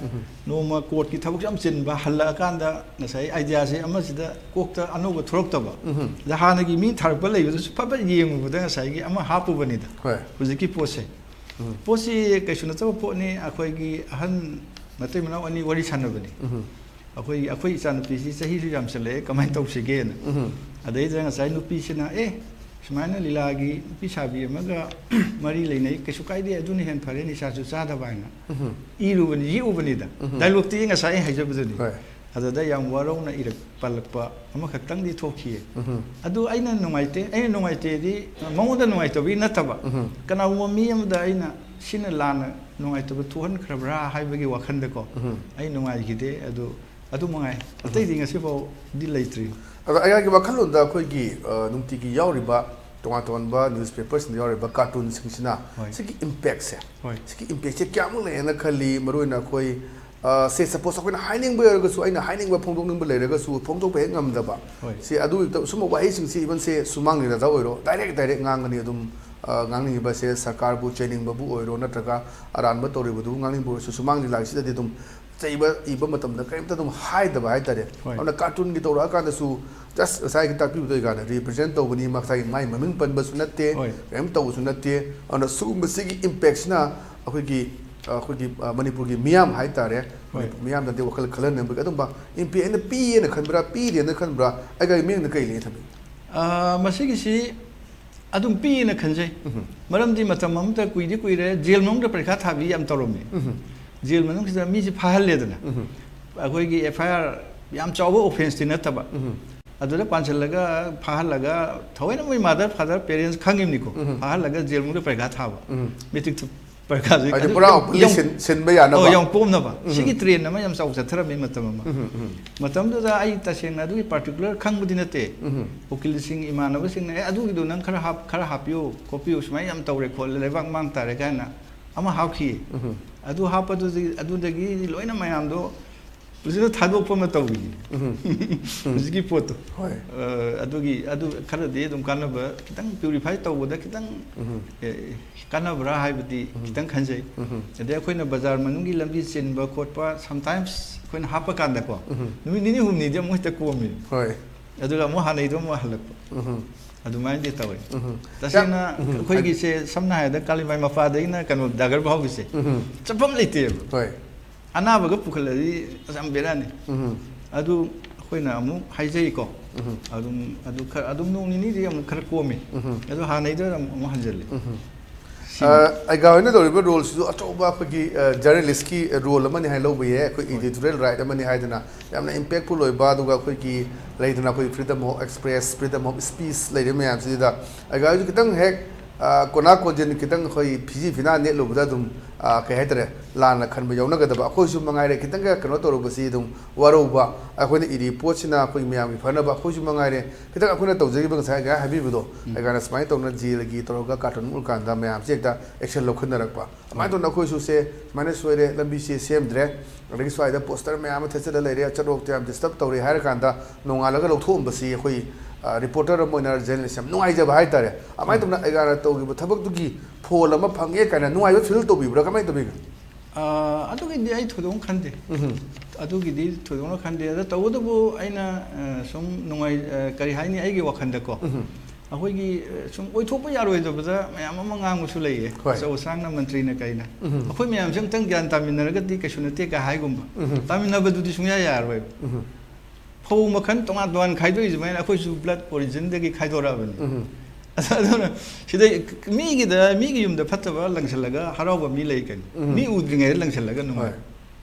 ꯅꯣꯡꯃ ꯀꯣꯔꯠꯀꯤ ꯊꯕꯛꯁꯨ ꯌꯥꯝ ꯆꯤꯟꯕ, ꯍꯜꯂꯛꯑꯀꯥꯟꯗ ꯉꯁꯥꯏ ꯑꯥꯏꯗꯤꯌꯥꯁꯦ ꯑꯃꯁꯤꯗ ꯀꯣꯛꯇ ꯑꯅꯧꯕ ꯊꯣꯛꯂꯛꯇꯕ꯫ ꯎꯝ꯫ ꯑꯗ ꯍꯥꯟꯅꯒꯤ ꯃꯤ ꯊꯥꯔꯛꯄ ꯂꯩꯕꯗꯨꯁꯨ ꯐꯠ ꯐꯠ ꯌꯦꯡꯉꯨꯕꯗ ꯉꯁꯥꯏꯒꯤ ꯑꯃ ꯍꯥꯞꯄꯨꯕꯅꯤꯗ꯫ ꯍꯣꯏ꯫ ꯍꯧꯖꯤꯛꯀꯤ ꯄꯣꯠꯁꯦ꯫ ꯎꯝ꯫ ꯄꯣꯠꯁꯤ ꯀꯩꯁꯨ ꯅꯠꯇꯕ ꯄꯣꯠꯅꯤ, ꯑꯩꯈꯣꯏꯒꯤ ꯑꯍꯟ ꯃꯇꯩ ꯃꯅꯥꯎ ꯑꯅꯤ ꯋꯥꯔꯤ ꯁꯥꯟꯅꯕꯅꯤ꯫ ꯎꯝ꯫ ꯑꯩꯈꯣꯏ, ꯑꯩꯈꯣꯏ ꯏꯆꯥꯅꯨꯄꯤꯁꯤ ꯆꯍꯤꯁꯨ ꯌꯥꯝꯁꯜꯂꯛꯑꯦ, ꯀꯃꯥꯏꯅ ꯇꯧꯁꯤꯒꯦꯅ꯫ ꯎꯝ꯫ ꯑꯗꯩꯗ ꯉꯁꯥꯏ ꯅꯨꯄꯤꯁꯤꯅ, "ꯑꯦ, ꯁꯨꯃꯥꯏꯅ ꯂꯤꯂꯥꯒꯤ ꯅꯨꯄꯤ ꯁꯥꯕꯤ ꯑꯃꯒ ꯃꯔꯤ ꯂꯩꯅꯩ, ꯀꯩꯁꯨ ꯀꯥꯏꯗꯦ, ꯑꯗꯨꯅ ꯍꯦꯟꯅ ꯐꯔꯦ, ꯅꯤꯁꯥꯁꯨ ꯆꯥꯗꯕ" ꯍꯥꯏꯅ ꯎꯝ꯫ ꯏꯔꯨꯕꯅꯤ, ꯌꯦꯛꯎꯕꯅꯤꯗ꯫ ꯎꯝ꯫ ꯗꯥꯏꯂꯣꯛꯇꯤ ꯉꯁꯥꯏ ꯑꯩ ꯍꯥꯏꯖꯕꯗꯨꯅꯤ꯫ ꯍꯣꯏ꯫ ꯑꯗꯨꯗ ꯌꯥꯝ ꯋꯥꯔꯧꯅ ꯏꯔꯛ-, ꯄꯜꯂꯛꯄ ꯑꯃꯈꯛꯇꯪꯗꯤ ꯊꯣꯛꯈꯤꯌꯦ꯫ ꯎꯝ꯫ ꯑꯗꯨ ꯑꯩꯅ ꯅꯨꯡꯉꯥꯏꯇꯦ, ꯑꯩꯅ ꯅꯨꯡꯉꯥꯏꯇꯦꯗꯤ ꯃꯉꯣꯟꯗ ꯅꯨꯡꯉꯥꯏꯇꯕꯒꯤ ꯅꯠꯇꯕ, ꯎꯝ꯫ ꯀꯅꯥꯒꯨꯝꯕ ꯃꯤ ꯑꯃꯗ ꯑꯩꯅ ꯁꯤꯅ ꯂꯥꯟꯅ ꯅꯨꯡꯉꯥꯏꯇꯕ ꯊꯣꯛꯍꯟꯈ꯭ꯔꯕ꯭ꯔꯥ ꯍꯥꯏꯕꯒꯤ ꯋꯥꯈꯜꯗꯀꯣ, ꯎꯝ꯫ ꯑꯩ ꯅꯨꯡꯉꯥꯏꯈꯤꯗꯦ꯫ ꯑꯗꯨ, ꯑꯗꯨ ꯃꯉꯥꯏ꯫ ꯎꯝ꯫ ꯑꯇꯩꯗꯤ ꯉꯁꯤꯐꯥꯎꯗꯤ ꯂꯩꯇ꯭ꯔꯤ꯫ ꯑꯗꯣ ꯑꯩꯍꯥꯛꯀꯤ ꯋꯥꯈꯜꯂꯣꯟꯗ ꯑꯩꯈꯣꯏꯒꯤ, ꯑ, ꯅꯨꯡꯇꯤꯒꯤ ꯌꯥꯎꯔꯤꯕ ꯇꯣꯉꯥꯟ ꯇꯣꯉꯥꯟꯕ ꯅ꯭ꯌꯨꯁꯄꯦꯄꯔꯁꯤꯡꯗ ꯌꯥꯎꯔꯤꯕ ꯀꯥꯔꯇꯨꯟꯁꯤꯡꯁꯤꯅ ꯍꯣꯏ꯫ ꯁꯤꯒꯤ ꯏꯝꯄꯦꯛꯁꯦ, ꯍꯣꯏ꯫ ꯁꯤꯒꯤ ꯏꯝꯄꯦꯛꯁꯦ ꯀꯌꯥꯃꯨꯛ ꯂꯩꯌꯦꯅ ꯈꯜꯂꯤ? ꯃꯔꯨꯑꯣꯏꯅ ꯑꯩꯈꯣꯏ, ꯑ, say suppose ꯑꯩꯈꯣꯏꯅ ꯍꯥꯏꯅꯤꯡꯕ ꯑꯣꯏꯔꯒꯁꯨ, ꯑꯩꯅ ꯍꯥꯏꯅꯤꯡꯕ ꯐꯣꯡꯗꯣꯛꯅꯤꯡꯕ ꯂꯩꯔꯒꯁꯨ ꯐꯣꯡꯗꯣꯛꯄ ꯍꯦꯛ ꯉꯝꯗꯕ꯫ ꯍꯣꯏ꯫ ꯁꯤ ꯑꯗꯨ ꯁꯨꯝꯕ ꯋꯥꯍꯩꯁꯤꯡꯁꯤ even say ꯁꯨꯃꯥꯡ ꯂꯤꯂꯥꯗ ꯑꯣꯏꯔꯣ, direct direct ꯉꯥꯡꯒꯅꯤ ꯑꯗꯨꯝ꯫ ꯑ, ꯉꯥꯡꯅꯤꯡꯉꯤꯕꯁꯦ ꯁꯔꯀꯥꯔꯕꯨ ꯆꯩꯅꯤꯡꯕꯕꯨ ꯑꯣꯏꯔꯣ, ꯅꯠꯇ꯭ꯔꯒ ꯑꯔꯥꯟꯕ ꯇꯧꯔꯤꯕꯗꯨꯕꯨ ꯉꯥꯡꯅꯤꯡꯕ ꯑꯣꯏꯔꯁꯨ, ꯁꯨꯃꯥꯡ ꯂꯤꯂꯥꯒꯤꯁꯤꯗꯗꯤ ꯑꯗꯨꯝ ꯆꯩꯕ ꯏꯕ ꯃꯇꯝꯗ ꯀꯔꯤꯝꯇ ꯑꯗꯨꯝ ꯍꯥꯏꯗꯕ ꯍꯥꯏꯇꯥꯔꯦ꯫ ꯍꯣꯏ꯫ ꯑꯗꯨꯅ ꯀꯥꯔꯇꯨꯟꯒꯤ ꯇꯧꯔꯛꯑꯀꯥꯟꯗꯁꯨ just ꯉꯁꯥꯏꯒꯤ ꯇꯥꯛꯄꯤꯕꯗꯣ ꯑꯩꯒꯥꯅ represent ꯇꯧꯕꯅꯤ, ꯃꯁꯥꯒꯤ ꯃꯥꯏ ꯃꯃꯤꯡ ꯄꯟꯕꯁꯨ ꯅꯠꯇꯦ, ꯍꯣꯏ꯫ ꯀꯔꯤꯝ ꯇꯧꯕꯁꯨ ꯅꯠꯇꯦ꯫ ꯑꯗꯨꯅ ꯁꯤꯒꯨꯝꯕꯁꯤꯒꯤ ꯏꯝꯄꯦꯛꯁꯤꯅ ꯑꯩꯈꯣꯏꯒꯤ, ꯑꯩꯈꯣꯏꯒꯤ, ꯑ, ꯃꯅꯤꯄꯨꯔꯒꯤ ꯃꯤꯌꯥꯝ ꯍꯥꯏꯇꯥꯔꯦ, ꯍꯣꯏ꯫ ꯃꯅꯤꯄꯨꯔ ꯃꯤꯌꯥꯝꯗꯗꯤ ꯋꯥꯈꯜ ꯈꯜꯍꯟꯅꯕꯒꯤ ꯑꯗꯨꯝꯕ ꯏꯝꯄꯦꯛ ꯑꯩꯅ ꯄꯤꯌꯦꯅ ꯈꯟꯕ꯭ꯔꯥ, ꯄꯤꯗꯦꯅ ꯈꯟꯕ꯭ꯔꯥ, ꯑꯩꯒꯤ ꯃꯤꯠꯌꯦꯡꯗ ꯀꯔꯤ ꯂꯩ ꯊꯝꯕꯤ? ꯑ, ꯃꯁꯤꯒꯤꯁꯤ ꯑꯗꯨꯝ ꯄꯤꯌꯦꯅ ꯈꯟꯖꯩ꯫ ꯎꯝ꯫ ꯃꯔꯝꯗꯤ ꯃꯇꯝ ꯑꯃꯗ ꯀꯨꯏꯗꯤ ꯀꯨꯏꯔꯦ, ꯖꯦꯜ ꯃꯅꯨꯡꯗ ꯄꯔꯤꯈꯥ ꯊꯥꯕꯤ ꯌꯥꯝ ꯇꯧꯔꯝꯃꯤ꯫ ꯎꯝ꯫ ꯖꯦꯜ ꯃꯅꯨꯡꯁꯤꯗ ꯃꯤꯁꯦ ꯐꯥꯍꯜꯂꯦꯗꯅ꯫ ꯎꯝ꯫ ꯑꯩꯈꯣꯏꯒꯤ F I R ꯌꯥꯝ ꯆꯥꯎꯕ offenceꯇꯤ ꯅꯠꯇꯕ꯫ ꯎꯝ꯫ ꯑꯗꯨꯗ ꯄꯥꯟꯁꯤꯜꯂꯒ ꯐꯥꯍꯜꯂꯒ, ꯊꯑꯣꯏꯅ ꯃꯣꯏ mother father parents ꯈꯪꯉꯤꯕꯅꯤꯀꯣ, ꯎꯝ꯫ ꯐꯥꯍꯜꯂꯒ ꯖꯦꯜ ꯃꯅꯨꯡꯗ ꯄꯔꯤꯈꯥ ꯊꯥꯕ꯫ ꯎꯝ꯫ Matric ꯄꯔꯤꯈꯥꯁꯦ ꯍꯥꯏꯗꯤ ꯑꯗꯨ ꯄꯨꯔꯥ ꯌꯥꯝ, openly ꯌꯥꯝ, ꯁꯤꯟ-, ꯁꯤꯟꯕ ꯌꯥꯅꯕ꯫ ꯑꯣ, ꯌꯥꯝ ꯀꯣꯝꯅꯕ꯫ ꯎꯝ꯫ ꯁꯤꯒꯤ trend ꯑꯃ ꯌꯥꯝ ꯆꯥꯎ ꯆꯠꯊꯔꯝꯃꯤ ꯃꯇꯝ ꯑꯃ꯫ ꯎꯝ, ꯎꯝ꯫ ꯃꯇꯝꯗꯨꯗ ꯑꯩ ꯇꯁꯦꯡꯅ ꯑꯗꯨꯒꯤ particular ꯈꯪꯕꯗꯤ ꯅꯠꯇꯦ꯫ ꯎꯝ꯫ ꯎꯀꯤꯜꯁꯤꯡ, ꯏꯃꯥꯟꯅꯕꯁꯤꯡꯅ, "ꯑꯦ, ꯑꯗꯨꯒꯤꯗꯣ ꯅꯪ ꯈꯔ ꯍꯥꯞ-, ꯈꯔ ꯍꯥꯞꯄꯤꯌꯨ, ꯈꯣꯠꯄꯤꯌꯨ, ꯁꯨꯃꯥꯏꯅ ꯌꯥꯝ ꯇꯧꯔꯦ ꯈꯣꯠꯂꯦ, ꯂꯩꯕꯥꯛ ꯃꯥꯡ ꯇꯥꯔꯦ" ꯀꯥꯏꯅ ꯑꯃ ꯍꯥꯞꯈꯤ꯫ ꯎꯝ꯫ ꯑꯗꯨ ꯍꯥꯞꯄꯗꯨꯗꯤ, ꯑꯗꯨꯗꯒꯤ ꯂꯣꯏꯅ ꯃꯌꯥꯝꯗꯣ ꯍꯧꯖꯤꯛꯅ ꯊꯥꯗꯣꯛꯄ ꯑꯃ ꯇꯧꯏ꯫ ꯎꯝ꯫ ꯍꯧꯖꯤꯛꯀꯤ ꯄꯣꯠꯇꯣ꯫ ꯍꯣꯏ꯫ ꯑ, ꯑꯗꯨꯒꯤ, ꯑꯗꯨ ꯈꯔꯗꯤ ꯑꯗꯨꯝ ꯀꯥꯟꯅꯕ, ꯈꯤꯇꯪ purify ꯇꯧꯕꯗ ꯈꯤꯇꯪ, ꯎꯝ꯫ ꯑꯦ, ꯀꯥꯟꯅꯕ꯭ꯔꯥ ꯍꯥꯏꯕꯗꯤ ꯎꯝ꯫ ꯈꯤꯇꯪ ꯈꯟꯖꯩ꯫ ꯎꯝ꯫ ꯑꯗꯩ ꯑꯩꯈꯣꯏꯅ ꯕꯖꯥꯔ ꯃꯅꯨꯡꯒꯤ ꯂꯝꯕꯤ ꯆꯤꯟꯕ ꯈꯣꯠꯄ sometimes ꯑꯩꯈꯣꯏꯅ ꯍꯥꯞꯄ ꯀꯥꯟꯗꯀꯣ, ꯎꯝ꯫ ꯅꯨꯃꯤꯠ ꯅꯤꯅꯤ ꯍꯨꯝꯅꯤꯗꯤ ꯑꯃꯨꯛ ꯍꯦꯛꯇ ꯀꯣꯝꯃꯤ꯫ ꯍꯣꯏ꯫ ꯑꯗꯨꯒ ꯑꯃꯨꯛ ꯍꯥꯟꯅꯩꯗꯣ ꯑꯃꯨꯛ ꯍꯜꯂꯛꯄ꯫ ꯎꯝ꯫ ꯑꯗꯨꯃꯥꯏꯅꯗꯤ ꯇꯧꯋꯤ꯫ ꯎꯝ꯫ ꯇꯁꯦꯡꯅ ꯎꯝ꯫ ꯑꯩꯈꯣꯏꯒꯤꯁꯦ ꯁꯝꯅ ꯍꯥꯏꯔꯕꯗ ꯀꯥꯂꯤꯃꯥꯏ ꯃꯄꯥꯗꯒꯤꯅ ꯀꯩꯅꯣ ꯗꯥꯒꯔ ꯐꯥꯎꯒꯤꯁꯦ ꯎꯝ꯫ ꯆꯠꯐꯝ ꯂꯩꯇꯦꯕ꯫ ꯍꯣꯏ꯫ ꯑꯅꯥꯕꯒ ꯄꯨꯈꯠꯂꯗꯤ ꯑꯁ ꯌꯥꯝ ꯕꯦꯔꯥꯅꯤ꯫ ꯎꯝ꯫ ꯑꯗꯨ ꯑꯩꯈꯣꯏꯅ ꯑꯃꯨꯛ ꯍꯥꯏꯖꯩꯀꯣ꯫ ꯎꯝ꯫ ꯑꯗꯨꯝ, ꯑꯗꯨ ꯈꯔ, ꯑꯗꯨꯝ ꯅꯣꯡ ꯅꯤꯅꯤꯗꯤ ꯑꯃꯨꯛ ꯈꯔ ꯀꯣꯝꯃꯤ꯫ ꯎꯝ꯫ ꯑꯗꯨ ꯍꯥꯟꯅꯩꯗ ꯑꯃꯨꯛ, ꯑꯃꯨꯛ ꯍꯟꯖꯤꯜꯂꯤ꯫ ꯎꯝ꯫ ꯁꯤꯅꯤ꯫ ꯑ, ꯑꯩꯒꯥ ꯍꯣꯏꯅ ꯇꯧꯔꯤꯕ roleꯁꯤꯁꯨ ꯑꯆꯧꯕ ꯑꯩꯈꯣꯏꯒꯤ, ꯑ, journalistꯀꯤ role ꯑꯃꯅꯤ ꯍꯥꯏꯅ ꯂꯧꯕ ꯌꯥꯏ꯫ ꯑꯩꯈꯣꯏ editorial right ꯑꯃꯅꯤ ꯍꯥꯏꯗꯅ ꯌꯥꯝꯅ impactful ꯑꯣꯏꯕ, ꯑꯗꯨꯒ ꯑꯩꯈꯣꯏꯒꯤ ꯂꯩꯗꯅ ꯑꯩꯈꯣꯏ freedom of express, freedom of speech ꯂꯩꯔꯤꯕ ꯃꯌꯥꯝꯁꯤꯗ ꯑꯩꯒꯥ ꯍꯣꯏꯁꯨ ꯈꯤꯇꯪ ꯍꯦꯛ, ꯑ, ꯀꯣꯅꯥ ꯀꯣꯟꯖꯤꯟ ꯈꯤꯇꯪ ꯑꯩꯈꯣꯏ ꯐꯤꯖꯤ ꯐꯤꯅꯥ ꯅꯦꯠꯂꯨꯕꯗ ꯑꯗꯨꯝ, ꯑ, ꯀꯩ ꯍꯥꯏꯇꯥꯔꯦ, ꯂꯥꯟꯅ ꯈꯟꯕ ꯌꯥꯎꯅꯒꯗꯕ꯫ ꯑꯩꯈꯣꯏꯁꯨ ꯃꯉꯥꯏꯔꯦ ꯈꯤꯇꯪꯒ ꯀꯩꯅꯣ ꯇꯧꯔꯨꯕꯁꯤ ꯑꯗꯨꯝ ꯋꯥꯔꯧꯕ꯫ ꯑꯩꯈꯣꯏꯅ ꯏꯔꯤ ꯄꯣꯠꯁꯤꯅ ꯑꯩꯈꯣꯏ ꯃꯌꯥꯝꯒꯤ ꯐꯅꯕ, ꯑꯩꯈꯣꯏꯁꯨ ꯃꯉꯥꯏꯔꯦ ꯈꯤꯇꯪ ꯑꯩꯈꯣꯏꯅ ꯇꯧꯖꯈꯤꯕ ꯉꯁꯥꯏ ꯑꯩꯒꯥ ꯍꯥꯏꯕꯤꯕꯗꯣ, ꯎꯝ꯫ ꯑꯩꯒꯥꯅ ꯁꯨꯃꯥꯏꯅ ꯇꯧꯅ jailꯒꯤ ꯇꯧꯔꯒ cartoon ꯎꯠꯂꯀꯥꯟꯗ ꯃꯌꯥꯝꯁꯦ ꯍꯦꯛꯇ action ꯂꯧꯈꯠꯅꯔꯛꯄ꯫ ꯑꯗꯨꯃꯥꯏꯅ ꯇꯧꯗꯅ ꯑꯩꯈꯣꯏꯁꯨ ꯁꯦ ꯁꯨꯃꯥꯏꯅ ꯁꯣꯏꯔꯦ, ꯂꯝꯕꯤꯁꯦ ꯁꯦꯝꯗ꯭ꯔꯦ, ꯑꯗꯒꯤ ꯁ꯭ꯋꯥꯏꯗ poster ꯃꯌꯥꯝ ꯑꯃ ꯊꯦꯠꯆꯜꯂ ꯂꯩꯔꯦ, ꯆꯠꯊꯣꯛꯇ ꯌꯥꯝ disturb ꯇꯧꯔꯦ ꯍꯥꯏꯔ ꯀꯥꯟꯗ ꯅꯣꯡꯉꯥꯜꯂꯒ ꯂꯧꯊꯣꯛꯑꯝꯕꯁꯤ ꯑꯩꯈꯣꯏ, ꯑ, reporter ꯑꯃ ꯑꯣꯏꯅ journalist ꯌꯥꯝ ꯅꯨꯡꯉꯥꯏꯖꯕ ꯍꯥꯏꯇꯥꯔꯦ꯫ ꯑꯗꯨꯃꯥꯏꯅ ꯇꯧꯗꯅ ꯑꯩꯒꯥꯅ ꯇꯧꯈꯤꯕ ꯊꯕꯛꯇꯨꯒꯤ ꯐꯣꯜ ꯑꯃ ꯐꯪꯉꯦ ꯀꯥꯏꯅ ꯅꯨꯡꯉꯥꯏꯕ feel ꯇꯧꯕꯤꯕ꯭ꯔꯥ, ꯀꯃꯥꯏꯅ ꯇꯧꯕꯤꯒꯦ? ꯑ, ꯑꯗꯨꯒꯤꯗꯤ ꯑꯩ ꯊꯣꯏꯗꯣꯛꯅ ꯈꯟꯗꯦ꯫ ꯎꯝ꯫ ꯑꯗꯨꯒꯤꯗꯤ ꯊꯣꯏꯗꯣꯛꯅ ꯈꯟꯗꯦ꯫ ꯑꯗ ꯇꯧꯕꯇꯕꯨ ꯑꯩꯅ, ꯑ, ꯁꯨꯝ ꯅꯨꯡꯉꯥꯏ-, ꯑ, ꯀꯔꯤ ꯍꯥꯏꯅꯤ, ꯑꯩꯒꯤ ꯋꯥꯈꯜꯗꯀꯣ꯫ ꯎꯝ꯫ ꯑꯩꯈꯣꯏꯒꯤ, ꯑ, ꯁꯨꯝ ꯑꯣꯏꯊꯣꯛꯄ ꯌꯥꯔꯣꯏꯗꯕꯗ ꯃꯌꯥꯝ ꯑꯃ ꯉꯥꯡꯕꯁꯨ ꯂꯩꯌꯦ꯫ ꯍꯣꯏ꯫ ꯑꯆꯧ ꯑꯁꯥꯡꯅ, ꯃꯟꯇ꯭ꯔꯤꯅ ꯀꯩꯅ꯫ ꯎꯝ꯫ ꯑꯩꯈꯣꯏ ꯃꯌꯥꯝꯁꯦ ꯑꯝꯇꯪ ꯒ꯭ꯌꯥꯟ ꯇꯥꯃꯤꯟꯅꯔꯒꯗꯤ ꯀꯩꯁꯨ ꯅꯠꯇꯦ ꯀꯥꯏ ꯍꯥꯏꯒꯨꯝꯕ꯫ ꯎꯝ꯫ ꯇꯥꯃꯤꯟꯅꯕꯗꯨꯗꯤ ꯁꯨꯡꯌꯥ ꯌꯥꯔꯣꯏꯕ꯫ ꯎꯝ꯫ ꯐꯧ ꯃꯈꯜ ꯇꯣꯉꯥꯟ ꯇꯣꯉꯥꯟ ꯈꯥꯏꯗꯣꯛꯏ ꯁꯨꯃꯥꯏꯅ ꯑꯩꯈꯣꯏꯁꯨ blood originꯗꯒꯤ ꯈꯥꯏꯗꯣꯔꯛꯑꯕꯅꯤ꯫ ꯎꯝ꯫ ꯑꯗꯨꯅ ꯁꯤꯗꯩ ꯃꯤꯒꯤꯗ, ꯃꯤꯒꯤ ꯌꯨꯝꯗ ꯐꯠꯇꯕ ꯂꯪꯁꯤꯜꯂꯒ ꯍꯔꯥꯎꯕ ꯃꯤ ꯂꯩ ꯀꯩꯅꯣ꯫ ꯎꯝ꯫ ꯃꯤ ꯎꯗ꯭ꯔꯤꯉꯩꯗ ꯂꯪꯁꯤꯜꯂꯒ ꯅꯨꯡꯉꯥꯏ꯫ ꯍꯣꯏ꯫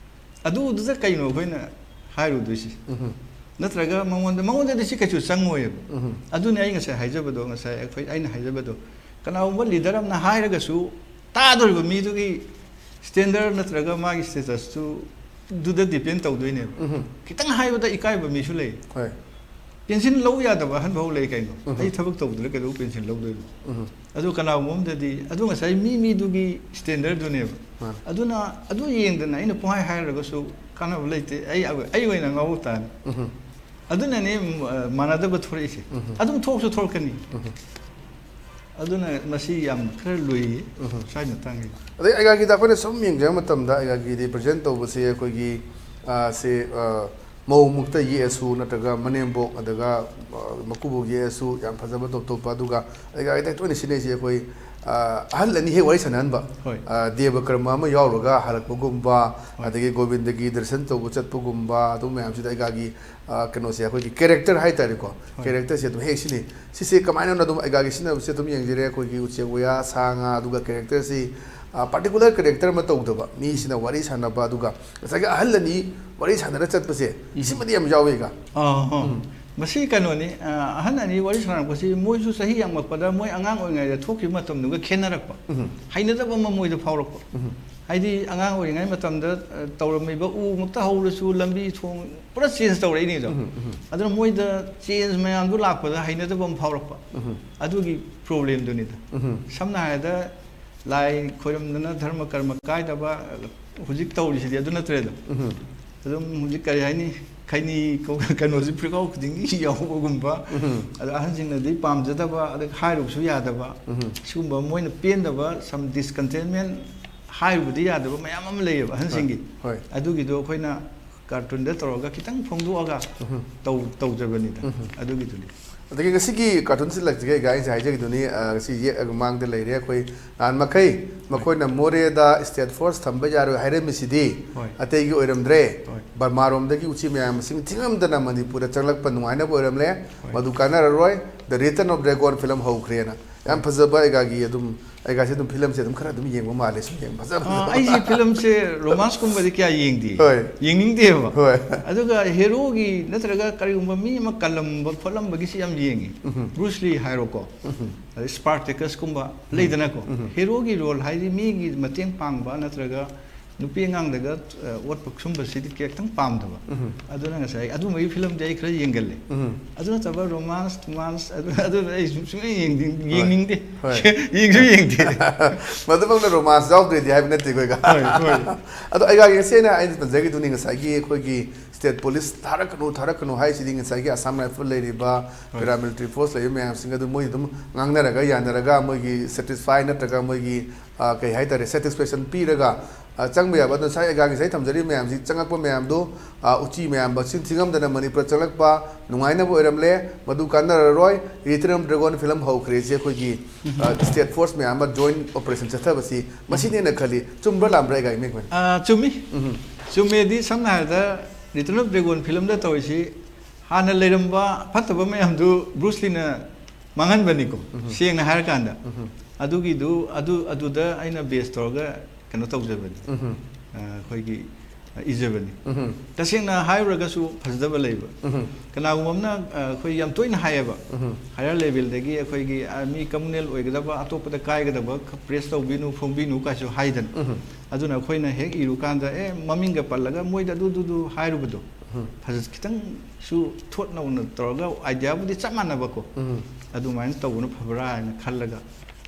ꯑꯗꯨꯗꯨꯗ ꯀꯩꯅꯣ ꯑꯩꯈꯣꯏꯅ ꯍꯥꯏꯔꯨꯗꯣꯏꯁꯤ? ꯎꯝ꯫ ꯅꯠꯇ꯭ꯔꯒ ꯃꯉꯣꯟꯗ, ꯃꯉꯣꯟꯗꯗꯤ ꯁꯤ ꯀꯩꯁꯨ ꯆꯪꯉꯣꯏꯕ꯫ ꯎꯝ꯫ ꯑꯗꯨꯅꯤ ꯑꯩ ꯉꯁꯥꯏ ꯍꯥꯏꯖꯕꯗꯣ, ꯉꯁꯥꯏ ꯑꯩꯈꯣꯏ, ꯑꯩꯅ ꯍꯥꯏꯖꯕꯗꯣ, ꯀꯅꯥꯒꯨꯝꯕ leader ꯑꯃꯅ ꯍꯥꯏꯔꯒꯁꯨ ꯇꯥꯗꯣꯔꯤꯕ ꯃꯤꯗꯨꯒꯤ standard ꯅꯠꯇ꯭ꯔꯒ ꯃꯥꯒꯤ statusꯇꯨ ꯑꯗꯨꯗ depend ꯇꯧꯗꯣꯏꯅꯦꯕ꯫ ꯎꯝ꯫ ꯈꯤꯇꯪ ꯍꯥꯏꯕꯗ ꯏꯀꯥꯏꯕ ꯃꯤꯁꯨ ꯂꯩ꯫ ꯍꯣꯏ꯫ Pencil ꯂꯧ ꯌꯥꯗꯕ ꯑꯍꯟ ꯐꯥꯎ ꯂꯩ ꯀꯩꯅꯣ꯫ ꯎꯝ꯫ ꯑꯩ ꯊꯕꯛ ꯇꯧꯗ꯭ꯔꯥ ꯀꯩꯗꯧ pencil ꯂꯧꯗꯣꯏꯅꯣ? ꯎꯝ꯫ ꯑꯗꯨ ꯀꯅꯥꯒꯨꯝꯕ ꯑꯃꯗꯗꯤ, ꯑꯗꯨ ꯉꯁꯥꯏ ꯃꯤ ꯃꯤꯗꯨꯒꯤ standardꯗꯨꯅꯦꯕ꯫ ꯃꯥꯅꯦ꯫ ꯑꯗꯨꯅ ꯑꯗꯨ ꯌꯦꯡꯗꯅ ꯑꯩꯅ ꯄꯨꯡꯍꯥꯏ ꯍꯥꯏꯔꯒꯁꯨ ꯀꯥꯟꯅꯕ ꯂꯩꯇꯦ꯫ ꯑꯩ ꯑꯩ ꯑꯣꯏꯅ ꯉꯥꯎ ꯇꯥꯔꯦ꯫ ꯑꯗꯨꯅꯅꯦ ꯃꯥꯟꯅꯗꯕ ꯊꯣꯔꯛꯏꯁꯦ꯫ ꯑꯗꯨꯝ ꯊꯣꯛꯁꯨ ꯊꯣꯔꯛꯀꯅꯤ꯫ ꯑꯗꯨꯅ ꯃꯁꯤ ꯌꯥꯝ ꯈꯔ ꯂꯨꯏ꯫ ꯁ꯭ꯋꯥꯏ ꯃꯇꯥꯡꯁꯤꯗ꯫ ꯑꯗꯩ ꯑꯩꯒꯥꯒꯤꯗ ꯑꯩꯈꯣꯏꯅ ꯁꯨꯝ ꯌꯦꯡꯖꯕ ꯃꯇꯝꯗ ꯑꯩꯒꯥꯒꯤ ꯔꯤꯄ꯭ꯔꯖꯦꯟ ꯇꯧꯕꯁꯦ ꯑꯩꯈꯣꯏꯒꯤ, ꯑ, ꯁꯦ, ꯑ, ꯃꯧꯃꯛꯇ ꯌꯦꯛꯑꯁꯨ ꯅꯠꯇ꯭ꯔꯒ ꯃꯅꯦꯝꯕꯣꯛ ꯑꯗꯨꯒ, ꯑ, ꯃꯀꯨꯕꯣꯛ ꯌꯦꯛꯑꯁꯨ ꯌꯥꯝ ꯐꯖꯕ ꯇꯣꯞ ꯇꯣꯞꯄ꯫ ꯑꯗꯨꯒ ꯑꯩꯒꯥꯒꯤꯗ ꯇꯣꯏꯅ ꯁꯤꯖꯤꯟꯅꯩꯁꯦ ꯑꯩꯈꯣꯏ, ꯑ, ꯑꯍꯜ ꯑꯅꯤ ꯍꯦꯛ ꯋꯥꯔꯤ ꯁꯥꯟꯅꯍꯟꯕ꯫ ꯍꯣꯏ꯫ ꯑ, ꯗꯦꯕ ꯀꯔꯃ ꯑꯃ ꯌꯥꯎꯔꯒ ꯍꯜꯂꯛꯄꯒꯨꯝꯕ, ꯍꯣꯏ꯫ ꯑꯗꯒꯤ ꯒꯣꯕꯤꯟꯗꯒꯤ ꯗꯔꯁꯟ ꯇꯧꯕ ꯆꯠꯄꯒꯨꯝꯕ, ꯑꯗꯨ ꯃꯌꯥꯝꯁꯤꯗ ꯑꯩꯒꯥꯒꯤ, ꯑ, ꯀꯩꯅꯣꯁꯦ ꯑꯩꯈꯣꯏꯒꯤ ꯀꯦꯔꯦꯛꯇꯔ ꯍꯥꯏꯇꯥꯔꯦꯀꯣ꯫ ꯍꯣꯏ꯫ ꯀꯦꯔꯦꯛꯇꯔꯁꯦ ꯑꯗꯨꯝ ꯍꯦꯛ ꯁꯤꯖꯤꯟꯅꯩ꯫ ꯁꯤꯁꯦ ꯀꯃꯥꯏꯅꯅꯣ ꯑꯗꯨꯝ ꯑꯩꯒꯥꯒꯤ ꯁꯤꯖꯤꯟꯅꯕꯁꯦ ꯑꯗꯨꯝ ꯌꯦꯡꯖꯔꯦ꯫ ꯑꯩꯈꯣꯏꯒꯤ ꯎꯆꯦꯛ ꯋꯥꯌꯥ, ꯁꯥ ꯉꯥ, ꯑꯗꯨꯒ ꯀꯦꯔꯦꯛꯇꯔꯁꯤ, ꯑ, ꯄꯥꯔꯇꯤꯀꯨꯂꯔ ꯀꯦꯔꯦꯛꯇꯔ ꯑꯃ ꯇꯧꯗꯕ, ꯃꯤꯁꯤꯅ ꯋꯥꯔꯤ ꯁꯥꯟꯅꯕ, ꯑꯗꯨꯒ ꯉꯁꯥꯏꯒꯤ ꯑꯍꯜ ꯑꯅꯤ ꯋꯥꯔꯤ ꯁꯥꯟꯅꯔ ꯆꯠꯄꯁꯦ, ꯎꯝ꯫ ꯁꯤꯃꯗꯤ ꯌꯥꯝ ꯌꯥꯎꯋꯦꯒ꯫ ꯑꯥ, ꯑꯥ꯫ ꯎꯝ꯫ ꯃꯁꯤ ꯀꯩꯅꯣꯅꯤ, ꯑ, ꯑꯍꯟ ꯑꯅꯤ ꯋꯥꯔꯤ ꯁꯥꯟꯅꯔꯛꯄꯁꯤ ꯃꯣꯏꯁꯨ ꯆꯍꯤ ꯌꯥꯝꯃꯛꯄꯗ ꯃꯣꯏ ꯑꯉꯥꯡ ꯑꯣꯏꯔꯤꯉꯩꯗ ꯊꯣꯛꯈꯤꯕ ꯃꯇꯝꯗꯨꯒ ꯈꯦꯠꯅꯔꯛꯄ꯫ ꯎꯝ꯫ ꯍꯩꯅꯗꯕ ꯑꯃ ꯃꯣꯏꯗ ꯐꯥꯎꯔꯛꯄ꯫ ꯎꯝ꯫ ꯍꯥꯏꯗꯤ ꯑꯉꯥꯡ ꯑꯣꯏꯔꯤꯉꯩ ꯃꯇꯝꯗ, ꯑ, ꯇꯧꯔꯝꯃꯤꯕ ꯎꯃꯛꯇ ꯍꯧꯔꯁꯨ ꯂꯝꯕꯤ ꯊꯣꯡ ꯄꯨꯔꯥ ꯆꯦꯟꯖ ꯇꯧꯔꯛꯏꯅꯤꯗꯣ꯫ ꯎꯝ, ꯎꯝ꯫ ꯑꯗꯨꯅ ꯃꯣꯏꯗ ꯆꯦꯟꯖ ꯃꯌꯥꯝꯗꯨ ꯂꯥꯛꯄꯗ ꯍꯩꯅꯗꯕ ꯑꯃ ꯐꯥꯎꯔꯛꯄ꯫ ꯎꯝ꯫ ꯑꯗꯨꯒꯤ ꯄ꯭ꯔꯣꯕ꯭ꯂꯦꯝꯗꯨꯅꯤꯗ꯫ ꯎꯝ꯫ ꯁꯝꯅ ꯍꯥꯏꯔꯕꯗ ꯂꯥꯏ ꯈꯣꯏꯔꯝꯗꯅ ꯙꯔꯃ ꯀꯔꯃ ꯀꯥꯏꯗꯕ ꯍꯧꯖꯤꯛ ꯇꯧꯔꯤꯁꯤꯗꯤ ꯑꯗꯨ ꯅꯠꯇ꯭ꯔꯦꯗꯣ꯫ ꯎꯝ꯫ ꯑꯗꯨꯝ ꯍꯧꯖꯤꯛ ꯀꯔꯤ ꯍꯥꯏꯅꯤ, ꯈꯩꯅꯤ ꯀꯧ-, ꯀꯩꯅꯣꯁꯤ ꯐꯤꯔꯀꯥꯎ ꯈꯨꯗꯤꯡꯒꯤ ꯌꯥꯎꯕꯒꯨꯝꯕ, ꯎꯝ꯫ ꯑꯗ ꯑꯍꯟꯁꯤꯡꯅꯗꯤ ꯄꯥꯝꯖꯗꯕ, ꯑꯗ ꯍꯥꯏꯔꯨꯕꯁꯨ ꯌꯥꯗꯕ, ꯎꯝ꯫ ꯁꯤꯒꯨꯝꯕ ꯃꯣꯏꯅ ꯄꯦꯟꯗꯕ, some discontentment, ꯍꯥꯏꯔꯨꯕꯗꯤ ꯌꯥꯗꯕ ꯃꯌꯥꯝ ꯑꯃ ꯂꯩꯌꯦꯕ ꯑꯍꯟꯁꯤꯡꯒꯤ꯫ ꯍꯣꯏ, ꯍꯣꯏ꯫ ꯑꯗꯨꯒꯤꯗꯣ ꯑꯩꯈꯣꯏꯅ ꯀꯥꯔꯇꯨꯟꯗ ꯇꯧꯔꯒ ꯈꯤꯇꯪ ꯐꯣꯡꯗꯣꯛꯑꯒ ꯎꯝ꯫ ꯇꯧ-, ꯇꯧꯖꯕꯅꯤꯗ꯫ ꯎꯝ꯫ ꯑꯗꯨꯒꯤꯗꯨꯅꯤ꯫ ꯑꯗꯒꯤ ꯉꯁꯤꯒꯤ ꯀꯥꯔꯇꯨꯟ ꯁꯤꯜꯂꯛꯁꯤꯒ ꯑꯩꯒ ꯑꯩꯁꯦ ꯍꯥꯏꯖꯈꯤꯗꯨꯅꯤ, ꯑ, ꯉꯁꯤ ꯌꯦꯛꯑꯒ ꯃꯥꯡꯗ ꯂꯩꯔꯦ꯫ ꯑꯩꯈꯣꯏ ꯅꯍꯥꯟ ꯃꯈꯩ ꯍꯣꯏ꯫ ꯃꯈꯣꯏꯅ ꯃꯣꯔꯦꯗ ꯁ꯭ꯇꯦꯠ ꯐꯣꯔꯁ ꯊꯝꯕ ꯌꯥꯔꯣꯏ ꯍꯥꯏꯔꯝꯃꯤꯁꯤꯗꯤ ꯍꯣꯏ꯫ ꯑꯇꯩꯒꯤ ꯑꯣꯏꯔꯝꯗ꯭ꯔꯦ꯫ ꯍꯣꯏ꯫ ꯕꯔꯃꯥꯔꯣꯝꯗꯒꯤ ꯎꯆꯤ ꯃꯌꯥꯝ ꯃꯁꯤꯡ ꯊꯤꯉꯝꯗꯅ ꯃꯅꯤꯄꯨꯔꯗ ꯆꯪꯂꯛꯄ ꯅꯨꯡꯉꯥꯏꯅꯕ ꯑꯣꯏꯔꯝꯂꯦ꯫ ꯍꯣꯏ꯫ ꯃꯗꯨ ꯀꯥꯟꯅꯔꯔꯣꯏ꯫ The Return of Dragon film ꯍꯧꯈ꯭ꯔꯦꯅ꯫ ꯌꯥꯝ ꯍꯣꯏ꯫ ꯐꯖꯕ ꯑꯩꯒꯥꯒꯤ ꯑꯗꯨꯝ, ꯑꯩꯒꯥꯁꯦ ꯑꯗꯨꯝ ꯐꯤꯂꯝꯁꯦ ꯑꯗꯨꯝ ꯈꯔ ꯑꯗꯨꯝ ꯌꯦꯡꯕ ꯃꯥꯜꯂꯦ, ꯁꯨꯝ ꯌꯦꯡꯕ ꯐꯖ ꯑꯥ, ꯐꯖꯕ꯫ ꯑꯩꯁꯦ ꯐꯤꯂꯝꯁꯦ ꯔꯣꯃꯥꯟꯁꯀꯨꯝꯕꯗꯤ ꯀꯌꯥ ꯌꯦꯡꯗꯦ꯫ ꯍꯣꯏ꯫ ꯌꯦꯡꯅꯤꯡꯗꯦꯕ꯫ ꯍꯣꯏ꯫ ꯑꯗꯨꯒ ꯍꯦꯔꯣꯒꯤ ꯅꯠꯇ꯭ꯔꯒ ꯀꯔꯤꯒꯨꯝꯕ ꯃꯤ ꯑꯃ ꯀꯜꯂꯝꯕ ꯈꯣꯠꯂꯝꯕꯒꯤꯁꯤ ꯌꯥꯝ ꯌꯦꯡꯉꯤ꯫ ꯎꯝ꯫ ꯕ꯭ꯔꯨꯁ ꯂꯤ ꯍꯥꯏꯔꯣꯀꯣ꯫ ꯎꯝ꯫ ꯑꯗꯩ ꯁ꯭ꯄꯥꯔꯇꯦꯀꯁꯀꯨꯝꯕ ꯎꯝ꯫ ꯂꯩꯗꯅꯀꯣ꯫ ꯎꯝ꯫ ꯍꯦꯔꯣꯒꯤ ꯔꯣꯜ ꯍꯥꯏꯗꯤ ꯃꯤꯒꯤ ꯃꯇꯦꯡ ꯄꯥꯡꯕ ꯅꯠꯇ꯭ꯔꯒ ꯅꯨꯄꯤ ꯑꯉꯥꯡꯗꯒ ꯑ, ꯑꯣꯠꯄ ꯁꯨꯝꯕꯁꯤꯗꯤ ꯈꯤꯇꯪ ꯄꯥꯝꯗꯕ꯫ ꯎꯝ꯫ ꯑꯗꯨꯅ ꯉꯁꯥꯏ ꯑꯗꯨꯝꯕꯒꯤ ꯐꯤꯂꯝꯗꯤ ꯑꯩ ꯈꯔ ꯌꯦꯡꯒꯜꯂꯤ꯫ ꯎꯝ꯫ ꯑꯗꯨ ꯅꯠꯇꯕ ꯔꯣꯃꯥꯟꯁ ꯇꯨꯃꯥꯟꯁ ꯑꯗꯨ ꯑꯗꯨ ꯑꯩ ꯁꯨꯝ ꯁꯨꯡꯌꯦꯡ ꯌꯦꯡꯅꯤꯡ- ꯍꯣꯏ꯫ ꯌꯦꯡꯅꯤꯡꯗꯦ꯫ ꯍꯣꯏ꯫ ꯌꯦꯡꯁꯨ ꯌꯦꯡꯗꯦ꯫ ꯃꯗꯨꯃꯛꯅ ꯔꯣꯃꯥꯟꯁ ꯌꯥꯎꯗ꯭ꯔꯦꯗꯤ ꯍꯥꯏꯕ ꯅꯠꯇꯦ ꯑꯩꯈꯣꯏꯒ꯫ ꯍꯣꯏ, ꯍꯣꯏ꯫ ꯑꯗꯣ ꯑꯩꯒ ꯉꯁꯤꯅ ꯑꯩꯅ ꯇꯝꯖꯒꯦꯗꯨꯅꯤ ꯉꯁꯥꯏꯒꯤ ꯑꯩꯈꯣꯏꯒꯤ ꯁ꯭ꯇꯦꯠ ꯄꯨꯂꯤꯁ ꯊꯥꯔꯛꯀꯅꯨ ꯊꯥꯔꯛꯀꯅꯨ ꯍꯥꯏꯁꯤꯗꯤ ꯉꯁꯥꯏꯒꯤ ꯑꯁꯥꯝ ꯔꯥꯏꯐꯜ ꯂꯩꯔꯤꯕ ꯍꯣꯏ꯫ ꯄꯦꯔꯥꯃꯤꯂꯤꯇꯔꯤ ꯐꯣꯔꯁ ꯂꯩꯕ ꯃꯌꯥꯝꯁꯤꯡ ꯑꯗꯨ ꯃꯣꯏ ꯑꯗꯨꯝ ꯉꯥꯡꯅꯔꯒ ꯌꯥꯅꯔꯒ ꯃꯣꯏꯒꯤ ꯁꯦꯇꯤꯁꯐꯥꯏ ꯅꯠꯇ꯭ꯔꯒ ꯃꯣꯏꯒꯤ ꯑ, ꯀꯩ ꯍꯥꯏꯇꯥꯔꯦ ꯁꯦꯇꯤꯁꯐꯦꯛꯁꯟ ꯄꯤꯔꯒ ꯑ, ꯆꯪꯕ ꯌꯥꯕ ꯑꯗꯣ ꯉꯁꯥꯏ ꯑꯩꯒ ꯉꯁꯥꯏ ꯊꯝꯖꯔꯤꯕ ꯃꯌꯥꯝꯁꯤ ꯆꯪꯉꯛꯄ ꯃꯌꯥꯝꯗꯣ ꯑ, ꯎꯆꯤ ꯃꯌꯥꯝ ꯃꯁꯤꯡ ꯊꯤꯉꯝꯗꯅ ꯃꯅꯤꯄꯨꯔ ꯆꯪꯂꯛꯄ ꯅꯨꯡꯉꯥꯏꯅꯕ ꯑꯣꯏꯔꯝꯂꯦ꯫ ꯃꯗꯨ ꯀꯥꯟꯅꯔꯔꯣꯏ꯫ Return of Dragon ꯐꯤꯂꯝ ꯍꯧꯈ꯭ꯔꯦꯁꯦ ꯑꯩꯈꯣꯏꯒꯤ ꯁ꯭ꯇꯦꯠ ꯐꯣꯔꯁ ꯃꯌꯥꯝ ꯑꯃ ꯖꯣꯏꯟ ꯑꯣꯄꯔꯦꯁꯟ ꯆꯠꯊꯕꯁꯤ ꯃꯁꯤꯅꯦꯅ ꯈꯜꯂꯤ꯫ ꯆꯨꯝꯕ꯭ꯔꯥ ꯂꯥꯟꯕ꯭ꯔꯥ ꯑꯩꯒ ꯏꯃꯦꯛ ꯑ, ꯆꯨꯝꯃꯤ꯫ ꯆꯨꯝꯃꯦꯗꯤ ꯁꯝꯅ ꯍꯥꯏꯔꯕꯗ Return of Dragon ꯐꯤꯂꯝꯗ ꯇꯧꯔꯤꯁꯤ ꯍꯥꯟꯅ ꯂꯩꯔꯝꯕ ꯐꯠꯇꯕ ꯃꯌꯥꯝꯗꯨ ꯕ꯭ꯔꯨꯁ ꯂꯤꯅ ꯃꯥꯡꯍꯟꯕꯅꯤꯀꯣ꯫ ꯁꯦꯡꯅ ꯍꯥꯏꯔꯀꯥꯟꯗ ꯑꯗꯨꯒꯤꯗꯨ ꯑꯗꯨ ꯑꯗꯨꯗ ꯑꯩꯅ ꯕꯦꯁ ꯇꯧꯔꯒ ꯀꯩꯅꯣ ꯇꯧꯖꯕꯅꯤ꯫ ꯑ, ꯑꯩꯈꯣꯏꯒꯤ ꯑ, ꯏꯖꯕꯅꯤ꯫ ꯇꯁꯦꯡꯅ ꯍꯥꯏꯔꯨꯔꯒꯁꯨ ꯐꯖꯗꯕ ꯂꯩꯕ꯫ ꯀꯅꯥꯒꯨꯝꯕ ꯑꯃꯅ ꯑ, ꯑꯩꯈꯣꯏ ꯌꯥꯝ ꯇꯣꯏꯅ ꯍꯥꯏꯌꯦꯕ꯫ ꯍꯥꯌꯔ ꯂꯦꯚꯦꯜꯗꯒꯤ ꯑꯩꯈꯣꯏꯒꯤ ꯑ, ꯃꯤ ꯀ꯭ꯔꯤꯃꯤꯅꯦꯜ ꯑꯣꯏꯒꯗꯕ ꯑꯇꯣꯞꯄꯗ ꯀꯥꯏꯒꯗꯕ ꯄ꯭ꯔꯦꯁ ꯇꯧꯕꯤꯅꯨ ꯐꯣꯡꯕꯤꯅꯨ ꯀꯥꯏꯁꯨ ꯍꯥꯏꯗꯅ꯫ ꯑꯗꯨꯅ ꯑꯩꯈꯣꯏꯅ ꯍꯦꯛ ꯏꯔꯨꯀꯥꯟꯗ ꯑꯦ ꯃꯃꯤꯡꯒ ꯄꯜꯂꯒ ꯃꯣꯏꯗ ꯑꯗꯨꯗꯨꯗꯨ ꯍꯥꯏꯔꯨꯕꯗꯣ ꯐꯖ- ꯈꯤꯇꯪꯁꯨ ꯊꯣꯠ ꯅꯧꯅ ꯇꯧꯔꯒ ꯑꯥꯏꯗꯤꯌꯥꯕꯨꯗꯤ ꯆꯞ ꯃꯥꯟꯅꯕꯀꯣ꯫ ꯑꯗꯨꯃꯥꯏꯅ ꯇꯧꯕꯅ ꯐꯕ꯭ꯔꯥ ꯍꯥꯏꯅ ꯈꯜꯂꯒ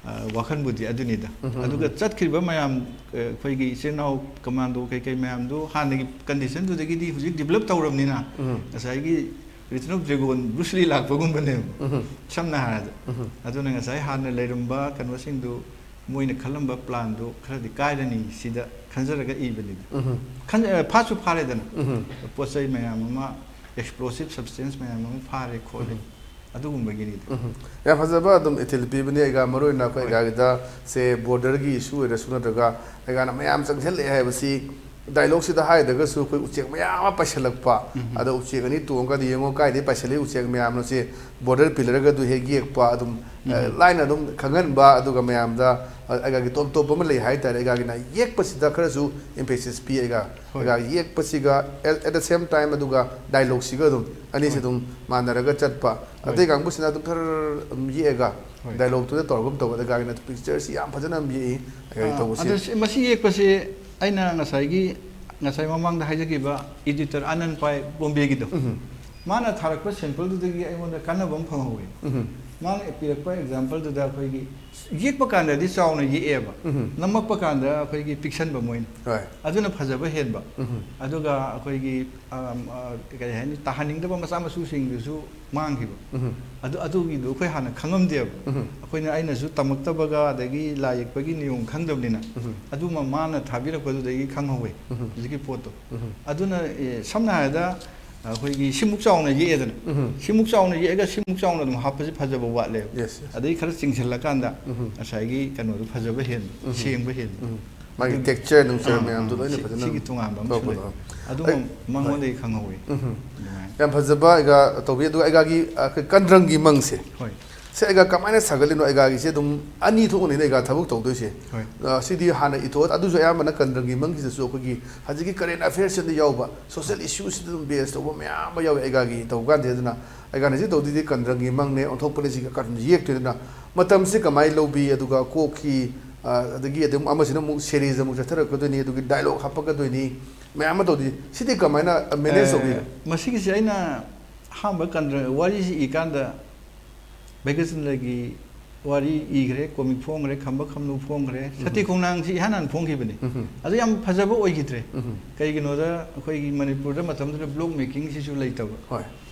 ꯑ, ꯋꯥꯈꯜꯕꯨꯗꯤ ꯑꯗꯨꯅꯤꯗ꯫ ꯑꯗꯨꯒ ꯆꯠꯈ꯭ꯔꯤꯕ ꯃꯌꯥꯝ ꯑ, ꯑꯩꯈꯣꯏꯒꯤ ꯏꯆꯤꯜ ꯏꯅꯥꯎ ꯀꯃꯥꯟꯗꯣ ꯀꯩꯀꯩ ꯃꯌꯥꯝꯗꯣ ꯍꯥꯟꯅꯒꯤ ꯀꯟꯗꯤꯁꯟꯗꯨꯗꯒꯤꯗꯤ ꯍꯧꯖꯤꯛ ꯗꯤꯕꯂꯞ ꯇꯧꯔꯕꯅꯤꯅ ꯉꯁꯥꯏꯒꯤ ꯔꯤꯇꯔꯟ ꯑꯣꯐ ꯗ꯭ꯔꯦꯒꯣꯟ ꯕ꯭ꯔꯨꯁ ꯂꯤ ꯂꯥꯛꯄꯒꯨꯝꯕꯅꯦꯕ꯫ ꯁꯝꯅ ꯍꯥꯏꯔꯗ ꯑꯗꯨꯅ ꯉꯁꯥꯏ ꯍꯥꯟꯅ ꯂꯩꯔꯝꯕ ꯀꯩꯅꯣꯁꯤꯡꯗꯨ ꯃꯣꯏꯅ ꯈꯜꯂꯝꯕ ꯄ꯭ꯂꯥꯟꯗꯨ ꯈꯔꯗꯤ ꯀꯥꯏꯔꯅꯤ ꯁꯤꯗ ꯈꯟꯖꯔꯒ ꯏꯕꯅꯤꯗ꯫ ꯈꯟ- ꯑ, ꯐꯥꯁꯨ ꯐꯥꯔꯦꯗꯅ꯫ ꯄꯣꯠ ꯆꯩ ꯃꯌꯥꯝ ꯑꯃ ꯑꯦꯛꯁꯄ꯭ꯂꯣꯁꯤꯞ ꯁꯕꯁꯇꯦꯟꯁ ꯃꯌꯥꯝ ꯑꯃ ꯐꯥꯔꯦ ꯈꯣꯠꯂꯦ ꯑꯗꯨꯒꯨꯝꯕꯒꯤꯅꯤꯗ꯫ ꯌꯥꯝ ꯐꯖꯕ ꯑꯗꯨꯝ ꯏꯊꯤꯜ ꯄꯤꯕꯅꯤ ꯑꯩꯒ ꯃꯔꯨ ꯑꯣꯏꯅ ꯑꯩꯈꯣꯏ ꯍꯣꯏ꯫ ꯑꯩꯒꯤꯗ ꯁꯦ ꯕꯣꯔꯗꯔꯒꯤ ꯏꯁꯨ ꯑꯣꯏꯔꯁꯨ ꯅꯠꯇ꯭ꯔꯒ ꯑꯩꯒꯥꯅ ꯃꯌꯥꯝ ꯆꯪꯁꯤꯜꯂꯛꯑꯦ ꯍꯥꯏꯕꯁꯤ ꯗꯥꯏꯂꯣꯛꯁꯤꯗ ꯍꯥꯏꯗ꯭ꯔꯒꯁꯨ ꯑꯩꯈꯣꯏ ꯎꯆꯦꯛ ꯃꯌꯥꯝ ꯑꯃ ꯄꯥꯏꯁꯤꯜꯂꯛꯄ꯫ ꯑꯗꯣ ꯎꯆꯦꯛ ꯑꯅꯤ ꯇꯣꯡꯉꯒꯗꯤ ꯌꯦꯡꯉꯣ ꯀꯥꯏꯗꯩ ꯄꯥꯏꯁꯤꯜꯂꯛꯏ ꯎꯆꯦꯛ ꯃꯌꯥꯝꯅꯣꯁꯦ ꯕꯣꯔꯗꯔ ꯄꯤꯂꯔꯒ ꯑꯗꯨ ꯍꯦꯛ ꯌꯦꯛꯄ ꯑꯗꯨꯝ ꯑ, ꯂꯥꯏꯅ ꯑꯗꯨꯝ ꯈꯪꯍꯟꯕ ꯑꯗꯨꯒ ꯃꯌꯥꯝꯗ ꯑ, ꯑꯩꯒꯤ ꯇꯣꯞ ꯇꯣꯞꯄ ꯑꯃ ꯂꯩ ꯍꯥꯏꯇꯥꯔꯦ ꯑꯩꯒꯤ ꯌꯦꯛꯄꯁꯤꯗ ꯈꯔꯁꯨ ꯏꯝꯐꯦꯁꯤꯁ ꯄꯤ ꯑꯩꯒ ꯍꯣꯏ꯫ ꯑꯩꯒꯤ ꯌꯦꯛꯄꯁꯤꯒ at the same time ꯑꯗꯨꯒ ꯗꯥꯏꯂꯣꯛꯁꯤꯒ ꯑꯗꯨꯝ ꯑꯅꯤꯁꯤ ꯍꯣꯏ꯫ ꯑꯗꯨꯝ ꯃꯥꯟꯅꯔꯒ ꯆꯠꯄ꯫ ꯍꯣꯏ꯫ ꯑꯇꯩ ꯀꯥꯡꯕꯨꯁꯤꯅ ꯑꯗꯨꯝ ꯈꯔ ꯑꯗꯨꯝ ꯌꯦꯛꯑꯒ ꯍꯣꯏ꯫ ꯗꯥꯏꯂꯣꯛꯇꯨꯗ ꯇꯧꯔꯒ ꯇꯧꯕ ꯑꯗ ꯒꯥꯔꯤꯅ ꯄꯤꯛꯆꯔꯁꯤ ꯌꯥꯝ ꯐꯖꯅ ꯑꯃ ꯌꯦꯛꯏ꯫ ꯑꯩꯒꯤ ꯑ, ꯇꯧꯕꯁꯤ꯫ ꯑꯗꯨ ꯁꯤ- ꯃꯁꯤ ꯌꯦꯛꯄꯁꯤ ꯑꯩꯅ ꯉꯁꯥꯏꯒꯤ, ꯉꯁꯥꯏ ꯃꯃꯥꯡꯗ ꯍꯥꯏꯖꯈꯤꯕ editor ꯑꯅꯟ ꯄꯥꯏ ꯕꯣꯝꯕꯦꯒꯤꯗꯣ, ꯎꯝ꯫ ꯃꯥꯅ ꯊꯥꯔꯛꯄ sampleꯗꯨꯗꯒꯤ ꯑꯩꯉꯣꯟꯗ ꯀꯥꯟꯅꯕ ꯑꯃ ꯐꯪꯍꯧꯋꯤ꯫ ꯎꯝ꯫ ꯃꯥꯅ ꯄꯤꯔꯛꯄ exampleꯗꯨꯗ ꯑꯩꯈꯣꯏꯒꯤ ꯌꯦꯛꯄ ꯀꯥꯟꯗꯗꯤ ꯆꯥꯎꯅ ꯌꯦꯛꯑꯦꯕ, ꯎꯝ꯫ ꯅꯝꯃꯛꯄ ꯀꯥꯟꯗ ꯑꯩꯈꯣꯏꯒꯤ ꯄꯤꯛꯁꯟꯕ ꯃꯣꯏꯅ, Right. ꯑꯗꯨꯅ ꯐꯖꯕ ꯍꯦꯟꯕ꯫ ꯎꯝ꯫ ꯑꯗꯨꯒ ꯑꯩꯈꯣꯏꯒꯤ, ꯑꯝ, ꯑ, ꯀꯔꯤ ꯍꯥꯏꯅꯤ, ꯇꯥꯍꯟꯅꯤꯡꯗꯕ ꯃꯆꯥ ꯃꯁꯨꯁꯤꯡꯗꯨꯁꯨ ꯃꯥꯡꯈꯤꯕ꯫ ꯎꯝ꯫ ꯑꯗꯨ, ꯑꯗꯨꯒꯤꯗꯣ ꯑꯩꯈꯣꯏ ꯍꯥꯟꯅ ꯈꯪꯉꯝꯗꯦꯕ꯫ ꯎꯝ꯫ ꯑꯩꯈꯣꯏꯅ, ꯑꯩꯅꯁꯨ ꯇꯝꯃꯛꯇꯕꯒ ꯑꯗꯒꯤ ꯂꯥꯏ ꯌꯦꯛꯄꯒꯤ ꯅꯤꯌꯣꯝ ꯈꯪꯗꯕꯅꯤꯅ, ꯎꯝ꯫ ꯑꯗꯨꯃ ꯃꯥꯅ ꯊꯥꯕꯤꯔꯛꯄꯗꯨꯗꯒꯤ ꯈꯪꯍꯧꯋꯦ ꯎꯝ꯫ ꯍꯧꯖꯤꯛꯀꯤ ꯄꯣꯠꯇꯣ꯫ ꯎꯝ꯫ ꯑꯗꯨꯅ, ꯑꯦ, ꯁꯝꯅ ꯍꯥꯏꯔꯕꯗ ꯑꯩꯈꯣꯏꯒꯤ ꯁꯤꯃꯨꯛ ꯆꯥꯎꯅ ꯌꯦꯛꯑꯦꯗꯅ, ꯎꯝ꯫ ꯁꯤꯃꯨꯛ ꯆꯥꯎꯅ ꯌꯦꯛꯑꯒ ꯁꯤꯃꯨꯛ ꯆꯥꯎꯅ ꯑꯗꯨꯝ ꯍꯥꯞꯄꯁꯦ ꯐꯖꯕ ꯋꯥꯠꯂꯦꯕ꯫ Yes, yes. ꯑꯗꯩ ꯈꯔ ꯆꯤꯡꯁꯤꯜꯂꯀꯥꯟꯗ ꯎꯝ꯫ ꯉꯁꯥꯏꯒꯤ ꯀꯩꯅꯣꯗꯣ ꯐꯖꯕ ꯍꯦꯟꯕ, ꯎꯝ꯫ ꯁꯦꯡꯕ ꯍꯦꯟꯕ꯫ ꯎꯝ꯫ ꯃꯥꯒꯤ ꯑꯗꯨ, texture ꯅꯨꯡꯆꯔ ꯑꯥ, ꯃꯌꯥꯝꯗꯣ ꯑꯥ, ꯂꯣꯏꯅ ꯁꯤ-, ꯐꯖꯅ ꯁꯤꯒꯤ ꯇꯣꯉꯥꯟꯕ ꯑꯃꯁꯨ ꯊꯣꯛꯄꯗꯣ꯫ ꯂꯩ꯫ ꯑꯗꯨꯃ ꯑꯩ-, ꯃꯉꯣꯟꯗꯒꯤ ꯍꯣꯏ꯫ ꯈꯪꯍꯧꯋꯤ꯫ ꯎꯝ꯫ ꯑꯗꯨꯃꯥꯏꯅ꯫ ꯌꯥꯝ ꯐꯖꯕ ꯑꯩꯒ ꯇꯧꯕꯤ꯫ ꯑꯗꯨꯒ ꯑꯩꯒꯥꯒꯤ, ꯑ, ꯀ-, ꯀꯟꯗ꯭ꯔꯪꯒꯤ ꯃꯪꯁꯦ꯫ ꯍꯣꯏ꯫ ꯁꯦ ꯑꯩꯒ ꯀꯃꯥꯏꯅ ꯁꯥꯒꯠꯂꯤꯅꯣ? ꯑꯩꯒꯥꯒꯤꯁꯦ ꯑꯗꯨꯝ ꯑꯅꯤ ꯊꯣꯛꯅꯅꯤꯅ ꯑꯩꯒ ꯊꯕꯛ ꯇꯧꯗꯣꯏꯁꯦ꯫ ꯍꯣꯏ꯫ ꯑ, ꯁꯤꯗꯤ ꯍꯥꯟꯅ ꯏꯊꯣꯛ, ꯑꯗꯨꯁꯨ ꯑꯌꯥꯝꯕꯅ ꯀꯟꯗ꯭ꯔꯪꯒꯤ ꯃꯪꯁꯤꯗꯁꯨ ꯑꯩꯈꯣꯏꯒꯤ ꯍꯧꯖꯤꯛꯀꯤ current affairsꯁꯤꯗ ꯌꯥꯎꯕ, social issueꯁꯤꯗ ꯑꯗꯨꯝ base ꯇꯧꯕ ꯃꯌꯥꯝ ꯑꯃ ꯌꯥꯎꯋꯦ ꯑꯩꯒꯥꯒꯤ ꯇꯧꯕ ꯀꯥꯟꯁꯤꯗ꯫ ꯑꯗꯨꯅ ꯑꯩꯒꯥꯅ ꯍꯧꯖꯤꯛ ꯇꯧꯗꯣꯏꯗꯤ ꯀꯟꯗ꯭ꯔꯪꯒꯤ ꯃꯪꯅꯦ, ꯑꯣꯟꯊꯣꯛꯄꯅꯦ, ꯁꯤꯒ ꯀꯔꯝꯅ ꯌꯦꯛꯇꯣꯏꯅꯣ? ꯃꯇꯝꯁꯦ ꯀꯃꯥꯏꯅ ꯂꯧꯕꯤ? ꯑꯗꯨꯒ ꯀꯣꯛꯀꯤ, ꯑ, ꯑꯗꯒꯤ ꯑꯗꯨꯝ ꯑꯃꯁꯤꯅ ꯑꯃꯨꯛ series ꯑꯃꯨꯛ ꯆꯠꯊꯔꯛꯀꯗꯣꯏꯅꯤ, ꯑꯗꯨꯒꯤ dialogue ꯍꯥꯞꯄꯛꯀꯗꯣꯏꯅꯤ, ꯃꯌꯥꯝ ꯑꯃ ꯇꯧꯗꯣꯏꯅꯤ꯫ ꯁꯤꯗꯤ ꯀꯃꯥꯏꯅ manage ꯇꯧꯕꯤ? ꯑꯦ, ꯃꯁꯤꯒꯤꯁꯦ ꯑꯩꯅ ꯑꯍꯥꯟꯕ ꯀꯟꯗ꯭ꯔ-, ꯋꯥꯔꯤꯁꯤ ꯏꯀꯥꯟꯗ ꯚꯩꯒ꯭ꯌꯆꯟꯗ꯭ꯔꯒꯤ ꯋꯥꯔꯤ ꯏꯈ꯭ꯔꯦ, comic ꯐꯣꯡꯈ꯭ꯔꯦ, ꯈꯝꯕ ꯈꯝꯅꯨ ꯐꯣꯡꯈ꯭ꯔꯦ, ꯎꯝ꯫ ꯁꯇꯤ ꯈꯣꯡꯅꯥꯡꯁꯤ ꯏꯍꯥꯟ ꯍꯥꯟꯅ ꯐꯣꯡꯈꯤꯕꯅꯤ꯫ ꯎꯝ꯫ ꯑꯗꯨ ꯌꯥꯝ ꯐꯖꯕ ꯑꯣꯏꯈꯤꯗ꯭ꯔꯦ꯫ ꯎꯝ꯫ ꯀꯩꯒꯤꯅꯣꯗ ꯑꯩꯈꯣꯏꯒꯤ ꯃꯅꯤꯄꯨꯔꯗ ꯃꯇꯝꯗꯨꯗ block makingꯁꯤꯁꯨ ꯂꯩꯇꯕ꯫ ꯍꯣꯏ꯫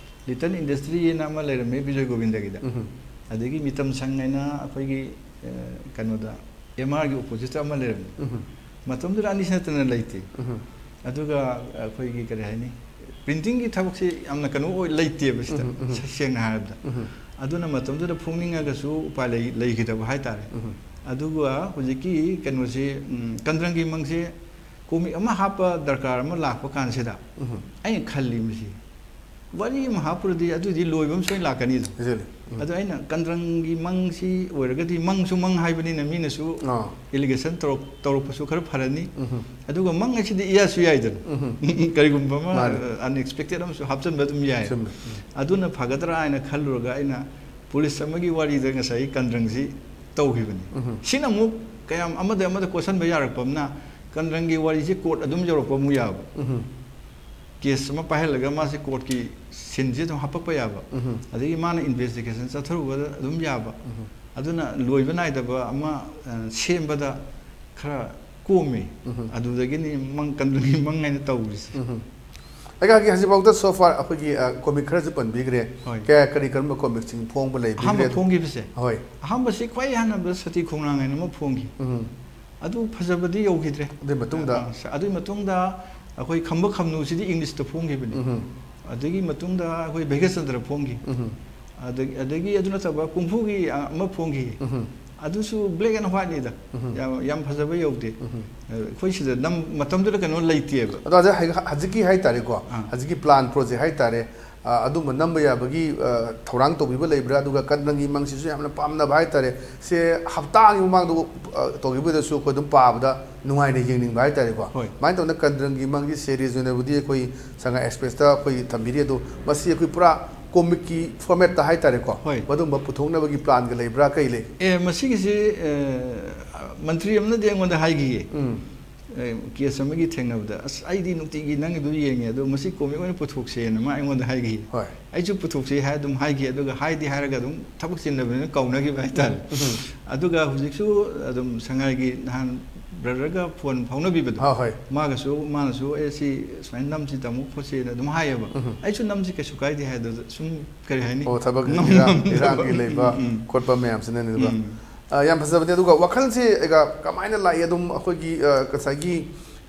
Little Industry ꯍꯥꯏꯅ ꯑꯃ ꯂꯩꯔꯝꯃꯦ ꯕꯤꯖꯣꯏ ꯒꯣꯕꯤꯟꯗꯒꯤꯗ꯫ ꯎꯝ꯫ ꯑꯗꯒꯤ ꯃꯤꯇꯝ ꯁꯪ ꯍꯥꯏꯅ ꯑꯩꯈꯣꯏꯒꯤ, ꯑ, ꯀꯩꯅꯣꯗ, M R ꯒꯤ oppositeꯇ ꯑꯃ ꯂꯩꯔꯝꯃꯦ꯫ ꯎꯝ꯫ ꯃꯇꯝꯗꯨꯗ ꯑꯅꯤꯁꯤ ꯅꯠꯇꯅ ꯂꯩꯇꯦ꯫ ꯎꯝ꯫ ꯑꯗꯨꯒ ꯑꯩꯈꯣꯏꯒꯤ ꯀꯔꯤ ꯍꯥꯏꯅꯤ, printingꯒꯤ ꯊꯕꯛꯁꯤ ꯌꯥꯝꯅ ꯀꯩꯅꯣ ꯑꯣꯏ, ꯂꯩꯇꯦꯕ ꯁꯤꯗ, ꯎꯝ, ꯎꯝ꯫ ꯁꯦꯡꯅ ꯍꯥꯏꯔꯕꯗ꯫ ꯎꯝ꯫ ꯑꯗꯨꯅ ꯃꯇꯝꯗꯨꯗ ꯐꯣꯡꯅꯤꯡꯉꯒꯁꯨ ꯎꯄꯥꯏ ꯂꯩ-, ꯂꯩꯈꯤꯗꯕ ꯍꯥꯏꯇꯥꯔꯦ꯫ ꯎꯝ꯫ ꯑꯗꯨꯒ ꯍꯧꯖꯤꯛꯀꯤ ꯀꯩꯅꯣꯁꯤ, ꯎꯝ, ꯀꯟꯗ꯭ꯔꯪꯒꯤ ꯃꯪꯁꯤ comic ꯑꯃ ꯍꯥꯞꯄ ꯗꯔꯀꯥꯔ ꯑꯃ ꯂꯥꯛꯄ ꯀꯥꯟꯁꯤꯗ ꯎꯝ꯫ ꯑꯩꯅ ꯈꯜꯂꯤ, ꯃꯁꯤ ꯋꯥꯔꯤ ꯑꯃ ꯍꯥꯞꯄꯨꯔꯗꯤ ꯑꯗꯨꯗꯤ ꯂꯣꯏꯕ ꯑꯃ ꯁꯣꯏꯅ ꯂꯥꯛꯀꯅꯤꯗꯣ꯫ Exactly. ꯎꯝ꯫ ꯑꯗꯣ ꯑꯩꯅ ꯀꯟꯗ꯭ꯔꯪꯒꯤ ꯃꯪꯁꯤ ꯑꯣꯏꯔꯒꯗꯤ, ꯃꯪꯁꯨ ꯃꯪ ꯍꯥꯏꯕꯅꯤꯅ ꯃꯤꯅꯁꯨ ꯑꯥ꯫ allegation ꯇꯧꯔꯛ-, ꯇꯧꯔꯛꯄꯁꯨ ꯈꯔ ꯐꯔꯅꯤ꯫ ꯎꯝ꯫ ꯑꯗꯨꯒ ꯃꯪ ꯍꯥꯏꯁꯤꯗꯤ ꯏꯌꯥꯁꯨ ꯌꯥꯏꯗꯅ꯫ ꯎꯝ꯫ ꯀꯔꯤꯒꯨꯝꯕ ꯑꯃ, ꯃꯥꯅꯦ꯫ ꯑ, unexpected ꯑꯃꯁꯨ ꯍꯥꯞꯆꯤꯟꯕ ꯑꯗꯨꯝ ꯌꯥꯏ꯫ ꯆꯨꯝꯃꯦ꯫ ꯑꯗꯨꯅ ꯐꯒꯗ꯭ꯔꯥ ꯍꯥꯏꯅ ꯈꯜꯂꯨꯔꯒ ꯑꯩꯅ ꯄꯨꯂꯤꯁ ꯑꯃꯒꯤ ꯋꯥꯔꯤꯗ ꯉꯁꯥꯏꯒꯤ ꯀꯟꯗ꯭ꯔꯪꯁꯤ ꯇꯧꯈꯤꯕꯅꯤ꯫ ꯎꯝ꯫ ꯁꯤꯅ ꯑꯃꯨꯛ ꯀꯌꯥꯝ ꯑꯃꯗ ꯑꯃꯗ ꯀꯣꯠꯁꯟꯕ ꯌꯥꯔꯛꯄ ꯑꯃꯅ, ꯀꯟꯗ꯭ꯔꯪꯒꯤ ꯋꯥꯔꯤꯁꯦ ꯀꯣꯔꯠ ꯑꯗꯨꯝ ꯌꯧꯔꯛꯄ ꯑꯃꯨꯛ ꯌꯥꯕ꯫ ꯎꯝ꯫ ꯀꯦꯁ ꯑꯃ ꯄꯥꯏꯍꯜꯂꯒ ꯃꯥꯁꯦ ꯀꯣꯔꯠꯀꯤ ꯁꯤꯟꯁꯦ ꯑꯗꯨꯝ ꯍꯥꯞꯄꯛꯄ ꯌꯥꯕ꯫ ꯎꯝ꯫ ꯑꯗꯒꯤ ꯃꯥꯅ ꯏꯟꯚꯦꯁꯇꯤꯒꯦꯁꯟ ꯆꯠꯊꯔꯨꯕꯗ ꯑꯗꯨꯝ ꯌꯥꯕ꯫ ꯎꯝ꯫ ꯑꯗꯨꯅ ꯂꯣꯏꯕ ꯅꯥꯏꯗꯕ ꯑꯃ, ꯑ, ꯁꯦꯝꯕꯗ ꯈꯔ ꯀꯣꯝꯃꯤ꯫ ꯎꯝ꯫ ꯑꯗꯨꯗꯒꯤꯅꯤ ꯃꯪ ꯀꯟꯗ꯭ꯔꯪꯒꯤ ꯃꯪ ꯍꯥꯏꯅ ꯇꯧꯔꯤꯁꯦ꯫ ꯎꯝ꯫ ꯑꯩꯒꯤ ꯍꯧꯖꯤꯛꯐꯥꯎꯗ so far ꯑꯩꯈꯣꯏꯒꯤ, ꯑ, ꯀꯣꯃꯤꯛ ꯈꯔꯁꯨ ꯄꯟꯕꯤꯈ꯭ꯔꯦ꯫ ꯍꯣꯏ꯫ ꯀꯌꯥ, ꯀꯔꯤ ꯀꯔꯝꯕ ꯀꯣꯃꯤꯛꯁꯤꯡ ꯐꯣꯡꯕ ꯂꯩꯕꯤꯈ꯭ꯔꯦ? ꯑꯍꯥꯟꯕ ꯐꯣꯡꯈꯤꯕꯁꯦ? ꯍꯣꯏ꯫ ꯑꯍꯥꯟꯕꯁꯤ ꯈ꯭ꯋꯥꯏ ꯑꯍꯥꯟꯕꯗ ꯁꯇꯤ ꯈꯣꯡꯅꯥꯡ ꯍꯥꯏꯅ ꯑꯃ ꯐꯣꯡꯈꯤ꯫ ꯎꯝ꯫ ꯑꯗꯨ ꯐꯖꯕꯗꯤ ꯌꯧꯈꯤꯗ꯭ꯔꯦ꯫ ꯑꯗꯨꯒꯤ ꯃꯇꯨꯡꯗ? ꯑ, ꯑꯗꯨꯒꯤ ꯃꯇꯨꯡꯗ ꯑꯩꯈꯣꯏ ꯈꯝꯕ ꯈꯝꯅꯨꯁꯤꯗꯤ ꯏꯪꯂꯤꯁꯇ ꯐꯣꯡꯈꯤꯕꯅꯤ꯫ ꯎꯝ꯫ ꯑꯗꯨꯒꯤ ꯃꯇꯨꯡꯗ ꯑꯩꯈꯣꯏ ꯚꯦꯒꯆꯟꯗ꯭ꯔ ꯐꯣꯡꯈꯤ꯫ ꯎꯝ꯫ ꯑꯗꯒꯤ, ꯑꯗꯒꯤ ꯑꯗꯨ ꯅꯠꯇꯕ ꯀꯨꯝꯐꯨꯒꯤ ꯑꯃ ꯐꯣꯡꯈꯤ꯫ ꯎꯝ꯫ ꯑꯗꯨꯁꯨ black and whiteꯅꯤꯗ꯫ ꯎꯝ꯫ ꯌꯥꯝ, ꯌꯥꯝ ꯐꯖꯕ ꯌꯧꯗꯦ꯫ ꯎꯝ꯫ ꯑꯩꯈꯣꯏ ꯁꯤꯗ ꯅꯝ-, ꯃꯇꯝꯗꯨꯗ ꯀꯩꯅꯣ ꯂꯩꯇꯦꯕ꯫ ꯑꯗꯣ ꯍꯧꯖꯤꯛ, ꯍꯧꯖꯤꯛꯀꯤ ꯍꯥꯏꯇꯥꯔꯦꯀꯣ, ꯑꯥ꯫ ꯍꯧꯖꯤꯛꯀꯤ plan project ꯍꯥꯏꯇꯥꯔꯦ, ꯑ, ꯑꯗꯨꯝꯕ ꯅꯝꯕ ꯌꯥꯕꯒꯤ, ꯑ, ꯊꯧꯔꯥꯡ ꯇꯧꯕꯤꯕ ꯂꯩꯕ꯭ꯔꯥ? ꯑꯗꯨꯒ ꯀꯟꯗ꯭ꯔꯪꯒꯤ ꯃꯪꯁꯤꯁꯨ ꯌꯥꯝꯅ ꯄꯥꯝꯅꯕ ꯍꯥꯏꯇꯥꯔꯦ꯫ ꯁꯦ ꯍꯞꯇꯥꯒꯤ ꯃꯃꯥꯡꯗ, ꯑ, ꯇꯧꯈꯤꯕꯗꯁꯨ ꯑꯩꯈꯣꯏ ꯑꯗꯨꯝ ꯄꯥꯕꯗ ꯅꯨꯡꯉꯥꯏꯅ ꯌꯦꯡꯅꯤꯡꯕ ꯍꯥꯏꯇꯥꯔꯦꯀꯣ꯫ ꯍꯣꯏ꯫ ꯑꯗꯨꯃꯥꯏꯅ ꯇꯧꯗꯅ ꯀꯟꯗ꯭ꯔꯪꯒꯤ ꯃꯪꯒꯤ series ꯑꯣꯏꯅꯕꯨꯗꯤ ꯑꯩꯈꯣꯏ ꯁꯉꯥꯏ Expressꯇ ꯑꯩꯈꯣꯏ ꯊꯝꯕꯤꯔꯤ꯫ ꯑꯗꯣ ꯃꯁꯤ ꯑꯩꯈꯣꯏ ꯄꯨꯔꯥ ꯀꯣꯃꯤꯛꯀꯤ formatꯇ ꯍꯥꯏꯇꯥꯔꯦꯀꯣ꯫ ꯍꯣꯏ꯫ ꯃꯗꯨꯝꯕ ꯄꯨꯊꯣꯛꯅꯕꯒꯤ planꯒ ꯂꯩꯕ꯭ꯔꯥ? ꯀꯩ ꯂꯩ? ꯑꯦ, ꯃꯁꯤꯒꯤꯁꯤ, ꯑ, ꯃꯟꯇ꯭ꯔꯤ ꯑꯃꯅꯗꯤ ꯑꯩꯉꯣꯟꯗ ꯍꯥꯏꯈꯤꯌꯦ꯫ ꯎꯝ꯫ ꯑꯦ, ꯀꯦꯁ ꯑꯃꯒꯤ ꯊꯦꯡꯅꯕꯗ, "ꯑꯁ, ꯑꯩꯗꯤ ꯅꯨꯡꯇꯤꯒꯤ ꯅꯪꯒꯤꯗꯨ ꯌꯦꯡꯉꯦ, ꯑꯗꯣ ꯃꯁꯤ ꯀꯣꯃꯤꯛ ꯑꯣꯏꯅ ꯄꯨꯊꯣꯛꯁꯦꯅ" ꯃꯥ ꯑꯩꯉꯣꯟꯗ ꯍꯥꯏꯈꯤ꯫ ꯍꯣꯏ꯫ ꯑꯩꯁꯨ ꯄꯨꯊꯣꯛꯁꯦ ꯍꯥꯏ ꯑꯗꯨꯝ ꯍꯥꯏꯈꯤ, ꯑꯗꯨꯒ ꯍꯥꯏꯗꯤ ꯍꯥꯏꯔꯒ ꯑꯗꯨꯝ ꯊꯕꯛ ꯆꯤꯟꯅꯕꯅꯤꯅ ꯀꯧꯅꯈꯤꯕ ꯍꯥꯏꯇꯥꯔꯦ꯫ ꯎꯝ, ꯎꯝ꯫ ꯑꯗꯨꯒ ꯍꯧꯖꯤꯛꯁꯨ ꯑꯗꯨꯝ ꯁꯉꯥꯏꯒꯤ ꯅꯍꯥꯟ brotherꯒ phone ꯐꯥꯎꯅꯕꯤꯕꯗꯣ, ꯍꯣꯏ, ꯍꯣꯏ꯫ ꯃꯥꯒꯁꯨ, ꯃꯥꯅꯁꯨ, "ꯑꯦ, ꯁꯤ ꯁꯨꯃꯥꯏꯅ ꯅꯝꯁꯤ ꯇꯥꯃꯣ" ꯈꯣꯠꯁꯤꯅ ꯑꯗꯨꯝ ꯍꯥꯏꯌꯦꯕ꯫ ꯎꯝ, ꯎꯝ꯫ ꯑꯩꯁꯨ ꯅꯝꯁꯤ ꯀꯩꯁꯨ ꯀꯥꯏꯗꯦ ꯍꯥꯏꯗꯨꯗ ꯁꯨꯝ ꯀꯔꯤ ꯍꯥꯏꯅꯤ? ꯑꯣ, ꯊꯕꯛ ꯅꯝ-, ꯏꯔꯥꯡ, ꯅꯝꯗꯕ꯫ ꯏꯔꯥꯡꯒꯤ ꯂꯩꯕ ꯎꯝ, ꯎꯝ꯫ ꯈꯣꯠꯄ ꯃꯌꯥꯝꯁꯤꯅꯅꯦꯕ꯫ ꯎꯝ꯫ ꯑ, ꯌꯥꯝ ꯐꯖꯕꯅꯦ꯫ ꯑꯗꯨꯒ ꯋꯥꯈꯜꯁꯦ ꯑꯩꯒ ꯀꯃꯥꯏꯅ ꯂꯥꯛꯏ? ꯑꯗꯨꯝ ꯑꯩꯈꯣꯏꯒꯤ, ꯑ, ꯉꯁꯥꯏꯒꯤ,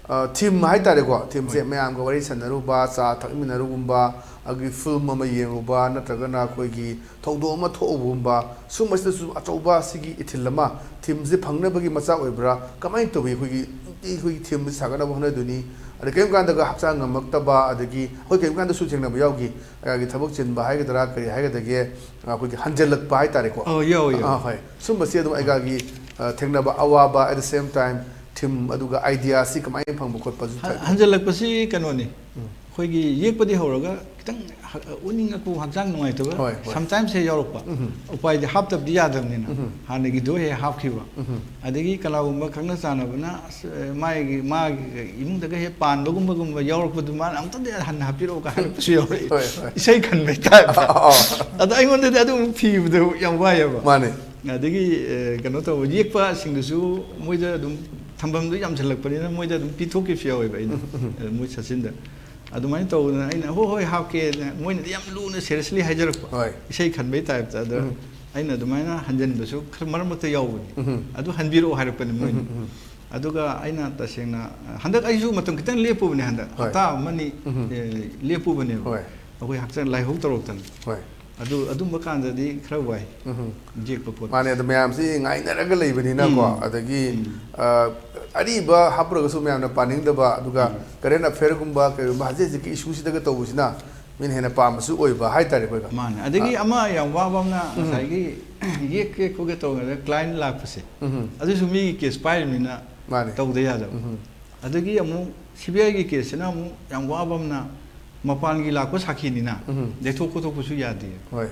ꯑ, theme ꯍꯥꯏꯇꯥꯔꯦꯀꯣ, themeꯁꯦ ꯍꯣꯏ꯫ ꯃꯌꯥꯝꯒ ꯋꯥꯔꯤ ꯁꯥꯟꯅꯔꯨꯕ, ꯆꯥ ꯊꯛꯃꯤꯟꯅꯔꯨꯒꯨꯝꯕ, ꯑꯗꯒꯤ film ꯑꯃ ꯌꯦꯡꯉꯨꯕ, ꯅꯠꯇ꯭ꯔꯒꯅ ꯑꯩꯈꯣꯏꯒꯤ ꯊꯧꯗꯣꯛ ꯑꯃ ꯊꯣꯛꯎꯕꯒꯨꯝꯕ, ꯁꯨꯝꯕꯁꯤꯗꯁꯨ ꯑꯆꯧꯕ ꯁꯤꯒꯤ ꯏꯊꯤꯜ ꯑꯃ themeꯁꯦ ꯐꯪꯅꯕꯒꯤ ꯃꯆꯥꯛ ꯑꯣꯏꯕ꯭ꯔꯥ? ꯀꯃꯥꯏꯅ ꯇꯧꯏ? ꯑꯩꯈꯣꯏꯒꯤ ꯅꯨꯡꯇꯤ ꯑꯩꯈꯣꯏꯒꯤ themeꯁꯦ ꯁꯥꯒꯠꯅꯕ ꯍꯣꯠꯅꯗꯣꯏꯅꯤ, ꯑꯗ ꯀꯔꯤꯒꯨꯝꯕ ꯀꯥꯟꯗꯒ ꯍꯛꯆꯥꯡ ꯉꯝꯃꯛꯇꯕ, ꯑꯗꯒꯤ ꯑꯩꯈꯣꯏ ꯀꯔꯤꯒꯨꯝꯕ ꯀꯥꯟꯗꯁꯨ ꯊꯦꯡꯅꯕ ꯌꯥꯎꯈꯤ, ꯑꯩꯒꯤ ꯊꯕꯛ ꯆꯤꯟꯕ ꯍꯥꯏꯒꯗ꯭ꯔꯥ, ꯀꯔꯤ ꯍꯥꯏꯒꯗꯒꯦ, ꯑꯩꯈꯣꯏꯒꯤ ꯍꯟꯖꯜꯂꯛꯄ ꯍꯥꯏꯇꯥꯔꯦꯀꯣ꯫ ꯑꯧ, ꯌꯥꯎꯋꯦ, ꯌꯥꯎꯋꯦ꯫ ꯑꯥ, ꯍꯣꯏ꯫ ꯁꯨꯝꯕꯁꯤ ꯑꯗꯨꯝ ꯑꯩꯒꯤ, ꯑ, ꯊꯦꯡꯅꯕ ꯑꯋꯥꯕ, at the same time, theme, ꯑꯗꯨꯒ ideaꯁꯤ ꯀꯃꯥꯏꯅ ꯐꯪꯕ ꯈꯣꯠꯄꯁꯨ ꯍ-, ꯊꯣꯛꯑꯦ? ꯍꯟꯖꯜꯂꯛꯄꯁꯤ ꯀꯩꯅꯣꯅꯤ꯫ ꯎꯝ꯫ ꯑꯩꯈꯣꯏꯒꯤ ꯌꯦꯛꯄꯗꯤ ꯍꯧꯔꯒ ꯈꯤꯇꯪ ꯍ- ꯎꯅꯤꯡꯉꯛꯄ, ꯍꯛꯆꯥꯡ ꯅꯨꯡꯉꯥꯏꯇꯕ ꯍꯣꯏ, ꯍꯣꯏ꯫ ꯁꯝꯇꯥꯏꯝꯁ ꯍꯦꯛ ꯌꯥꯎꯔꯛꯄ꯫ ꯎꯝ꯫ ꯎꯄꯥꯏꯗꯤ ꯍꯥꯞꯇꯕꯗꯤ ꯌꯥꯗꯕꯅꯤꯅ ꯎꯝ꯫ ꯍꯥꯟꯅꯒꯤꯗꯣ ꯍꯦꯛ ꯍꯥꯞꯈꯤꯕ꯫ ꯎꯝ꯫ ꯑꯗꯒꯤ ꯀꯅꯥꯒꯨꯝꯕ ꯈꯪꯅ ꯆꯥꯟꯅꯕꯅ ꯑꯁ, ꯃꯥꯒꯤ ꯃꯥꯒꯤ ꯏꯃꯨꯡꯗꯒ ꯍꯦꯛ ꯄꯥꯟꯕꯒꯨꯝꯕꯒꯨꯝꯕ ꯌꯥꯎꯔꯛꯄꯗꯨ ꯃꯥꯅ ꯑꯃꯨꯛꯇꯪꯗꯤ ꯍꯟꯅ ꯍꯥꯞꯄꯤꯔꯛꯑꯣ ꯀꯥꯏ ꯍꯥꯏꯔꯛꯄꯁꯨ ꯌꯥꯎꯔꯛꯏ꯫ ꯍꯣꯏ, ꯍꯣꯏ꯫ ꯏꯁꯩ ꯈꯟꯕꯩ ꯇꯥꯏꯞꯇ꯫ ꯑꯣ꯫ ꯑꯗ ꯑꯩꯉꯣꯟꯗꯗꯤ ꯑꯗꯨꯝ ꯊꯤꯕꯗꯣ ꯌꯥꯝ ꯋꯥꯏꯑꯦꯕ꯫ ꯃꯥꯅꯦ꯫ ꯑꯗꯒꯤ ꯑꯦ, ꯀꯩꯅꯣ ꯇꯧꯕ ꯌꯦꯛꯄꯁꯤꯡꯗꯨꯁꯨ ꯃꯣꯏꯗ ꯑꯗꯨꯝ ꯊꯝꯐꯝꯗꯣ ꯌꯥꯝꯁꯤꯜꯂꯛꯄꯅꯤꯅ ꯃꯣꯏꯗ ꯑꯗꯨꯝ ꯄꯤꯊꯣꯛꯈꯤꯕꯁꯨ ꯌꯥꯎꯋꯦꯕ ꯑꯩꯅ꯫ ꯑꯦ, ꯃꯣꯏ ꯁꯠꯆꯤꯟꯗ ꯑꯗꯨꯃꯥꯏꯅ ꯇꯧꯗꯅ ꯑꯩꯅ ꯍꯣꯏ ꯍꯣꯏ ꯍꯥꯞꯀꯦꯅ ꯃꯣꯏꯅꯗꯤ ꯌꯥꯝ ꯂꯨꯅ ꯁꯦꯔꯤꯌꯁꯂꯤ ꯍꯥꯏꯖꯔꯛꯄ꯫ ꯍꯣꯏ꯫ ꯏꯁꯩ ꯈꯟꯕꯩ ꯇꯥꯏꯞꯇ꯫ ꯑꯗ ꯎꯝ꯫ ꯑꯩꯅ ꯑꯗꯨꯃꯥꯏꯅ ꯍꯟꯖꯤꯟꯕꯁꯨ ꯈꯔ ꯃꯔꯛ ꯃꯔꯛꯇ ꯌꯥꯎꯕꯅꯤ꯫ ꯎꯝ꯫ ꯑꯗꯨ ꯍꯟꯕꯤꯔꯛꯑꯣ ꯍꯥꯏꯔꯛꯄꯅꯤ ꯃꯣꯏꯅ꯫ ꯎꯝ, ꯎꯝ꯫ ꯑꯗꯨꯒ ꯑꯩꯅ ꯇꯁꯦꯡꯅ ꯍꯟꯗꯛ ꯑꯩꯁꯨ ꯃꯇꯝ ꯈꯤꯇꯪ ꯂꯦꯞꯄꯨꯕꯅꯤ, ꯍꯟꯗꯛ ꯍꯣꯏ꯫ ꯍꯞꯇꯥ ꯑꯃꯅꯤ ꯎꯝ꯫ ꯑꯦ, ꯂꯦꯞꯄꯨꯕꯅꯦꯕ꯫ ꯍꯣꯏ꯫ ꯑꯩꯈꯣꯏ ꯍꯛꯆꯥꯡ ꯂꯥꯏꯍꯧ ꯇꯧꯔꯛꯇꯅ꯫ ꯍꯣꯏ꯫ ꯑꯗꯨ ꯑꯗꯨꯝꯕ ꯀꯥꯟꯗꯗꯤ ꯈꯔ ꯋꯥꯏ꯫ ꯎꯝ꯫ ꯌꯦꯛꯄ ꯈꯣꯠꯄ꯫ ꯃꯥꯅꯦ, ꯑꯗꯣ ꯃꯌꯥꯝꯁꯤ ꯉꯥꯏꯅꯔꯒ ꯂꯩꯕꯅꯤꯅꯀꯣ꯫ ꯎꯝ꯫ ꯑꯗꯒꯤ ꯎꯝ꯫ ꯑ, ꯑꯔꯤꯕ ꯍꯥꯞꯄꯨꯔꯒꯁꯨ ꯃꯌꯥꯝꯅ ꯄꯥꯅꯤꯡꯗꯕ, ꯑꯗꯨꯒ ꯎꯝ꯫ ꯀꯔꯦꯟ ꯑꯐꯦꯌꯔꯒꯨꯝꯕ ꯀꯩꯒꯨꯝꯕ ꯍꯧꯖꯤꯛ ꯍꯧꯖꯤꯛꯀꯤ ꯏꯁꯨꯁꯤꯗꯒ ꯇꯧꯕꯁꯤꯅ ꯃꯤꯅ ꯍꯦꯟꯅ ꯄꯥꯝꯕꯁꯨ ꯑꯣꯏꯕ ꯍꯥꯏꯇꯥꯔꯦꯀꯣ, ꯑꯩꯈꯣꯏ꯫ ꯃꯥꯅꯦ꯫ ꯑꯗꯒꯤ ꯑ꯫ ꯑꯃ ꯌꯥꯝ ꯋꯥꯕ ꯑꯃꯅ ꯎꯝ꯫ ꯉꯁꯥꯏꯒꯤ ꯌꯦꯛꯀꯦ ꯈꯣꯠꯀꯦ ꯇꯧꯔꯤꯉꯩꯗ ꯀ꯭ꯂꯥꯏꯟ ꯂꯥꯛꯄꯁꯦ꯫ ꯎꯝ꯫ ꯑꯗꯨꯁꯨ ꯃꯤꯒꯤ ꯀꯦꯁ ꯄꯥꯏꯔꯤꯕꯅꯤꯅ ꯃꯥꯅꯦ꯫ ꯇꯧꯗ ꯌꯥꯗꯕ꯫ ꯎꯝ꯫ ꯑꯗꯒꯤ ꯑꯃꯨꯛ ꯁꯤ ꯕꯤ ꯑꯥꯏꯒꯤ ꯀꯦꯁꯁꯤꯅ ꯑꯃꯨꯛ ꯌꯥꯝ ꯋꯥꯕ ꯑꯃꯅ ꯃꯄꯥꯟꯒꯤ ꯂꯥꯛꯄ ꯁꯥꯈꯤꯅꯤꯅ ꯎꯝ꯫ ꯌꯩꯊꯣꯛ ꯈꯣꯠꯇꯣꯛꯄꯁꯨ ꯌꯥꯗꯦ꯫ ꯍꯣꯏ꯫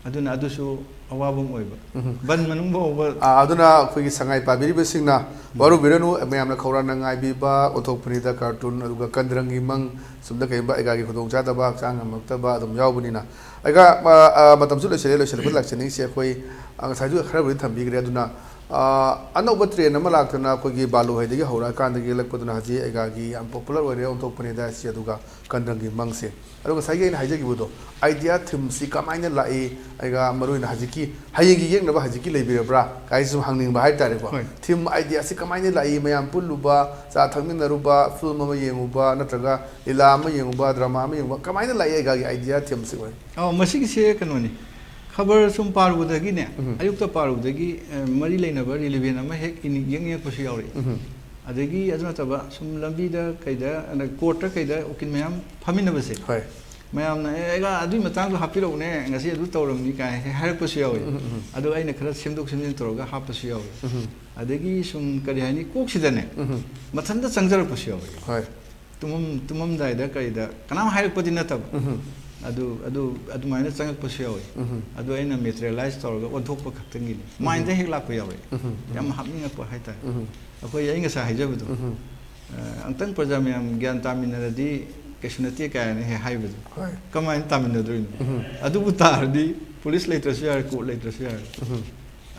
ꯑꯗꯨꯅ ꯑꯗꯨꯁꯨ ꯑꯋꯥꯕ ꯑꯃ ꯑꯣꯏꯕ꯫ ꯎꯝ꯫ ꯕꯟ ꯃꯅꯨꯡ ꯐꯥꯎꯕ꯫ ꯑ, ꯑꯗꯨꯅ ꯑꯩꯈꯣꯏꯒꯤ ꯁꯉꯥꯏ ꯄꯥꯕꯤꯔꯤꯕꯁꯤꯡꯅ ꯋꯥꯔꯨꯕꯤꯔꯅꯨ, ꯃꯌꯥꯝꯅ ꯈꯧꯔꯥꯡꯅ ꯉꯥꯏꯕꯤꯕ ꯑꯣꯟꯊꯣꯛꯄꯅꯤꯗ ꯀꯥꯔꯇꯨꯟ, ꯑꯗꯨꯒ ꯀꯟꯗ꯭ꯔꯪꯒꯤ ꯃꯪ, ꯁꯨꯝꯗ ꯀꯩꯒꯨꯝꯕ ꯑꯩꯒꯥꯒꯤ ꯈꯨꯗꯣꯡꯆꯥꯗꯕ, ꯍꯛꯆꯥꯡ ꯉꯝꯃꯛꯇꯕ ꯑꯗꯨꯝ ꯌꯥꯎꯕꯅꯤꯅ꯫ ꯑꯩꯒ, ꯑ, ꯑ, ꯃꯇꯝꯁꯨ ꯂꯣꯏꯁꯤꯜꯂꯦ, ꯂꯣꯏꯁꯤꯜꯂꯛꯄ ꯂꯥꯛꯆꯅꯤꯡꯁꯤ ꯑꯩꯈꯣꯏ, ꯑ, ꯉꯁꯥꯏꯁꯨ ꯈꯔꯕꯨꯗꯤ ꯊꯝꯕꯤꯈ꯭ꯔꯦ꯫ ꯑꯗꯨꯅ, ꯑ, ꯑꯅꯧꯕ ꯇ꯭ꯔꯦꯟ ꯑꯃ ꯂꯥꯛꯇꯅ ꯑꯩꯈꯣꯏꯒꯤ ꯕꯥꯂꯨ ꯍꯣꯏꯗꯒꯤ ꯍꯧꯔꯛꯑꯀꯥꯟꯗꯒꯤ ꯌꯦꯛꯂꯛꯄꯗꯨꯅ ꯍꯧꯖꯤꯛ ꯑꯩꯒꯥꯒꯤ ꯌꯥꯝ ꯄꯣꯄꯨꯂꯔ ꯑꯣꯏꯔꯦ ꯑꯣꯟꯊꯣꯛꯄꯅꯤꯗ ꯁꯤ, ꯑꯗꯨꯒ ꯀꯟꯗ꯭ꯔꯪꯒꯤ ꯃꯪꯁꯦ꯫ ꯑꯗꯣ ꯉꯁꯥꯏꯒꯤ ꯑꯩꯅ ꯍꯥꯏꯖꯈꯤꯕꯗꯣ, ꯑꯥꯏꯗꯤꯌꯥ ꯊꯤꯝꯁꯤ ꯀꯃꯥꯏꯅ ꯂꯥꯛꯏ, ꯑꯩꯒ ꯃꯔꯨꯑꯣꯏꯅ ꯍꯧꯖꯤꯛꯀꯤ ꯍꯌꯦꯡꯒꯤ ꯌꯦꯛꯅꯕ ꯍꯧꯖꯤꯛꯀꯤ ꯂꯩꯕꯤꯔꯕ꯭ꯔꯥ ꯀꯥꯏꯁꯨ ꯁꯨꯝ ꯍꯪꯅꯤꯡꯕ ꯍꯥꯏꯇꯥꯔꯦꯀꯣ꯫ ꯍꯣꯏ꯫ ꯊꯤꯝ ꯑꯥꯏꯗꯤꯌꯥꯁꯤ ꯀꯃꯥꯏꯅ ꯂꯥꯛꯏ, ꯃꯌꯥꯝ ꯄꯨꯜꯂꯨꯕ, ꯆꯥ ꯊꯛꯃꯤꯟꯅꯔꯨꯕ, ꯅꯠꯇ꯭ꯔꯒ ꯂꯤꯂꯥ ꯑꯃ ꯌꯦꯡꯉꯨꯕ, ꯗ꯭ꯔꯃꯥ ꯑꯃ ꯌꯦꯡꯉꯨꯕ, ꯀꯃꯥꯏꯅ ꯂꯥꯛꯏ ꯑꯩꯒꯥꯒꯤ ꯑꯥꯏꯗꯤꯌꯥ ꯊꯤꯝꯁꯤ ꯑꯣꯏ? ꯑꯣ, ꯃꯁꯤꯒꯤꯁꯦ ꯀꯩꯅꯣꯅꯤ, ꯈꯕꯔ ꯁꯨꯝ ꯄꯥꯔꯨꯕꯗꯒꯤꯅꯦ, ꯎꯝ꯫ ꯑꯌꯨꯛꯇ ꯄꯥꯔꯨꯕꯗꯒꯤ ꯑꯦ, ꯃꯔꯤ ꯂꯩꯅꯕ ꯔꯤꯂꯤꯚꯦꯟ ꯑꯃ ꯍꯦꯛ ꯏꯅꯤꯡ-, ꯌꯦꯛꯅꯤꯡꯉꯛꯄꯁꯨ ꯌꯥꯎꯔꯛꯏ꯫ ꯎꯝ꯫ ꯑꯗꯒꯤ ꯑꯗꯨ ꯅꯠꯇꯕ ꯁꯨꯝ ꯂꯝꯕꯤꯗ ꯀꯩꯗ, ꯑꯗ ꯀꯣꯔꯠꯇ ꯀꯩꯗ ꯎꯀꯤꯜ ꯃꯌꯥꯝ ꯐꯝꯃꯤꯟꯅꯕꯁꯦ, ꯍꯣꯏ꯫ ꯃꯌꯥꯝꯅ "ꯑꯦ, ꯑꯩꯒ ꯑꯗꯨꯒꯤ ꯃꯇꯥꯡꯗꯣ ꯍꯥꯞꯄꯤꯔꯛꯎꯅꯦ, ꯉꯁꯤ ꯑꯗꯨ ꯇꯧꯔꯝꯅꯤ" ꯀꯥꯏꯅ ꯍꯦꯛ ꯍꯥꯏꯔꯛꯄꯁꯨ ꯌꯥꯎꯏ꯫ ꯎꯝ, ꯎꯝ, ꯎꯝ꯫ ꯑꯗꯣ ꯑꯩꯅ ꯈꯔ ꯁꯦꯝꯗꯣꯛ ꯁꯦꯝꯖꯤꯟ ꯇꯧꯔꯒ ꯍꯥꯞꯄꯁꯨ ꯌꯥꯎꯏ꯫ ꯎꯝ꯫ ꯑꯗꯒꯤ ꯁꯨꯝ ꯀꯔꯤ ꯍꯥꯏꯅꯤ, ꯀꯣꯛꯁꯤꯗꯅꯦ ꯎꯝ꯫ ꯃꯊꯟꯇ ꯆꯪꯖꯔꯛꯄꯁꯨ ꯌꯥꯎꯏ꯫ ꯍꯣꯏ꯫ ꯇꯨꯝꯃꯝ ꯇꯨꯝꯃꯝꯗꯥꯏꯗ ꯀꯩꯗ ꯀꯅꯥꯝ ꯍꯥꯏꯔꯛꯄꯗꯤ ꯅꯠꯇꯕ꯫ ꯎꯝ꯫ ꯑꯗꯨ ꯑꯗꯨ ꯑꯗꯨꯃꯥꯏꯅ ꯆꯪꯉꯛꯄꯁꯨ ꯌꯥꯎꯋꯤ꯫ ꯎꯝ꯫ ꯑꯗꯨ ꯑꯩꯅ ꯃꯦꯇꯔꯤꯌꯦꯂꯥꯏꯁ ꯇꯧꯔꯒ ꯑꯣꯟꯊꯣꯛꯄ ꯈꯛꯇꯪꯒꯤꯅꯤ꯫ ꯎꯝ꯫ ꯃꯥꯏꯟꯗ ꯍꯦꯛ ꯂꯥꯛꯄ ꯌꯥꯎꯔꯛꯑꯦ꯫ ꯎꯝ꯫ ꯌꯥꯝ ꯍꯥꯞꯅꯤꯡꯉꯛꯄ ꯍꯥꯏꯇꯥꯔꯦ꯫ ꯎꯝ꯫ ꯑꯩꯈꯣꯏ ꯑꯩ ꯉꯁꯥꯏ ꯍꯥꯏꯖꯕꯗꯣ, ꯎꯝ꯫ ꯑ, ꯑꯃꯨꯛꯇꯪ ꯄ꯭ꯔꯖꯥ ꯃꯌꯥꯝ ꯒ꯭ꯌꯥꯟ ꯇꯥꯃꯤꯟꯅꯔꯗꯤ ꯀꯩꯁꯨ ꯅꯠꯇꯦ ꯀꯥꯏꯅ ꯍꯦꯛ ꯍꯥꯏꯕꯗꯣ꯫ ꯍꯣꯏ꯫ ꯀꯃꯥꯏꯅ ꯇꯥꯃꯤꯟꯅꯗꯣꯏꯅꯣ? ꯎꯝ꯫ ꯑꯗꯨꯕꯨ ꯇꯥꯔꯗꯤ ꯄꯨꯂꯤꯁ ꯂꯩꯇ꯭ꯔꯁꯨ ꯌꯥꯔꯦ, ꯀꯣꯔꯠ ꯂꯩꯇ꯭ꯔꯁꯨ ꯌꯥꯔꯦ꯫ ꯎꯝ꯫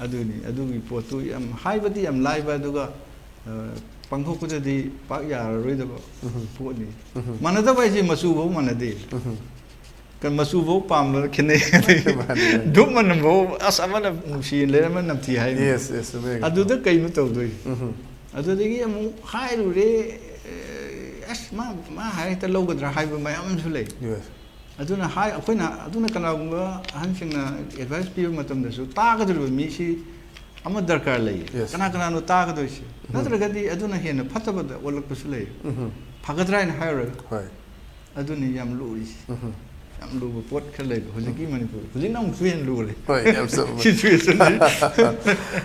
ꯑꯗꯨꯅꯤ, ꯑꯗꯨꯒꯤ ꯄꯣꯠꯇꯨ ꯌꯥꯝ ꯍꯥꯏꯕꯗꯤ ꯌꯥꯝ ꯂꯥꯏꯕ, ꯑꯗꯨꯒ, ꯑ, ꯄꯥꯡꯊꯣꯛꯄꯗꯗꯤ ꯄꯥꯛ ꯌꯥꯔꯔꯣꯏꯗꯕ ꯎꯝ꯫ ꯄꯣꯠꯅꯤ꯫ ꯎꯝ꯫ ꯃꯥꯟꯅꯗꯕ ꯍꯥꯏꯁꯦ ꯃꯆꯨꯐꯧ ꯃꯥꯟꯅꯗꯦ꯫ ꯎꯝ꯫ ꯀ-, ꯃꯆꯨꯐꯧ ꯄꯥꯝꯕꯗ ꯈꯦꯠꯅꯩ꯫ ꯃꯥꯅꯤ, ꯃꯥꯅꯤ꯫ ꯙꯨꯞ ꯃꯅꯝꯐꯧ, ꯑꯁ, ꯑꯃꯅ ꯅꯨꯡꯁꯤ ꯂꯩꯔ ꯑꯃꯅ ꯅꯝꯊꯤ ꯍꯥꯏ꯫ Yes, yes, ꯆꯨꯝꯃꯦ꯫ ꯑꯗꯨꯗ ꯀꯩꯅꯣ ꯇꯧꯗꯣꯏꯁꯦ? ꯎꯝ꯫ ꯑꯗꯨꯗꯒꯤ ꯑꯃꯨꯛ ꯍꯥꯏꯔꯨꯔꯦ, ꯑꯦ, ꯑꯁ, ꯃꯥ, ꯃꯥ ꯍꯥꯏꯔ ꯍꯦꯛꯇ ꯂꯧꯒꯗ꯭ꯔꯥ ꯍꯥꯏꯕ ꯃꯌꯥꯝ ꯑꯃꯁꯨ ꯂꯩ꯫ Yes꯫ ꯑꯗꯨꯅ ꯍꯥꯏ-, ꯑꯩꯈꯣꯏꯅ, ꯑꯗꯨꯅ ꯀꯅꯥꯒꯨꯝꯕ ꯑꯍꯟꯁꯤꯡꯅ ꯑꯦꯗꯚꯥꯏꯁ ꯄꯤꯕ ꯃꯇꯝꯗꯁꯨ ꯇꯥꯒꯗꯧꯔꯤꯕ ꯃꯤꯁꯤ ꯑꯃ ꯗꯔꯀꯥꯔ ꯂꯩꯌꯦ꯫ Yes꯫ ꯀꯅꯥ ꯀꯅꯥꯅꯣ ꯇꯥꯒꯗꯣꯏꯁꯦ? ꯎꯝ꯫ ꯅꯠꯇ꯭ꯔꯒꯗꯤ ꯑꯗꯨꯅ ꯍꯦꯟꯅ ꯐꯠꯇꯕꯗ ꯑꯣꯜꯂꯛꯄꯁꯨ ꯂꯩꯌꯦ꯫ ꯎꯝ꯫ ꯐꯒꯗ꯭ꯔꯥ ꯍꯥꯏꯅ ꯍꯥꯏꯔꯨꯔꯒ꯫ ꯍꯣꯏ꯫ ꯑꯗꯨꯅꯤ ꯌꯥꯝ ꯂꯨꯔꯤꯁꯦ꯫ ꯎꯝ꯫ ꯌꯥꯝ ꯂꯨꯕ ꯄꯣꯠ ꯈꯔ ꯂꯩꯕ ꯍꯧꯖꯤꯛꯀꯤ ꯎꯝ꯫ ꯃꯅꯤꯄꯨꯔ꯫ ꯍꯧꯖꯤꯛꯅ ꯑꯃꯨꯛꯁꯨ ꯍꯦꯟꯅ ꯂꯨꯔꯦ꯫ ꯍꯣꯏ, ꯌꯥꯝ ꯆꯨꯝꯕꯅꯤ꯫ Situationꯁꯤ꯫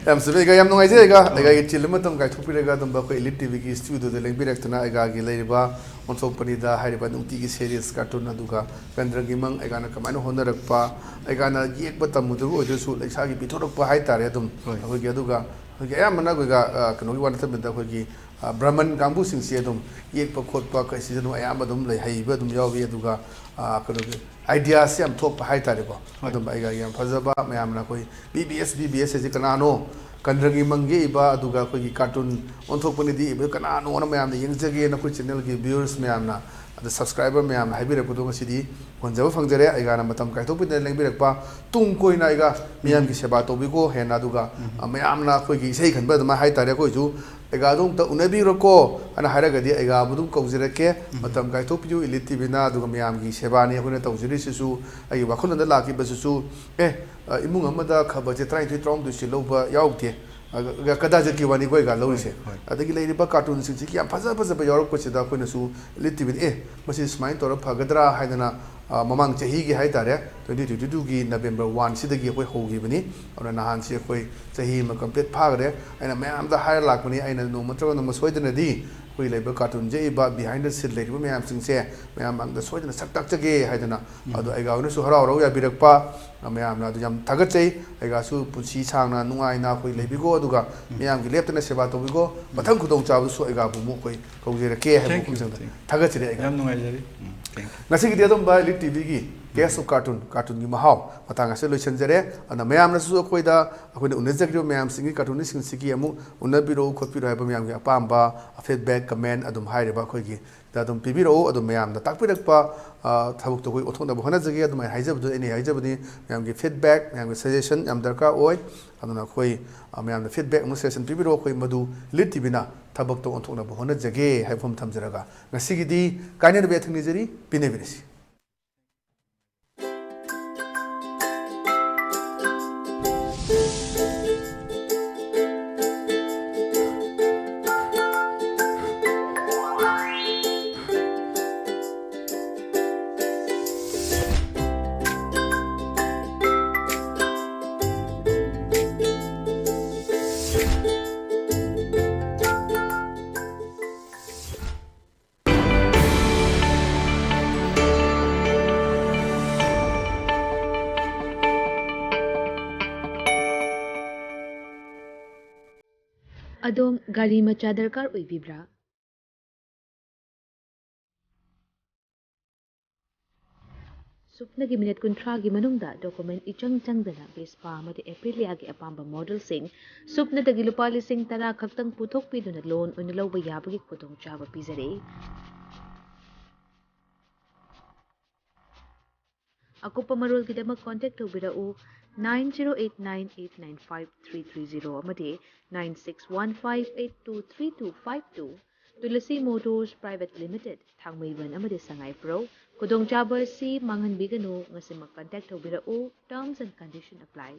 ꯌꯥꯝ ꯆꯨꯝꯃꯦ꯫ ꯑꯩꯒ ꯌꯥꯝ ꯅꯨꯡꯉꯥꯏꯖꯩ, ꯑꯩꯒ, ꯑꯣ꯫ ꯑꯩꯒꯤ ꯆꯤꯜꯂ ꯃꯇꯝ ꯀꯥꯏꯊꯣꯛꯄꯤꯔꯒ ꯑꯗꯨꯝꯕ ꯑꯩꯈꯣꯏ Elite ꯇꯤꯚꯤꯒꯤ ꯁ꯭ꯇꯨꯗꯤꯑꯣꯗ ꯂꯦꯡꯕꯤꯔꯛꯇꯅ ꯑꯩꯒꯥꯒꯤ ꯂꯩꯔꯤꯕ ꯑꯣꯟꯊꯣꯛꯄꯅꯤꯗ ꯍꯥꯏꯔꯤꯕ ꯅꯨꯡꯇꯤꯒꯤ ꯁꯦꯔꯤꯁ ꯀꯥꯔꯇꯨꯟ ꯑꯗꯨꯒ ꯀꯟꯗ꯭ꯔꯒꯤ ꯃꯪ ꯑꯩꯒꯥꯅ ꯀꯃꯥꯏꯅ ꯍꯣꯠꯅꯔꯛꯄ, ꯑꯩꯒꯥꯅ ꯌꯦꯛꯄ ꯇꯝꯃꯨꯗꯕ ꯑꯣꯏꯗ꯭ꯔꯁꯨ ꯏꯁꯥꯒꯤ ꯄꯤꯊꯣꯔꯛꯄ ꯍꯥꯏꯇꯥꯔꯦ ꯑꯗꯨꯝ꯫ ꯍꯣꯏ꯫ ꯑꯩꯈꯣꯏꯒꯤ ꯑꯗꯨꯒ ꯑꯩꯈꯣꯏꯒꯤ ꯑꯌꯥꯝꯕꯅ ꯑꯩꯈꯣꯏꯒ, ꯑ, ꯀꯩꯅꯣꯒꯤ ꯋꯥ ꯅꯠꯇꯕꯤꯗ ꯑꯩꯈꯣꯏꯒꯤ, ꯑ, ꯕ꯭ꯔꯍꯃꯟ ꯀꯥꯡꯕꯨꯁꯤꯡꯁꯤ ꯑꯗꯨꯝ ꯌꯦꯛꯄ ꯈꯣꯠꯄ ꯀꯩꯁꯤꯗ ꯑꯗꯨꯝ ꯑꯌꯥꯝꯕ ꯑꯗꯨꯝ ꯂꯩ, ꯍꯩꯕ ꯑꯗꯨꯝ ꯌꯥꯎꯏ꯫ ꯑꯗꯨꯒ, ꯑ, ꯀꯩꯅꯣꯒꯤ ꯑꯥꯏꯗꯤꯌꯥꯁꯤ ꯌꯥꯝ ꯊꯣꯛꯄ ꯍꯥꯏꯇꯥꯔꯦꯀꯣ꯫ ꯍꯣꯏ꯫ ꯑꯗꯨꯝ ꯑꯩꯒ ꯌꯥꯝ ꯐꯖꯕ ꯃꯌꯥꯝꯅ ꯑꯩꯈꯣꯏ ꯕꯤ ꯕꯤ ꯑꯦꯁ, ꯕꯤ ꯕꯤ ꯑꯦꯁ ꯍꯥꯏꯁꯦ ꯀꯅꯥꯅꯣ? ꯀꯟꯗ꯭ꯔꯒꯤ ꯃꯪ ꯌꯦꯛꯏꯕ ꯑꯗꯨꯒ ꯑꯩꯈꯣꯏꯒꯤ ꯀꯥꯔꯇꯨꯟ ꯑꯣꯟꯊꯣꯛꯄꯅꯤꯗꯤ ꯏꯕ ꯀꯅꯥꯅꯣꯅ ꯃꯌꯥꯝꯅ ꯌꯦꯡꯖꯒꯦꯅ ꯑꯩꯈꯣꯏ ꯆꯦꯅꯦꯜꯒꯤ ꯚ꯭ꯌꯨꯋꯔꯁ ꯃꯌꯥꯝꯅ ꯑꯗ ꯁꯕꯁꯀ꯭ꯔꯥꯏꯕꯔ ꯃꯌꯥꯝꯅ ꯍꯥꯏꯕꯤꯔꯛꯄꯗꯣ ꯉꯁꯤꯗꯤ ꯍꯣꯟꯖꯕ ꯐꯪꯖꯔꯦ꯫ ꯑꯩꯒꯥꯅ ꯃꯇꯝ ꯀꯥꯏꯊꯣꯛꯄꯤꯗꯅ ꯂꯦꯡꯕꯤꯔꯛꯄ ꯇꯨꯡ ꯀꯣꯏꯅ ꯑꯩꯒ ꯃꯤꯌꯥꯝꯒꯤ ꯁꯦꯕꯥ ꯇꯧꯕꯤꯀꯣ꯫ ꯍꯦꯟꯅ ꯑꯗꯨꯒ, ꯎꯝ꯫ ꯑ, ꯃꯌꯥꯝꯅ ꯑꯩꯈꯣꯏꯒꯤ ꯏꯁꯩ ꯈꯟꯕ ꯑꯗꯨꯃꯥꯏꯅ ꯍꯥꯏꯇꯥꯔꯦ, ꯑꯩꯈꯣꯏꯁꯨ ꯑꯩꯒꯥꯗꯣ ꯑꯝꯇ ꯎꯅꯕꯤꯔꯣꯀꯣ ꯍꯥꯏꯅ ꯍꯥꯏꯔꯒꯗꯤ ꯑꯩꯒꯥꯕꯨ ꯑꯗꯨꯝ ꯀꯧꯖꯔꯛꯀꯦ꯫ ꯎꯝ꯫ ꯃꯇꯝ ꯀꯥꯏꯊꯣꯛꯄꯤꯌꯨ Elite ꯇꯤꯚꯤꯅ꯫ ꯑꯗꯨꯒ ꯃꯌꯥꯝꯒꯤ ꯁꯦꯕꯥꯅꯤ ꯑꯩꯈꯣꯏꯅ ꯇꯧꯖꯔꯤꯁꯤꯁꯨ꯫ ꯑꯩꯒꯤ ꯋꯥꯈꯜꯂꯣꯟꯗ ꯂꯥꯛꯈꯤꯕꯁꯤꯁꯨ, ꯑꯦ, ꯑ, ꯏꯃꯨꯡ ꯑꯃꯗ ꯈꯕꯔꯁꯦ ꯇꯔꯥꯅꯤꯊꯣꯏ, ꯇꯔꯥꯍꯨꯝꯗꯣꯏꯁꯤ ꯂꯧꯕ ꯌꯥꯎꯗꯦ꯫ ꯑ, ꯀꯗꯥꯏ ꯆꯠꯈꯤ ꯋꯥꯅꯤꯀꯣ ꯑꯩꯒ ꯂꯧꯔꯤꯁꯦ꯫ ꯍꯣꯏ, ꯍꯣꯏ꯫ ꯑꯗꯒꯤ ꯂꯩꯔꯤꯕ ꯀꯥꯔꯇꯨꯟꯁꯤꯡꯁꯤꯒꯤ ꯌꯥꯝ ꯐꯖ ꯐꯖꯕ ꯌꯥꯎꯔꯛꯄꯁꯤꯗ ꯑꯩꯈꯣꯏꯅꯁꯨ Elite ꯇꯤꯚꯤꯗ, "ꯑꯦ, ꯃꯁꯤ ꯁꯨꯃꯥꯏꯅ ꯇꯧꯔ ꯐꯒꯗ꯭ꯔꯥ?" ꯍꯥꯏꯗꯅ, ꯑ, ꯃꯃꯥꯡ ꯆꯍꯤꯒꯤ ꯍꯥꯏꯇꯥꯔꯦ, twenty twenty twoꯒꯤ November one ꯁꯤꯗꯒꯤ ꯑꯩꯈꯣꯏ ꯍꯧꯈꯤꯕꯅꯤ꯫ ꯑꯗꯨꯅ ꯅꯍꯥꯟꯁꯤ ꯑꯩꯈꯣꯏ ꯆꯍꯤ ꯑꯃ complete ꯐꯥꯈ꯭ꯔꯦ꯫ ꯑꯩꯅ ꯃꯌꯥꯝꯗ ꯍꯥꯏꯔ ꯂꯥꯛꯄꯅꯤ, ꯑꯩꯅ ꯅꯣꯡꯃ ꯅꯠꯇ꯭ꯔꯒ ꯅꯣꯡꯃ ꯁꯣꯏꯗꯅꯗꯤ ꯑꯩꯈꯣꯏ ꯂꯩꯕ ꯀꯥꯔꯇꯨꯟ ꯌꯦꯛꯏꯕ behind the scene ꯂꯩꯔꯤꯕ ꯃꯌꯥꯝꯁꯤꯡꯁꯦ ꯃꯌꯥꯝ ꯃꯥꯡꯗ ꯁꯣꯏꯗꯅ ꯁꯛ ꯇꯥꯛꯆꯒꯦ ꯍꯥꯏꯗꯅ, ꯑꯗꯣ ꯑꯩꯒꯥ ꯍꯣꯏꯅꯁꯨ ꯍꯔꯥꯎ ꯍꯔꯥꯎ ꯌꯥꯕꯤꯔꯛꯄ, ꯃꯌꯥꯝꯅ ꯑꯗꯨ ꯌꯥꯝ ꯊꯥꯒꯠꯆꯩ꯫ ꯑꯩꯒꯥꯁꯨ ꯄꯨꯟꯁꯤ ꯁꯥꯡꯅ ꯅꯨꯡꯉꯥꯏꯅ ꯑꯩꯈꯣꯏ ꯂꯩꯕꯤꯈꯣ, ꯑꯗꯨꯒ ꯃꯌꯥꯝꯒꯤ ꯂꯦꯞꯇꯅ ꯁꯦꯕꯥ ꯇꯧꯕꯤꯈꯣ꯫ ꯃꯊꯪ ꯈꯨꯗꯣꯡꯆꯥꯕꯗꯁꯨ ꯑꯩꯒꯥꯕꯨ ꯑꯃꯨꯛ ꯑꯩꯈꯣꯏ ꯀꯧꯖꯔꯛꯀꯦ ꯍꯥꯏꯕ ꯋꯥꯐꯝꯁꯤꯡꯗ ꯊꯥꯒꯠꯆꯔꯤ ꯑꯩꯒꯥ꯫ ꯌꯥꯝ ꯅꯨꯡꯉꯥꯏꯖꯔꯤ꯫ ꯎꯝ, thank you. ꯉꯁꯤꯒꯤꯗꯤ ꯑꯗꯨꯝꯕ ꯏꯂꯤꯠ ꯇꯤꯚꯤꯒꯤ Taste of Cartoon, ꯀꯥꯔꯇꯨꯟꯒꯤ ꯃꯍꯥꯎ ꯃꯇꯥꯡ ꯑꯁꯤꯗ ꯂꯣꯏꯁꯤꯟꯖꯔꯦ꯫ ꯑꯗꯨꯅ ꯃꯌꯥꯝꯅꯁꯨ ꯑꯩꯈꯣꯏꯗ, ꯑꯩꯈꯣꯏꯅ ꯎꯅꯖꯈ꯭ꯔꯤꯕ ꯃꯌꯥꯝꯁꯤꯡꯒꯤ ꯀꯥꯔꯇꯨꯟꯁꯤꯡꯁꯤꯒꯤ ꯑꯃꯨꯛ ꯎꯅꯕꯤꯔꯛꯎ ꯈꯣꯠꯄꯤꯔꯛꯎ ꯍꯥꯏꯕ ꯃꯌꯥꯝꯒꯤ ꯑꯄꯥꯝꯕ feedback, comment ꯑꯗꯨꯝ ꯍꯥꯏꯔꯤꯕ ꯑꯩꯈꯣꯏꯒꯤ ꯗ ꯑꯗꯨꯝ ꯄꯤꯕꯤꯔꯛꯎ꯫ ꯑꯗꯨꯝ ꯃꯌꯥꯝꯅ ꯇꯥꯛꯄꯤꯔꯛꯄ, ꯑ, ꯊꯕꯛꯇꯣ ꯑꯩꯈꯣꯏ ꯑꯣꯟꯊꯣꯛꯅꯕ ꯍꯣꯠꯅꯖꯒꯦ꯫ ꯑꯗꯨꯃꯥꯏꯅ ꯍꯥꯏꯖꯕꯗꯨ ꯑꯩꯅ ꯍꯥꯏꯖꯕꯅꯤ꯫ ꯃꯌꯥꯝꯒꯤ feedback, ꯃꯌꯥꯝꯒꯤ suggestion ꯌꯥꯝ ꯗꯔꯀꯥꯔ ꯑꯣꯏ꯫ ꯑꯗꯨꯅ ꯑꯩꯈꯣꯏ, ꯑ, ꯃꯌꯥꯝꯅ feedback ꯑꯃꯁꯨꯡ suggestion ꯄꯤꯕꯤꯔꯛꯑꯣ꯫ ꯑꯩꯈꯣꯏ ꯃꯗꯨ ꯏꯂꯤꯠ ꯇꯤꯚꯤꯅ ꯊꯕꯛꯇꯣ ꯑꯣꯟꯊꯣꯛꯅꯕ ꯍꯣꯠꯅꯖꯒꯦ ꯍꯥꯏꯕ ꯋꯥꯐꯝ ꯊꯝꯖꯔꯒ ꯉꯁꯤꯒꯤꯗꯤ ꯀꯥꯏꯅꯅꯕ ꯌꯥꯊꯪ ꯅꯤꯖꯔꯤ꯫ ꯄꯤꯅꯕꯤꯔꯁꯤ꯫ ꯑꯗꯣꯝ ꯒꯥꯔꯤ ꯃꯆꯥ ꯗꯔꯀꯥꯔ ꯑꯣꯏꯕꯤꯕ꯭ꯔꯥ? ꯁꯨꯞꯅꯒꯤ ꯃꯤꯅꯤꯠ ꯀꯨꯟꯊ꯭ꯔꯥꯒꯤ ꯃꯅꯨꯡꯗ document ꯏꯆꯪ ꯆꯪꯗꯅ ꯚꯦꯁꯄꯥ ꯑꯃꯗꯤ ꯑꯦꯄ꯭ꯔꯤꯂꯤꯌꯥꯒꯤ ꯑꯄꯥꯝꯕ ꯃꯣꯗꯦꯜꯁꯤꯡ ꯁꯨꯞꯅꯗꯒꯤ ꯂꯨꯄꯥ ꯂꯤꯁꯤꯡ ꯇꯔꯥ ꯈꯛꯇꯪ ꯄꯨꯊꯣꯛꯄꯤꯗꯨꯅ ꯂꯣꯟ ꯑꯣꯏꯅ ꯂꯧꯕ ꯌꯥꯕꯒꯤ ꯈꯨꯗꯣꯡꯆꯥꯕ ꯄꯤꯖꯔꯤ꯫ ꯑꯀꯨꯞꯄ ꯃꯔꯣꯜꯒꯤꯗꯃꯛ contact ꯇꯧꯕꯤꯔꯛꯎ nine zero eight nine eight nine five three three zero ꯑꯃꯗꯤ nine six one five eight two three two five two꯫ Tulsi motors private limited, ꯊꯥꯡꯃꯩꯕꯟ ꯑꯃꯗꯤ ꯁꯉꯥꯏꯄ꯭ꯔꯧ꯫ ꯈꯨꯗꯣꯡꯆꯥꯕ ꯑꯁꯤ ꯃꯥꯡꯍꯟꯕꯤꯒꯅꯨ, ꯉꯁꯤꯃꯛ contact ꯇꯧꯕꯤꯔꯛꯎ꯫ Terms and condition apply꯫